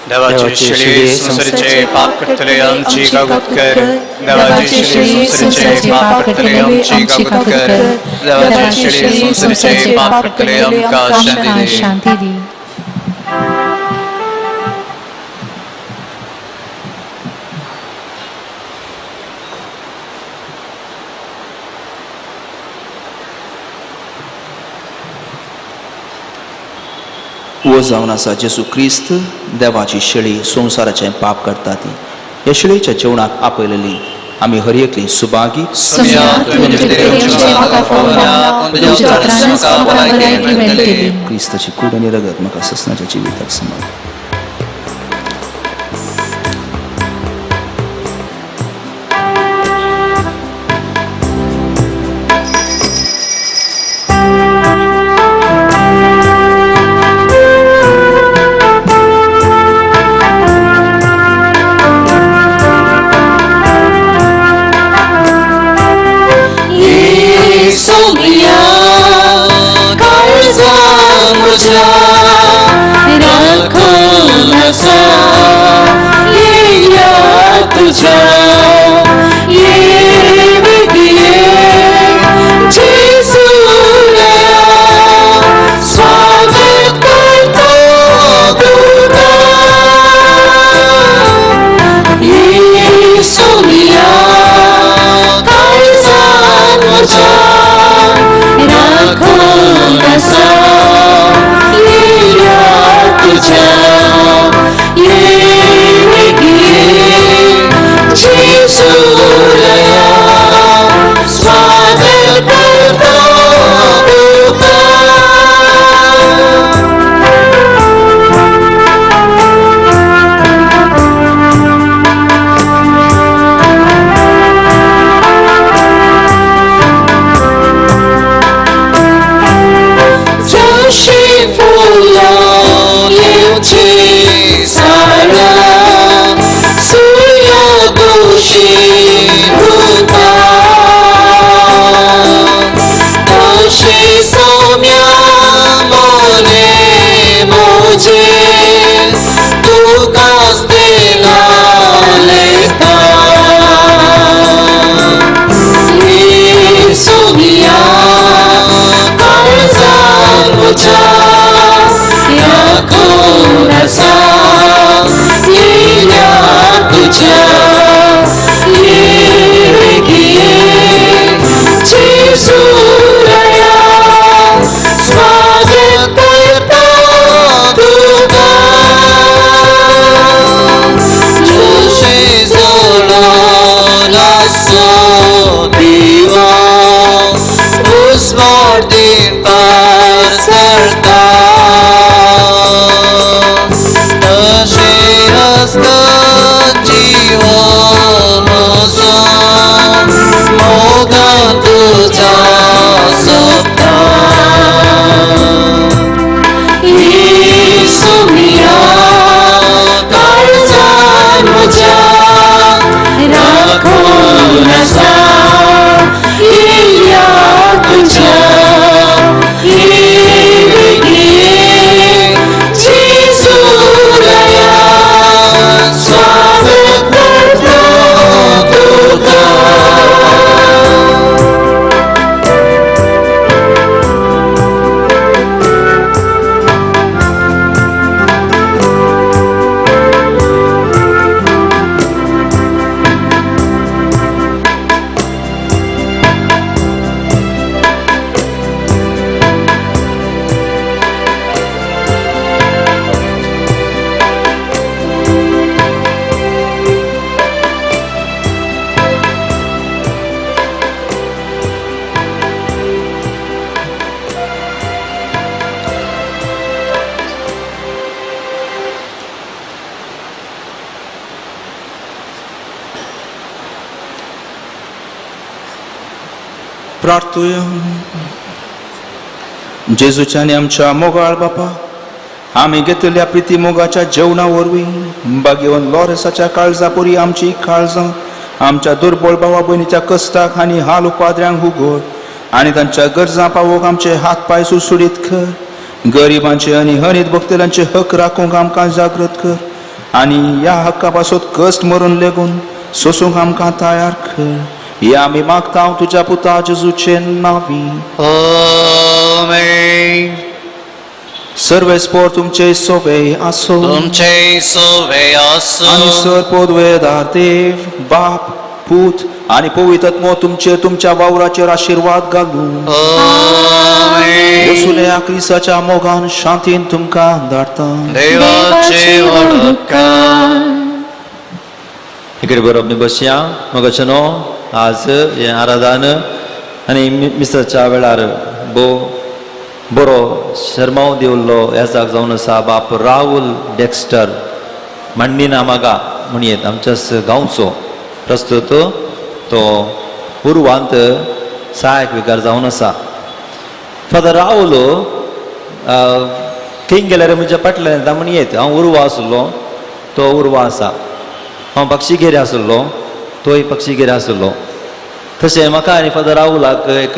E: देवाची शेळी संसाराचे पाप करतले आमची कागूत कर. देवाची शेळी संसाराचे पाप करतले आमची कागूत कर. देवाची शेळी संसाराचे पाप करतले आमकां शांती दी.
B: वो जावन आसा जेजू क्रिस्त देवाची शेळी संवसाराचें पाप करता ती. ह्या शेळीच्या जेवणाक आपयलेली आमी हर एकली सुभागी. क्रिस्ताची कूड आनी रगत म्हाका ससनाच्या जिविताक सांबाळ.
E: She
B: प्रार्थुया. जेजूच्या आनी आमच्या मोगाळ बापा, आमी घेतलेल्या प्रिती मोगाच्या जेवणा वरवीं बागेवन लॉरेसाच्या काळजा परी आमची काळजां आमच्या दुर्बळ भावा भयणीच्या कश्टाक आनी हाल उपाद्र्यांक उगड आनी तांच्या गरजां पावोवंक आमचे हात पांय सुडसुडीत कर. गरिबांचे आनी हनीत भक्तल्यांचे हक राखूंक आमकां जागृत कर आनी ह्या हक्का पासत कश्ट मरून लेगून सोसूंक आमकां तयार कर. हे आमी मागता तुज्या पुता जेजूचे नांवी.
E: आमेन.
B: सर्वेस्पोर तुमचे सोबे आसो
E: तुमचे सोवे आसो.
B: आनी सर पोदवेदार देव बाप पूत आनी पवित्र आत्मो तुमचेर तुमच्या वावराचेर आशिर्वाद घालूं.
E: आमेन.
B: वसुल्या क्रिस्ताच्या मोगान शांतीन तुमकां धाडटा.
E: देवाचे वळकार.
C: इकडे बरोबर बसया. मगाचें न्हू आज हें आराधन आनी मिसाच्या वेळार भोव बरो शर्माव दिवल्लो येसाक जावन आसा बाप राहुल डेक्स्टर मांडिना मागा म्हणयेत आमच्याच गांवचो प्रस्तुत तो उर्वांत सहायक विकार जावन आसा. फादर राहुल खंय गेल्यार म्हज्या फाटल्यान येता म्हणयेत. हांव उर्वा आसलो तो उर्वा आसा, हांव पक्षीगिरी आसलो तोय पक्षीगिरी आसलो. तशें म्हाका आनी फादर राहुलाक एक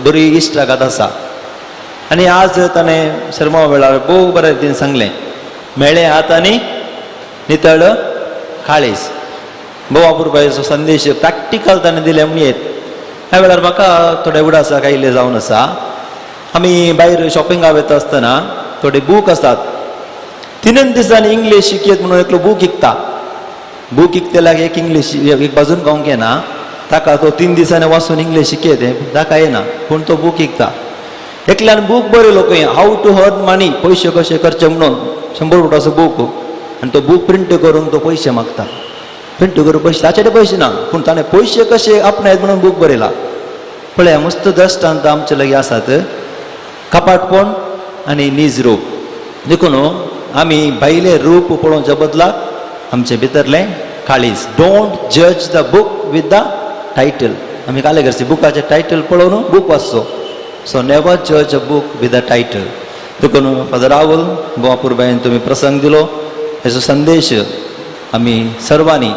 C: बरी इश्टागत आसा. आनी आज ताणें शर्मा वेळार भोव बरे रितीन सांगलें, मेळ्ळें हात आनी नितळ काळीज. भोव अपुरबायेचो संदेश प्रॅक्टिकल ताणें दिलें म्हणयेत. ह्या वेळार म्हाका थोडे उडासाक आयिल्ले जावन आसा. आमी भायर शॉपिंगाक वता आसतना थोडे बूक आसात, तीनच दिसांनी इंग्लीश शिकयत म्हणून एकलो बूक विकता. बूक विकतल्याक एक इंग्लीश एक बाजून गावंक येना, ताका तो 3 दिसांनी वाचून इंग्लीश शिकयत ताका येना, पूण तो बूक विकता. एकल्यान बूक बरयलो खंय how to earn money, पयशे कशे करचे म्हणून 100 रुपयाचो बूक, आनी तो बूक प्रिंट करून तो पयशे मागता. प्रिंट करून पयशे, ताचे कडेन पयशे ना, पूण ताणें पयशे कशे आपणायत म्हणून बूक बरयला. पळया मस्त दृश्टांत आमचे लागीं आसात, कपाटपण आनी नीज रूप. देखून आमी भायलें रूप पळोवच्या बदलाक आमचे भितरलें काळीज. Don't जज the book with the title. आमी काले करची बुकाचें टायटल पळोवन बूक वाचचो. सो नेवर जज a book with the title. देखून फादर राहुल गोवा पुरबायन तुमी प्रसंग दिलो, हेचो संदेश आमी सर्वांनी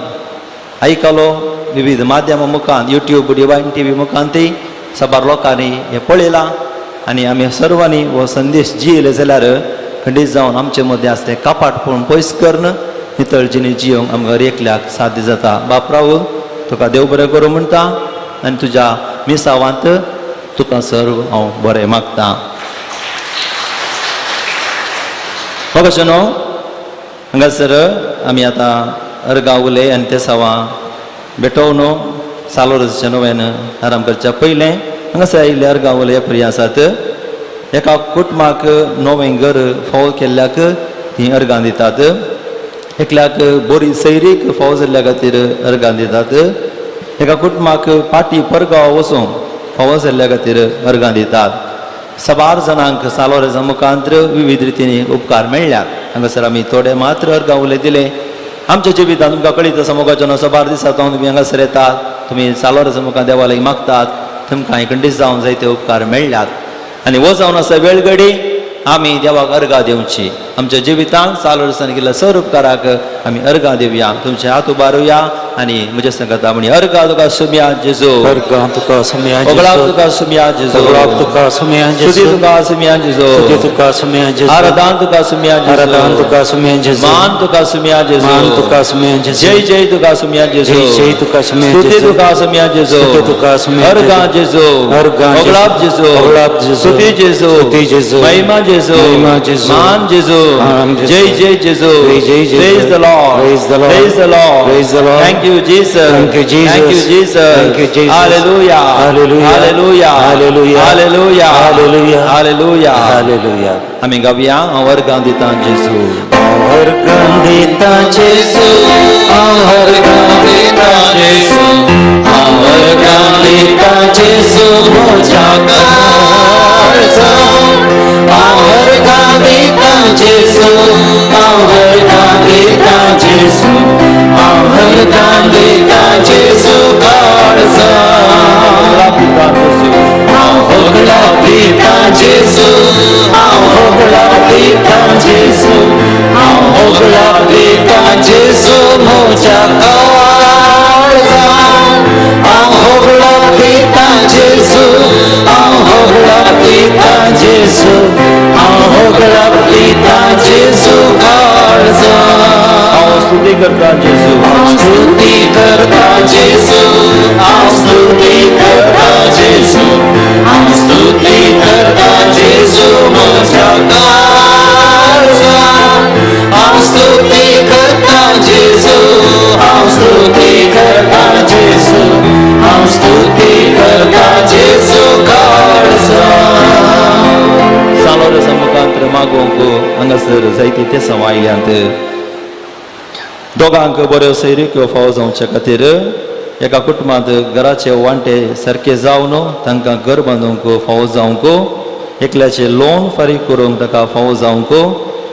C: आयकलो. विविध माध्यमां मुखान, युट्यूब डिवायन टी व्ही मुखान ती साबार लोकांनी हें पळयलां आनी आमी सर्वांनी हो संदेश जियेले जाल्यार खंडीत जावन आमचे मदें आसलें कपाटपण पयस करून नितळ जिणी जियोंक आमकां एकल्याक साध्य जाता. बाप राहुल तुका देव बरें करूं म्हणटा आनी तुज्या मिसावांत तुका सर्व हांव बरें मागता. हो कशें न्हू हांगासर आमी आतां अर्गां उलय आनी ते सवां भेटोवन सालोरच्या नव्यान आराम करच्या पयलें हांगासर आयिल्ले अर्गां उलय प्रिय आसात. एका कुटुंबाक नवें घर फावो केल्ल्याक तीं अर्गां दितात, एकल्याक बरी सैरीक फावो जाल्ल्या खातीर अर्गां दितात, एका कुटुंबाक पाटी परगांव वचूंक फावो जाल्ल्या खातीर अर्गां दितात. साबार जाणांक सालोरेच्या मुखांत विविध रितींनी उपकार मेळ्ळ्यात. हांगासर आमी थोडे मात्र अर्गां उलय दिले. आमच्या जिवितांत तुमकां कळीत आसा मोगाचो साबार दिसा तुमी हांगासर येतात, तुमी सालोरेच्या मुखार देवा लागीं मागतात, तुमकां खंडीत जावन जायते उपकार मेळ्ळ्यात. आनी हो जावन आसा वेळगडी आमी देवाक अर्गां दिवची. आमच्या जिवितांत सालोरेसान केल्ल्या सर उपकाराक आमी अर्गां दिवया. तुमचे हात उबारुया आनी म्हज्या संगता म्हणी अर्गां तुका सुमया जेजू,
F: अर्गां तुका सुमया
C: ओगळाक
F: जेजू,
C: तुका सुमया जेजू,
F: ओगळाक तुका सुमया
C: स्तुती
F: जेजू,
C: तुका सुमया जेजू,
F: स्तुती तुका सुमया जेजू,
C: आराधन तुका सुमया जेजू,
F: आराधन तुका सुमया जेजू,
C: मान तुका सुमया जेजू,
F: मान तुका सुमया जेजू,
C: जय जय तुका सुमया जेजू,
F: जय जय तुका सुमया
C: स्तुती
F: जेजू,
C: तुका सुमया जेजू,
F: स्तुती तुका सुमया जेजू,
C: अर्गां जेजू,
F: अर्गां जेजू,
C: ओगळाप जेजू,
F: ओगळाप जेजू,
C: स्तुती जेजू,
F: स्तुती जेजू,
C: महिमा जेजू,
F: महिमा जेजू,
C: मान जेजू,
F: मान जेजू,
C: जय जय जेजू,
F: जय जय जेजू,
C: Praise the Lord.
F: Praise the Lord.
C: Praise the Lord.
F: Praise the Lord.
C: Thank you, Jesus.
F: Thank you, Jesus.
C: Thank you, Jesus.
F: Thank you, Jesus.
C: Hallelujah.
F: Hallelujah.
C: Hallelujah.
F: Hallelujah.
C: Hallelujah.
F: Hallelujah.
C: Hallelujah.
F: Hallelujah.
C: आमी गावया हांव वर्गां दिता जेजू,
F: अर्गां दिता जेजू, हांव अर्गां दिता जेजू, हांव अर्गां दिता जेजू म्हज्या काळजान, हांव अर्गां दिता जेजू, हांव अर्गां दिता जेजू, हांव अर्गां दिता जेजू काळजान.
C: दिता जेजू.
F: दिता जेजू, हांव होगडाप दिता जेजू म्हज्या काळजान. हांव होगडाप दिता जेजू, हांव होगडाप दिता जेजू, हांव होगडाप दिता जेजू काळजान.
C: हांव स्तुती करता जेजू,
F: हांव स्तुती करता जेजू, हांव स्तुती करता जेजू, हांव स्तुती करता जेजू म्हज्या काळजान. हांव स्तुती करता जेजू, हांव स्तुती करता जेजू, हांव स्तुती करता जेजू काळजान.
C: सालोरसा मुखांत मागोवंक हांगासर जायती तेसां आयल्यांत. दोगांक बऱ्यो सैरिक्यो फावो जावचे खातीर एका कुटुंबांत घराचे वांटे सारके जावन तांकां घर बांदूंक फावो जावंक, एकल्याचें लोन फारीक करूंक ताका फावो जावंक,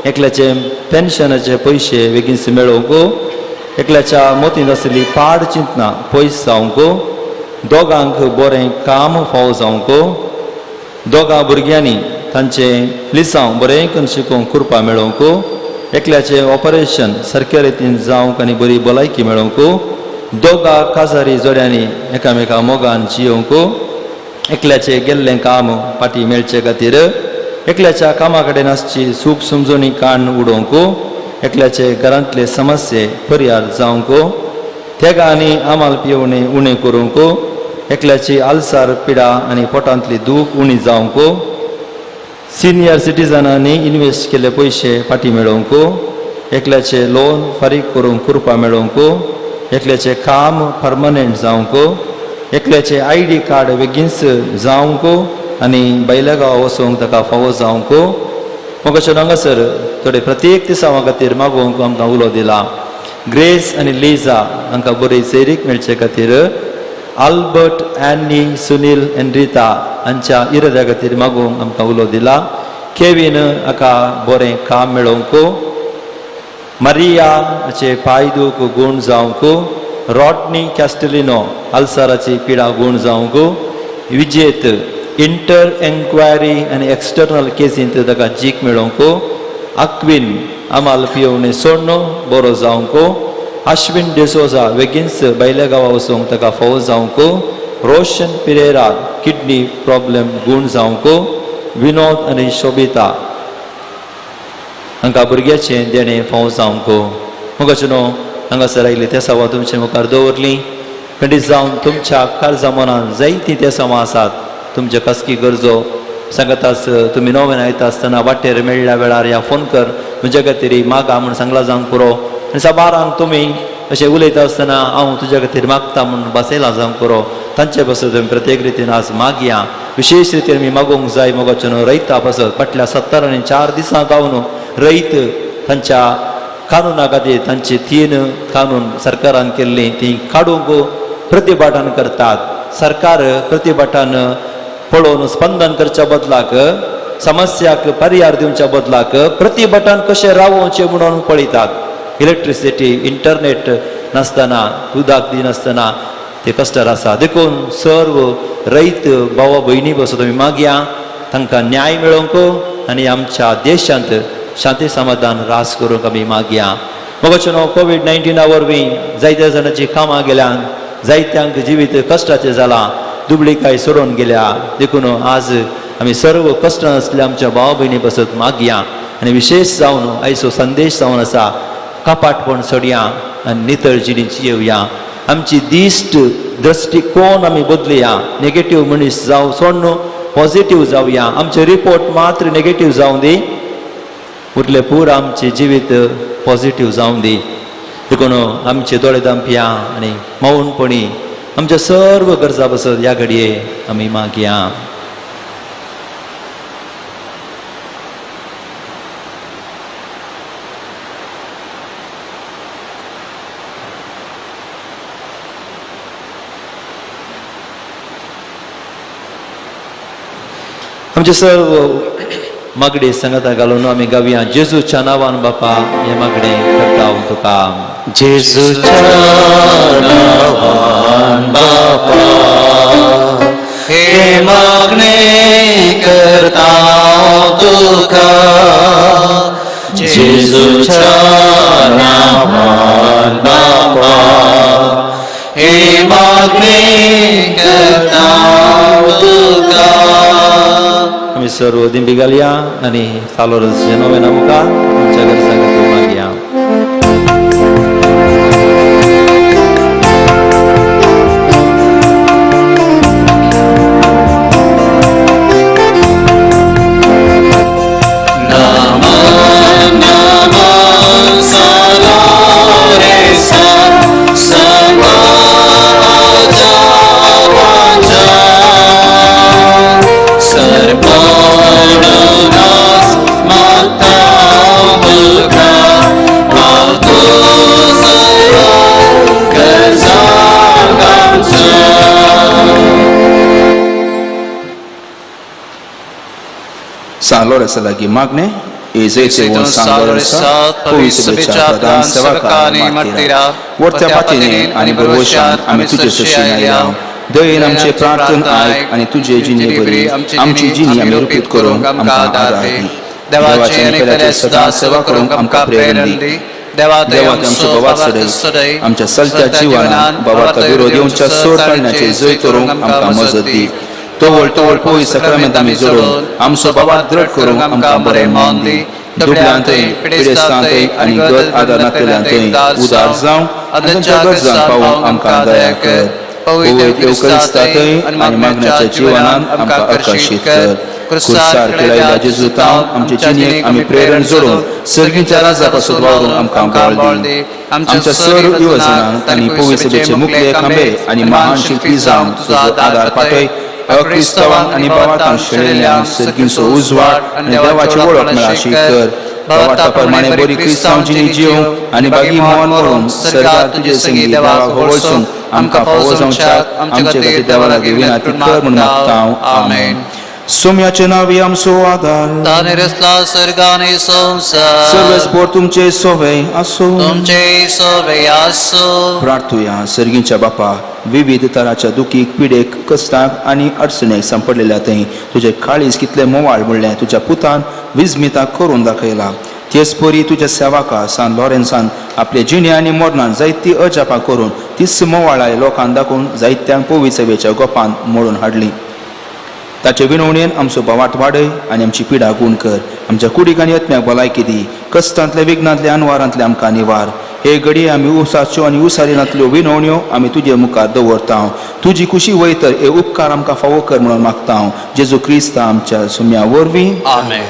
C: एकल्याचे पेन्शनाचे पयशे बेगीन मेळोवंक, एकल्याच्या मतींत आशिल्ली पाड चिंतना पयस जावंक, दोगांक बरें काम फावो जावंक, दोगां भुरग्यांनी तांचें लिसांव बरें करून शिकोवंक कृपा मेळोवंक, एकल्याचें ऑपरेशन सारके रितीन जावंक आनी बरी भलायकी मेळोवंक, दोगां काजारी जोड्यांनी एकामेका मोगान जियोवंक, एकल्याचें गेल्लें काम फाटीं मेळचे खातीर, एकल्याच्या कामा कडेन आसची सूख समजणी काण उडोवंक, एकल्याचे घरांतले समस्ये पर्यार जावंक, तेगां आनी आमाल पिवणे उणें करूंक, एकल्याची आलसार पिडा आनी पोटांतली दूख उणी जावंक, सिनियर सिटीजनांनी इन्वेस्ट केल्ले पयशे फाटीं मेळोवंक, एकल्याचें लोन फारीक करूंक कृपा मेळोवंक, एकल्याचें काम परमनंट जावंक, एकल्याचें I D card बेगीनच जावंक आनी भायल्या गांवा वचूंक ताका फावो जावंक. म्हाका हांगासर थोडे प्रत्येक दिसांवा खातीर मागोवंक आमकां उलो दिला. ग्रेस आनी लिजा हांकां बरी सैरीक मेळचे खातीर, आल्बर्ट एनी सुनील एनरिता हांच्या इराद्या खातीर मागोवंक आमकां उलो दिला. केवीन हाका बरें काम मेळोवंक, मारिया हाचे पांय दूख गूण जावंक, रॉडनी कॅस्टलिनो आल्साराची पिडा गूण जावंक, विजेत इंटर एन्क्वायरी आनी एक्सटर्नल केसींत ताका जीक मेळोवंक, अक्विन आमाल पियोवणे सोडण बरो जावंक, अश्विन डिसोजा बेगीनच भायल्या गांवा वचूंक ताका फावो जावंक, रोशन पिरेरा किडनी प्रॉब्लेम गूण जावंक, विनोद आनी शोभिता हांकां भुरग्याचें देणें फावो जावंक. मुखाचें न्हू हांगासर आयिल्ली ते सवां तुमचे मुखार दवरली. खंडीत जावन तुमच्या काळजा मनान जायतीं ते सवां आसात. तुमचे खासगी गरजो सांगताच तुमी नवें आयता आसतना वाटेर मेळ्ळ्या वेळार या फोन कर म्हज्या खातीर मागा म्हूण सांगला जावंक पुरो. आनी साबारांक तुमी अशें उलयता आसतना हांव तुज्या खातीर मागता म्हूण बसयलां जावंक पुरो. तांचे पासत तुमी प्रत्येक रितीन आज मागया. विशेश रितीन आमी मागूंक जाय मोगाचो न्हू रयता पासत फाटल्या 70 आनी 4 दिसां जावन रयत तांच्या कानूना खातीर तांची 3 कानून सरकारान केल्लीं तीं काडूंक प्रतिभाटान करतात. सरकार प्रतिभाटान पळोवन स्पंदन करच्या बदलाक समस्याक पर्याय दिवच्या बदलाक प्रतिभाटान कशें रावोवचें म्हणून पळयतात. इलेक्ट्रिसिटी इंटरनेट नासतना उदक दिनासतना ते कश्टार आसा. देखून सर्व रयत भावा भयणी बसो तुमी मागया तांकां न्याय मेळोवंक आनी आमच्या देशांत शांती समाधान रास करूंक आमी मागया. मगो न्हू कोवीड-19 वरवीं जायत्या जाणांची कामां गेल्यान, जायत्यांक जिवीत कश्टाचें जालां, दुबळीकाय सोडून गेल्या. देखून आज आमी सर्व कश्टां आसल्या आमच्या भाव भयणी बसत मागया. आनी विशेश जावन आयचो संदेश जावन आसा कपाटपण सोडया आनी नितळ जिणी जियोवया. आमची दिश्ट दृश्टिकोन आमी बदलया. नेगेटीव मनीस जावं सोडून पॉझिटीव जावया. आमचे रिपोर्ट मात्र नेगेटीव जावं दी, उरले पूर आमचें जिवीत पॉझिटीव जावं दी. देखून आमचे दोळे दांपया आनी मौनपणी आमच्या सर्व गरजा बसत ह्या घडये आमी मागया. आमचे सर्व मागणी सांगता घालून आमी गावया जेजूच्या नांवान बापा हे मागणे करता हांव तुका.
F: जेजूच्या नांवान बापा हे मागणे करता तुका.
C: सर्व दिंबी घालया आनी सालोरसाच्या नोवेना मुखार आमच्या गरजां खातीर मागया.
B: सान लोरेसा लागीं मागणें एजेचेवन सान लोरेसा पवित्र प्रधान सेवका आनी मार्तीरा वरत्या पातीने आनी भरवशान आमी तुजे सशी आयल्या. दयेन आमचे प्रार्थन आयक आनी तुजे जिणे बरी आमची जिणी आमी रुपीत करूंक आमकां आदार दी. देवाचे आनी पेल्याचे सदां सेवा करूंक आमकां प्रेरण दी. देवा आमचो बाबा सदै आमच्या सलत्या जिवनान बाबाचा विरोध येवच्या सोड काडण्याचे जय करूंक आमकां मजत दी. तवळ तवळ पळय सक्रामेंत आमी जोडून आमचो बाबा दृढ करूंक आमकां बरें मान दी. दुबल्यांतय पिडेस्तांतय आनी गत आदार नातल्यांतय उदार जावं आनी तांच्या गरजांक पावोवंक आमकां दया कर. पवित्र येवकरिस्तांतय आनी मागण्याच्या जिवनान आमकां आकर्शीत कर. क्रुसार केळयल्ल्या जेजूतावन आमचे जिणेक आमी प्रेरण जोडून सर्गीच्या राजा पासून वावरून आमकां बळ दी. आमच्या सर्व युवजनांक तांणी पवित्र सभेचे मुखले खांबे आनी महान शिल्पी जावन तुजो आदार पाठय. अक्रिस्तावांक आनी बाबातांक शेळेल्ल्यांक सर्गींचो उजवाड आनी देवाची वळख मेळाशी कर. बाबाता प्रमाणे बरी क्रिस्तांव जिणी जिवंक आनी बागी मोहन मरून सर्गार तुजे संगी देवाक होगळसूंक आमकां फावो जावच्याक आमचे खातीर देवा लागीं विनंती कर म्हूण मागता हांव. आमेन. सोम्याचे नांवी आमचो आदार
E: ताने रचला स्वर्ग आनी संवसार.
B: सर्वेस्पोर तुमचे सोवे आसूं.
E: तुमचे सोवे आसूं.
B: प्रार्थुया. सर्गीच्या बापा, विविध तराच्या दुखीक पिडेक कश्टाक आनी अडचणेक सांपडलेल्या थंय तुजें काळीज कितलें मोवाळ म्हणलें तुज्या पुतान विस्मिता करून दाखयला. तेच परी तुज्या सेवाका सान लॉरेन्सान आपले जिणे आनी मरणान जायती अजापां करून तीच मोवाळाय लोकांक दाखोवन जायत्यांक पवित्र सेवेच्या गोपान मोडून हाडली. ताचे विनवणेन आमचो भावार्थ वाडय आनी आमची पिडा गूण कर. आमच्या कुडीक आनी यत्म्याक भलायकी दी. कश्टांतले विघ्नांतले अनवारांतले आमकां निवार. हे घडये आमी उसाच्यो आनी उसारिनांतल्यो विनवण्यो आमी तुजे मुखार दवरता. तुजी खुशी वय तर हे उपकार आमकां फावो कर म्हणून मागता. जेजू क्रिस्त आमच्या सुम्या वरवीं.
E: आमेन.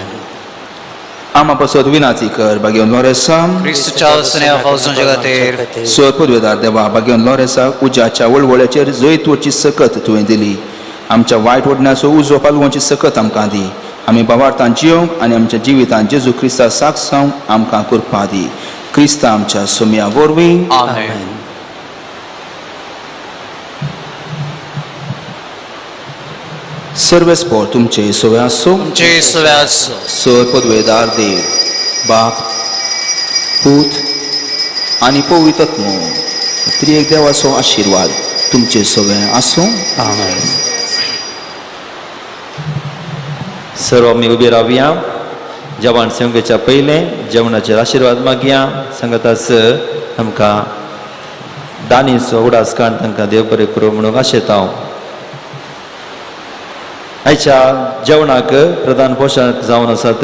B: आमा पासत विनाती कर बागेवन लोरेसा.
E: क्रिस्तच्या स्नेहा फावसांच्या खातीर.
B: सर पदवेदार देवा, बागेवन लोरेसाक उज्याच्या वळवळ्याचेर जैत वरची सकत तुवें दिली. आमच्या वायट ओडण्याचो उजो पालवची सकत आमकां दी. आमी बाबार्थान जियोंक आनी आमच्या जिवितान जेजू क्रिस्ता साक्ष जावंक आमकां कृपा दी. क्रिस्ता आमच्या सोम्या वरवीं.
E: आमेन.
B: सर्वेस्पोर तुमचे सोवे आसूं.
E: तुमचे सोवे आसूं.
B: सर पदवेदार देव बाप पूत आनी पवित्र आत्मो त्रिएक देवाचो आशिर्वाद तुमचे सोवे आसूं.
E: आमेन.
C: सर्व आमी उबी रावया. जेवण सेवकेच्या पयलें जेवणाचेर आशिर्वाद मागया. सांगताच आमकां दानीचो उडास काडून तांकां देव बरें करूं म्हणूंक आशेता हांव. आयच्या जेवणाक प्रधान पोशक जावन आसात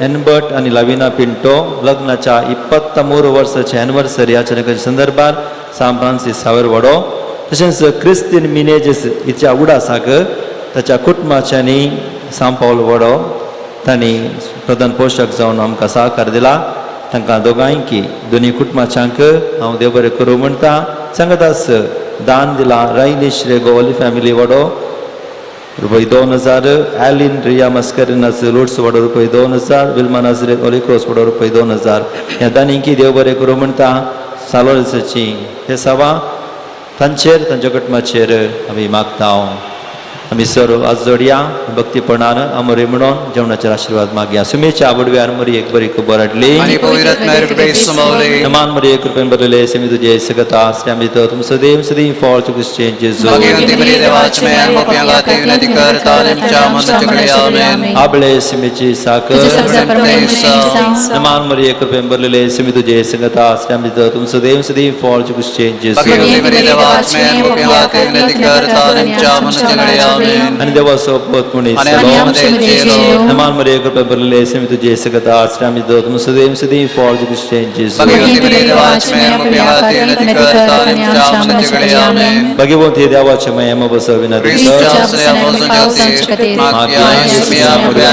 C: एनबर्ट आनी लाविना पिंटो. लग्नाच्या 23 वर्साचे एनिवर्सरी आचरणाच्या संदर्भार सान फ्रांसीस सावर वडो तशेंच क्रिस्तीन मिनेजीस हिच्या उडासाक ताच्या कुटुंबाच्यांनी सांव पावल वडो तांणी प्रधान पोशक जावन आमकां सहकार दिला. तांकां दोगांयकी दोनी कुटुंबाच्यांक हांव देव बरें करूं म्हणटा. सांगतास दान दिला रायनिश रेगो फॅमिली वडो रुपये 2000, ॲलिन रिया मस्करिनास लोड्स वडो रुपये 2000, विल्मा नाजरेत ओलिक्रोस वडो रुपये 2000. ह्या दानींकी देव बरें करूं म्हणटा. सालोरसाची हे सवा तांचेर तांच्या कुटुंबाचेर आमी मागता. आमी सर्व आज जोडया भक्तीपणान आमोरी म्हणून जेवणाचेर आशिर्वाद मागया. सुमेच्या बुडव्यार मरी एक बरी खबर हाडली.
E: आनी पवित्र आत्म्यार कृपेन सुमावले.
C: नमान मरी कृपेन भरलेले सेमी तुजे सगता आसल्या भितर तुमचो देव सदीं फळ तुझे जेजू.
E: भगवंती मरी देवाच्या मेयान मोप्या खातीर विनंती करता आनी आमच्या मरणाच्या घडये. आमेन.
C: आबळे सिमेची साखर. नमान मरी कृपेन भरलेले सेमी तुजे सगता आसल्या भितर तुमचो देव सदीं फळ तुझे जेजू.
E: भगवंती मरी देवाच्या मेयान मोप्या खातीर विनंती करता आनी आमच्या मरणाच्या घडये. आमेन. आमेन.
C: आनी देवाचो पोत मनीस
E: आनी
C: जालो.
E: आमचे मदीं येयलो.
C: नमान मरिये कृपा भरलेले सेमी तुजे सकता आसले आमी दोत सदैव सदैव फॉर क्रिश्चियन जेजू.
E: भगवती देवाची माया कृपया खातीर नती करता आनी आमच्या मनाचे घडये. आमेन.
C: भगवंती देवाचे माया बसो विनंती
E: क्रिस्ताच्या आश्रयापासून ज्योती, मागया सुमिया कृपया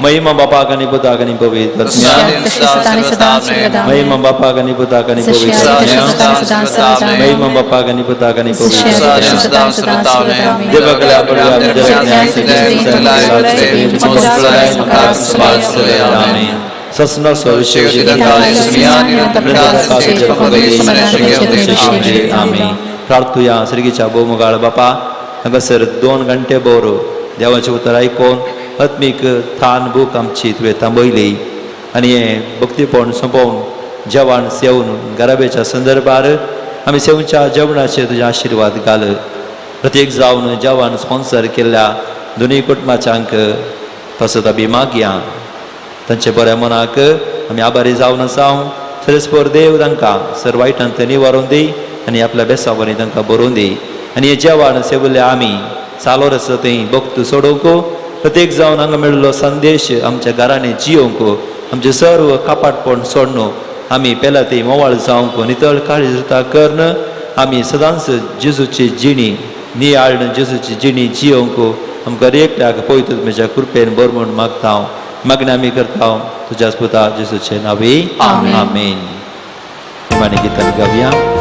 C: महिमा बापाक आनी पुताक आनी पवित्र आत्म्याक. महिमा बापाक आनी पुताक आनी पवित्र आत्म्याक. महिमा बापाक आनी पुताक आनी पवित्र आत्म्याक. देवाकडे आपण प्रार्थुया. सर्गीच्या भोवमुगाळ बापा, हांगासर 2 घंटे भर देवाचें उतर आयकून आत्मीक थान भूक आमची तुवें थांबयली आनी हें भक्तीपण सोंपोवन जेवण सेवन गराब्याच्या संदर्भार आमी सेवच्या जेवणाचेर तुजे आशिर्वाद घाल. प्रत्येक जावन जेवण स्पॉन्सर केल्ल्या दोनूय कुटुंबाच्यांक पासत आमी मागया. तांच्या बऱ्या मनाक आमी आभारी जावन आसा. सरस्पर देव तांकां सर वायटांत निवारून दी आनी आपल्या बेसावरी तांकां बरोवन दी. आनी हें जेवण सेवल्ले आमी चालोर आसा थंय भक्त सोडोवंक, प्रत्येक जावन हांगा मेळिल्लो संदेश आमच्या घरांनी जियोवंक, आमचें सर्व कापाटपण सोडून आमी पेला ती मोवाळ जावंक, नितळ काळजी करून आमी सदांच जेजूची जिणी नियाळून जेजूची जिणी जियोवंक आमकां एकट्याक पवित्र तुमच्या कृपेन बर म्हूण मागता. मागणें आमी करता तुज्याच पुता जेजूचे नांवे, आमेन. निमाणें गितान गावया.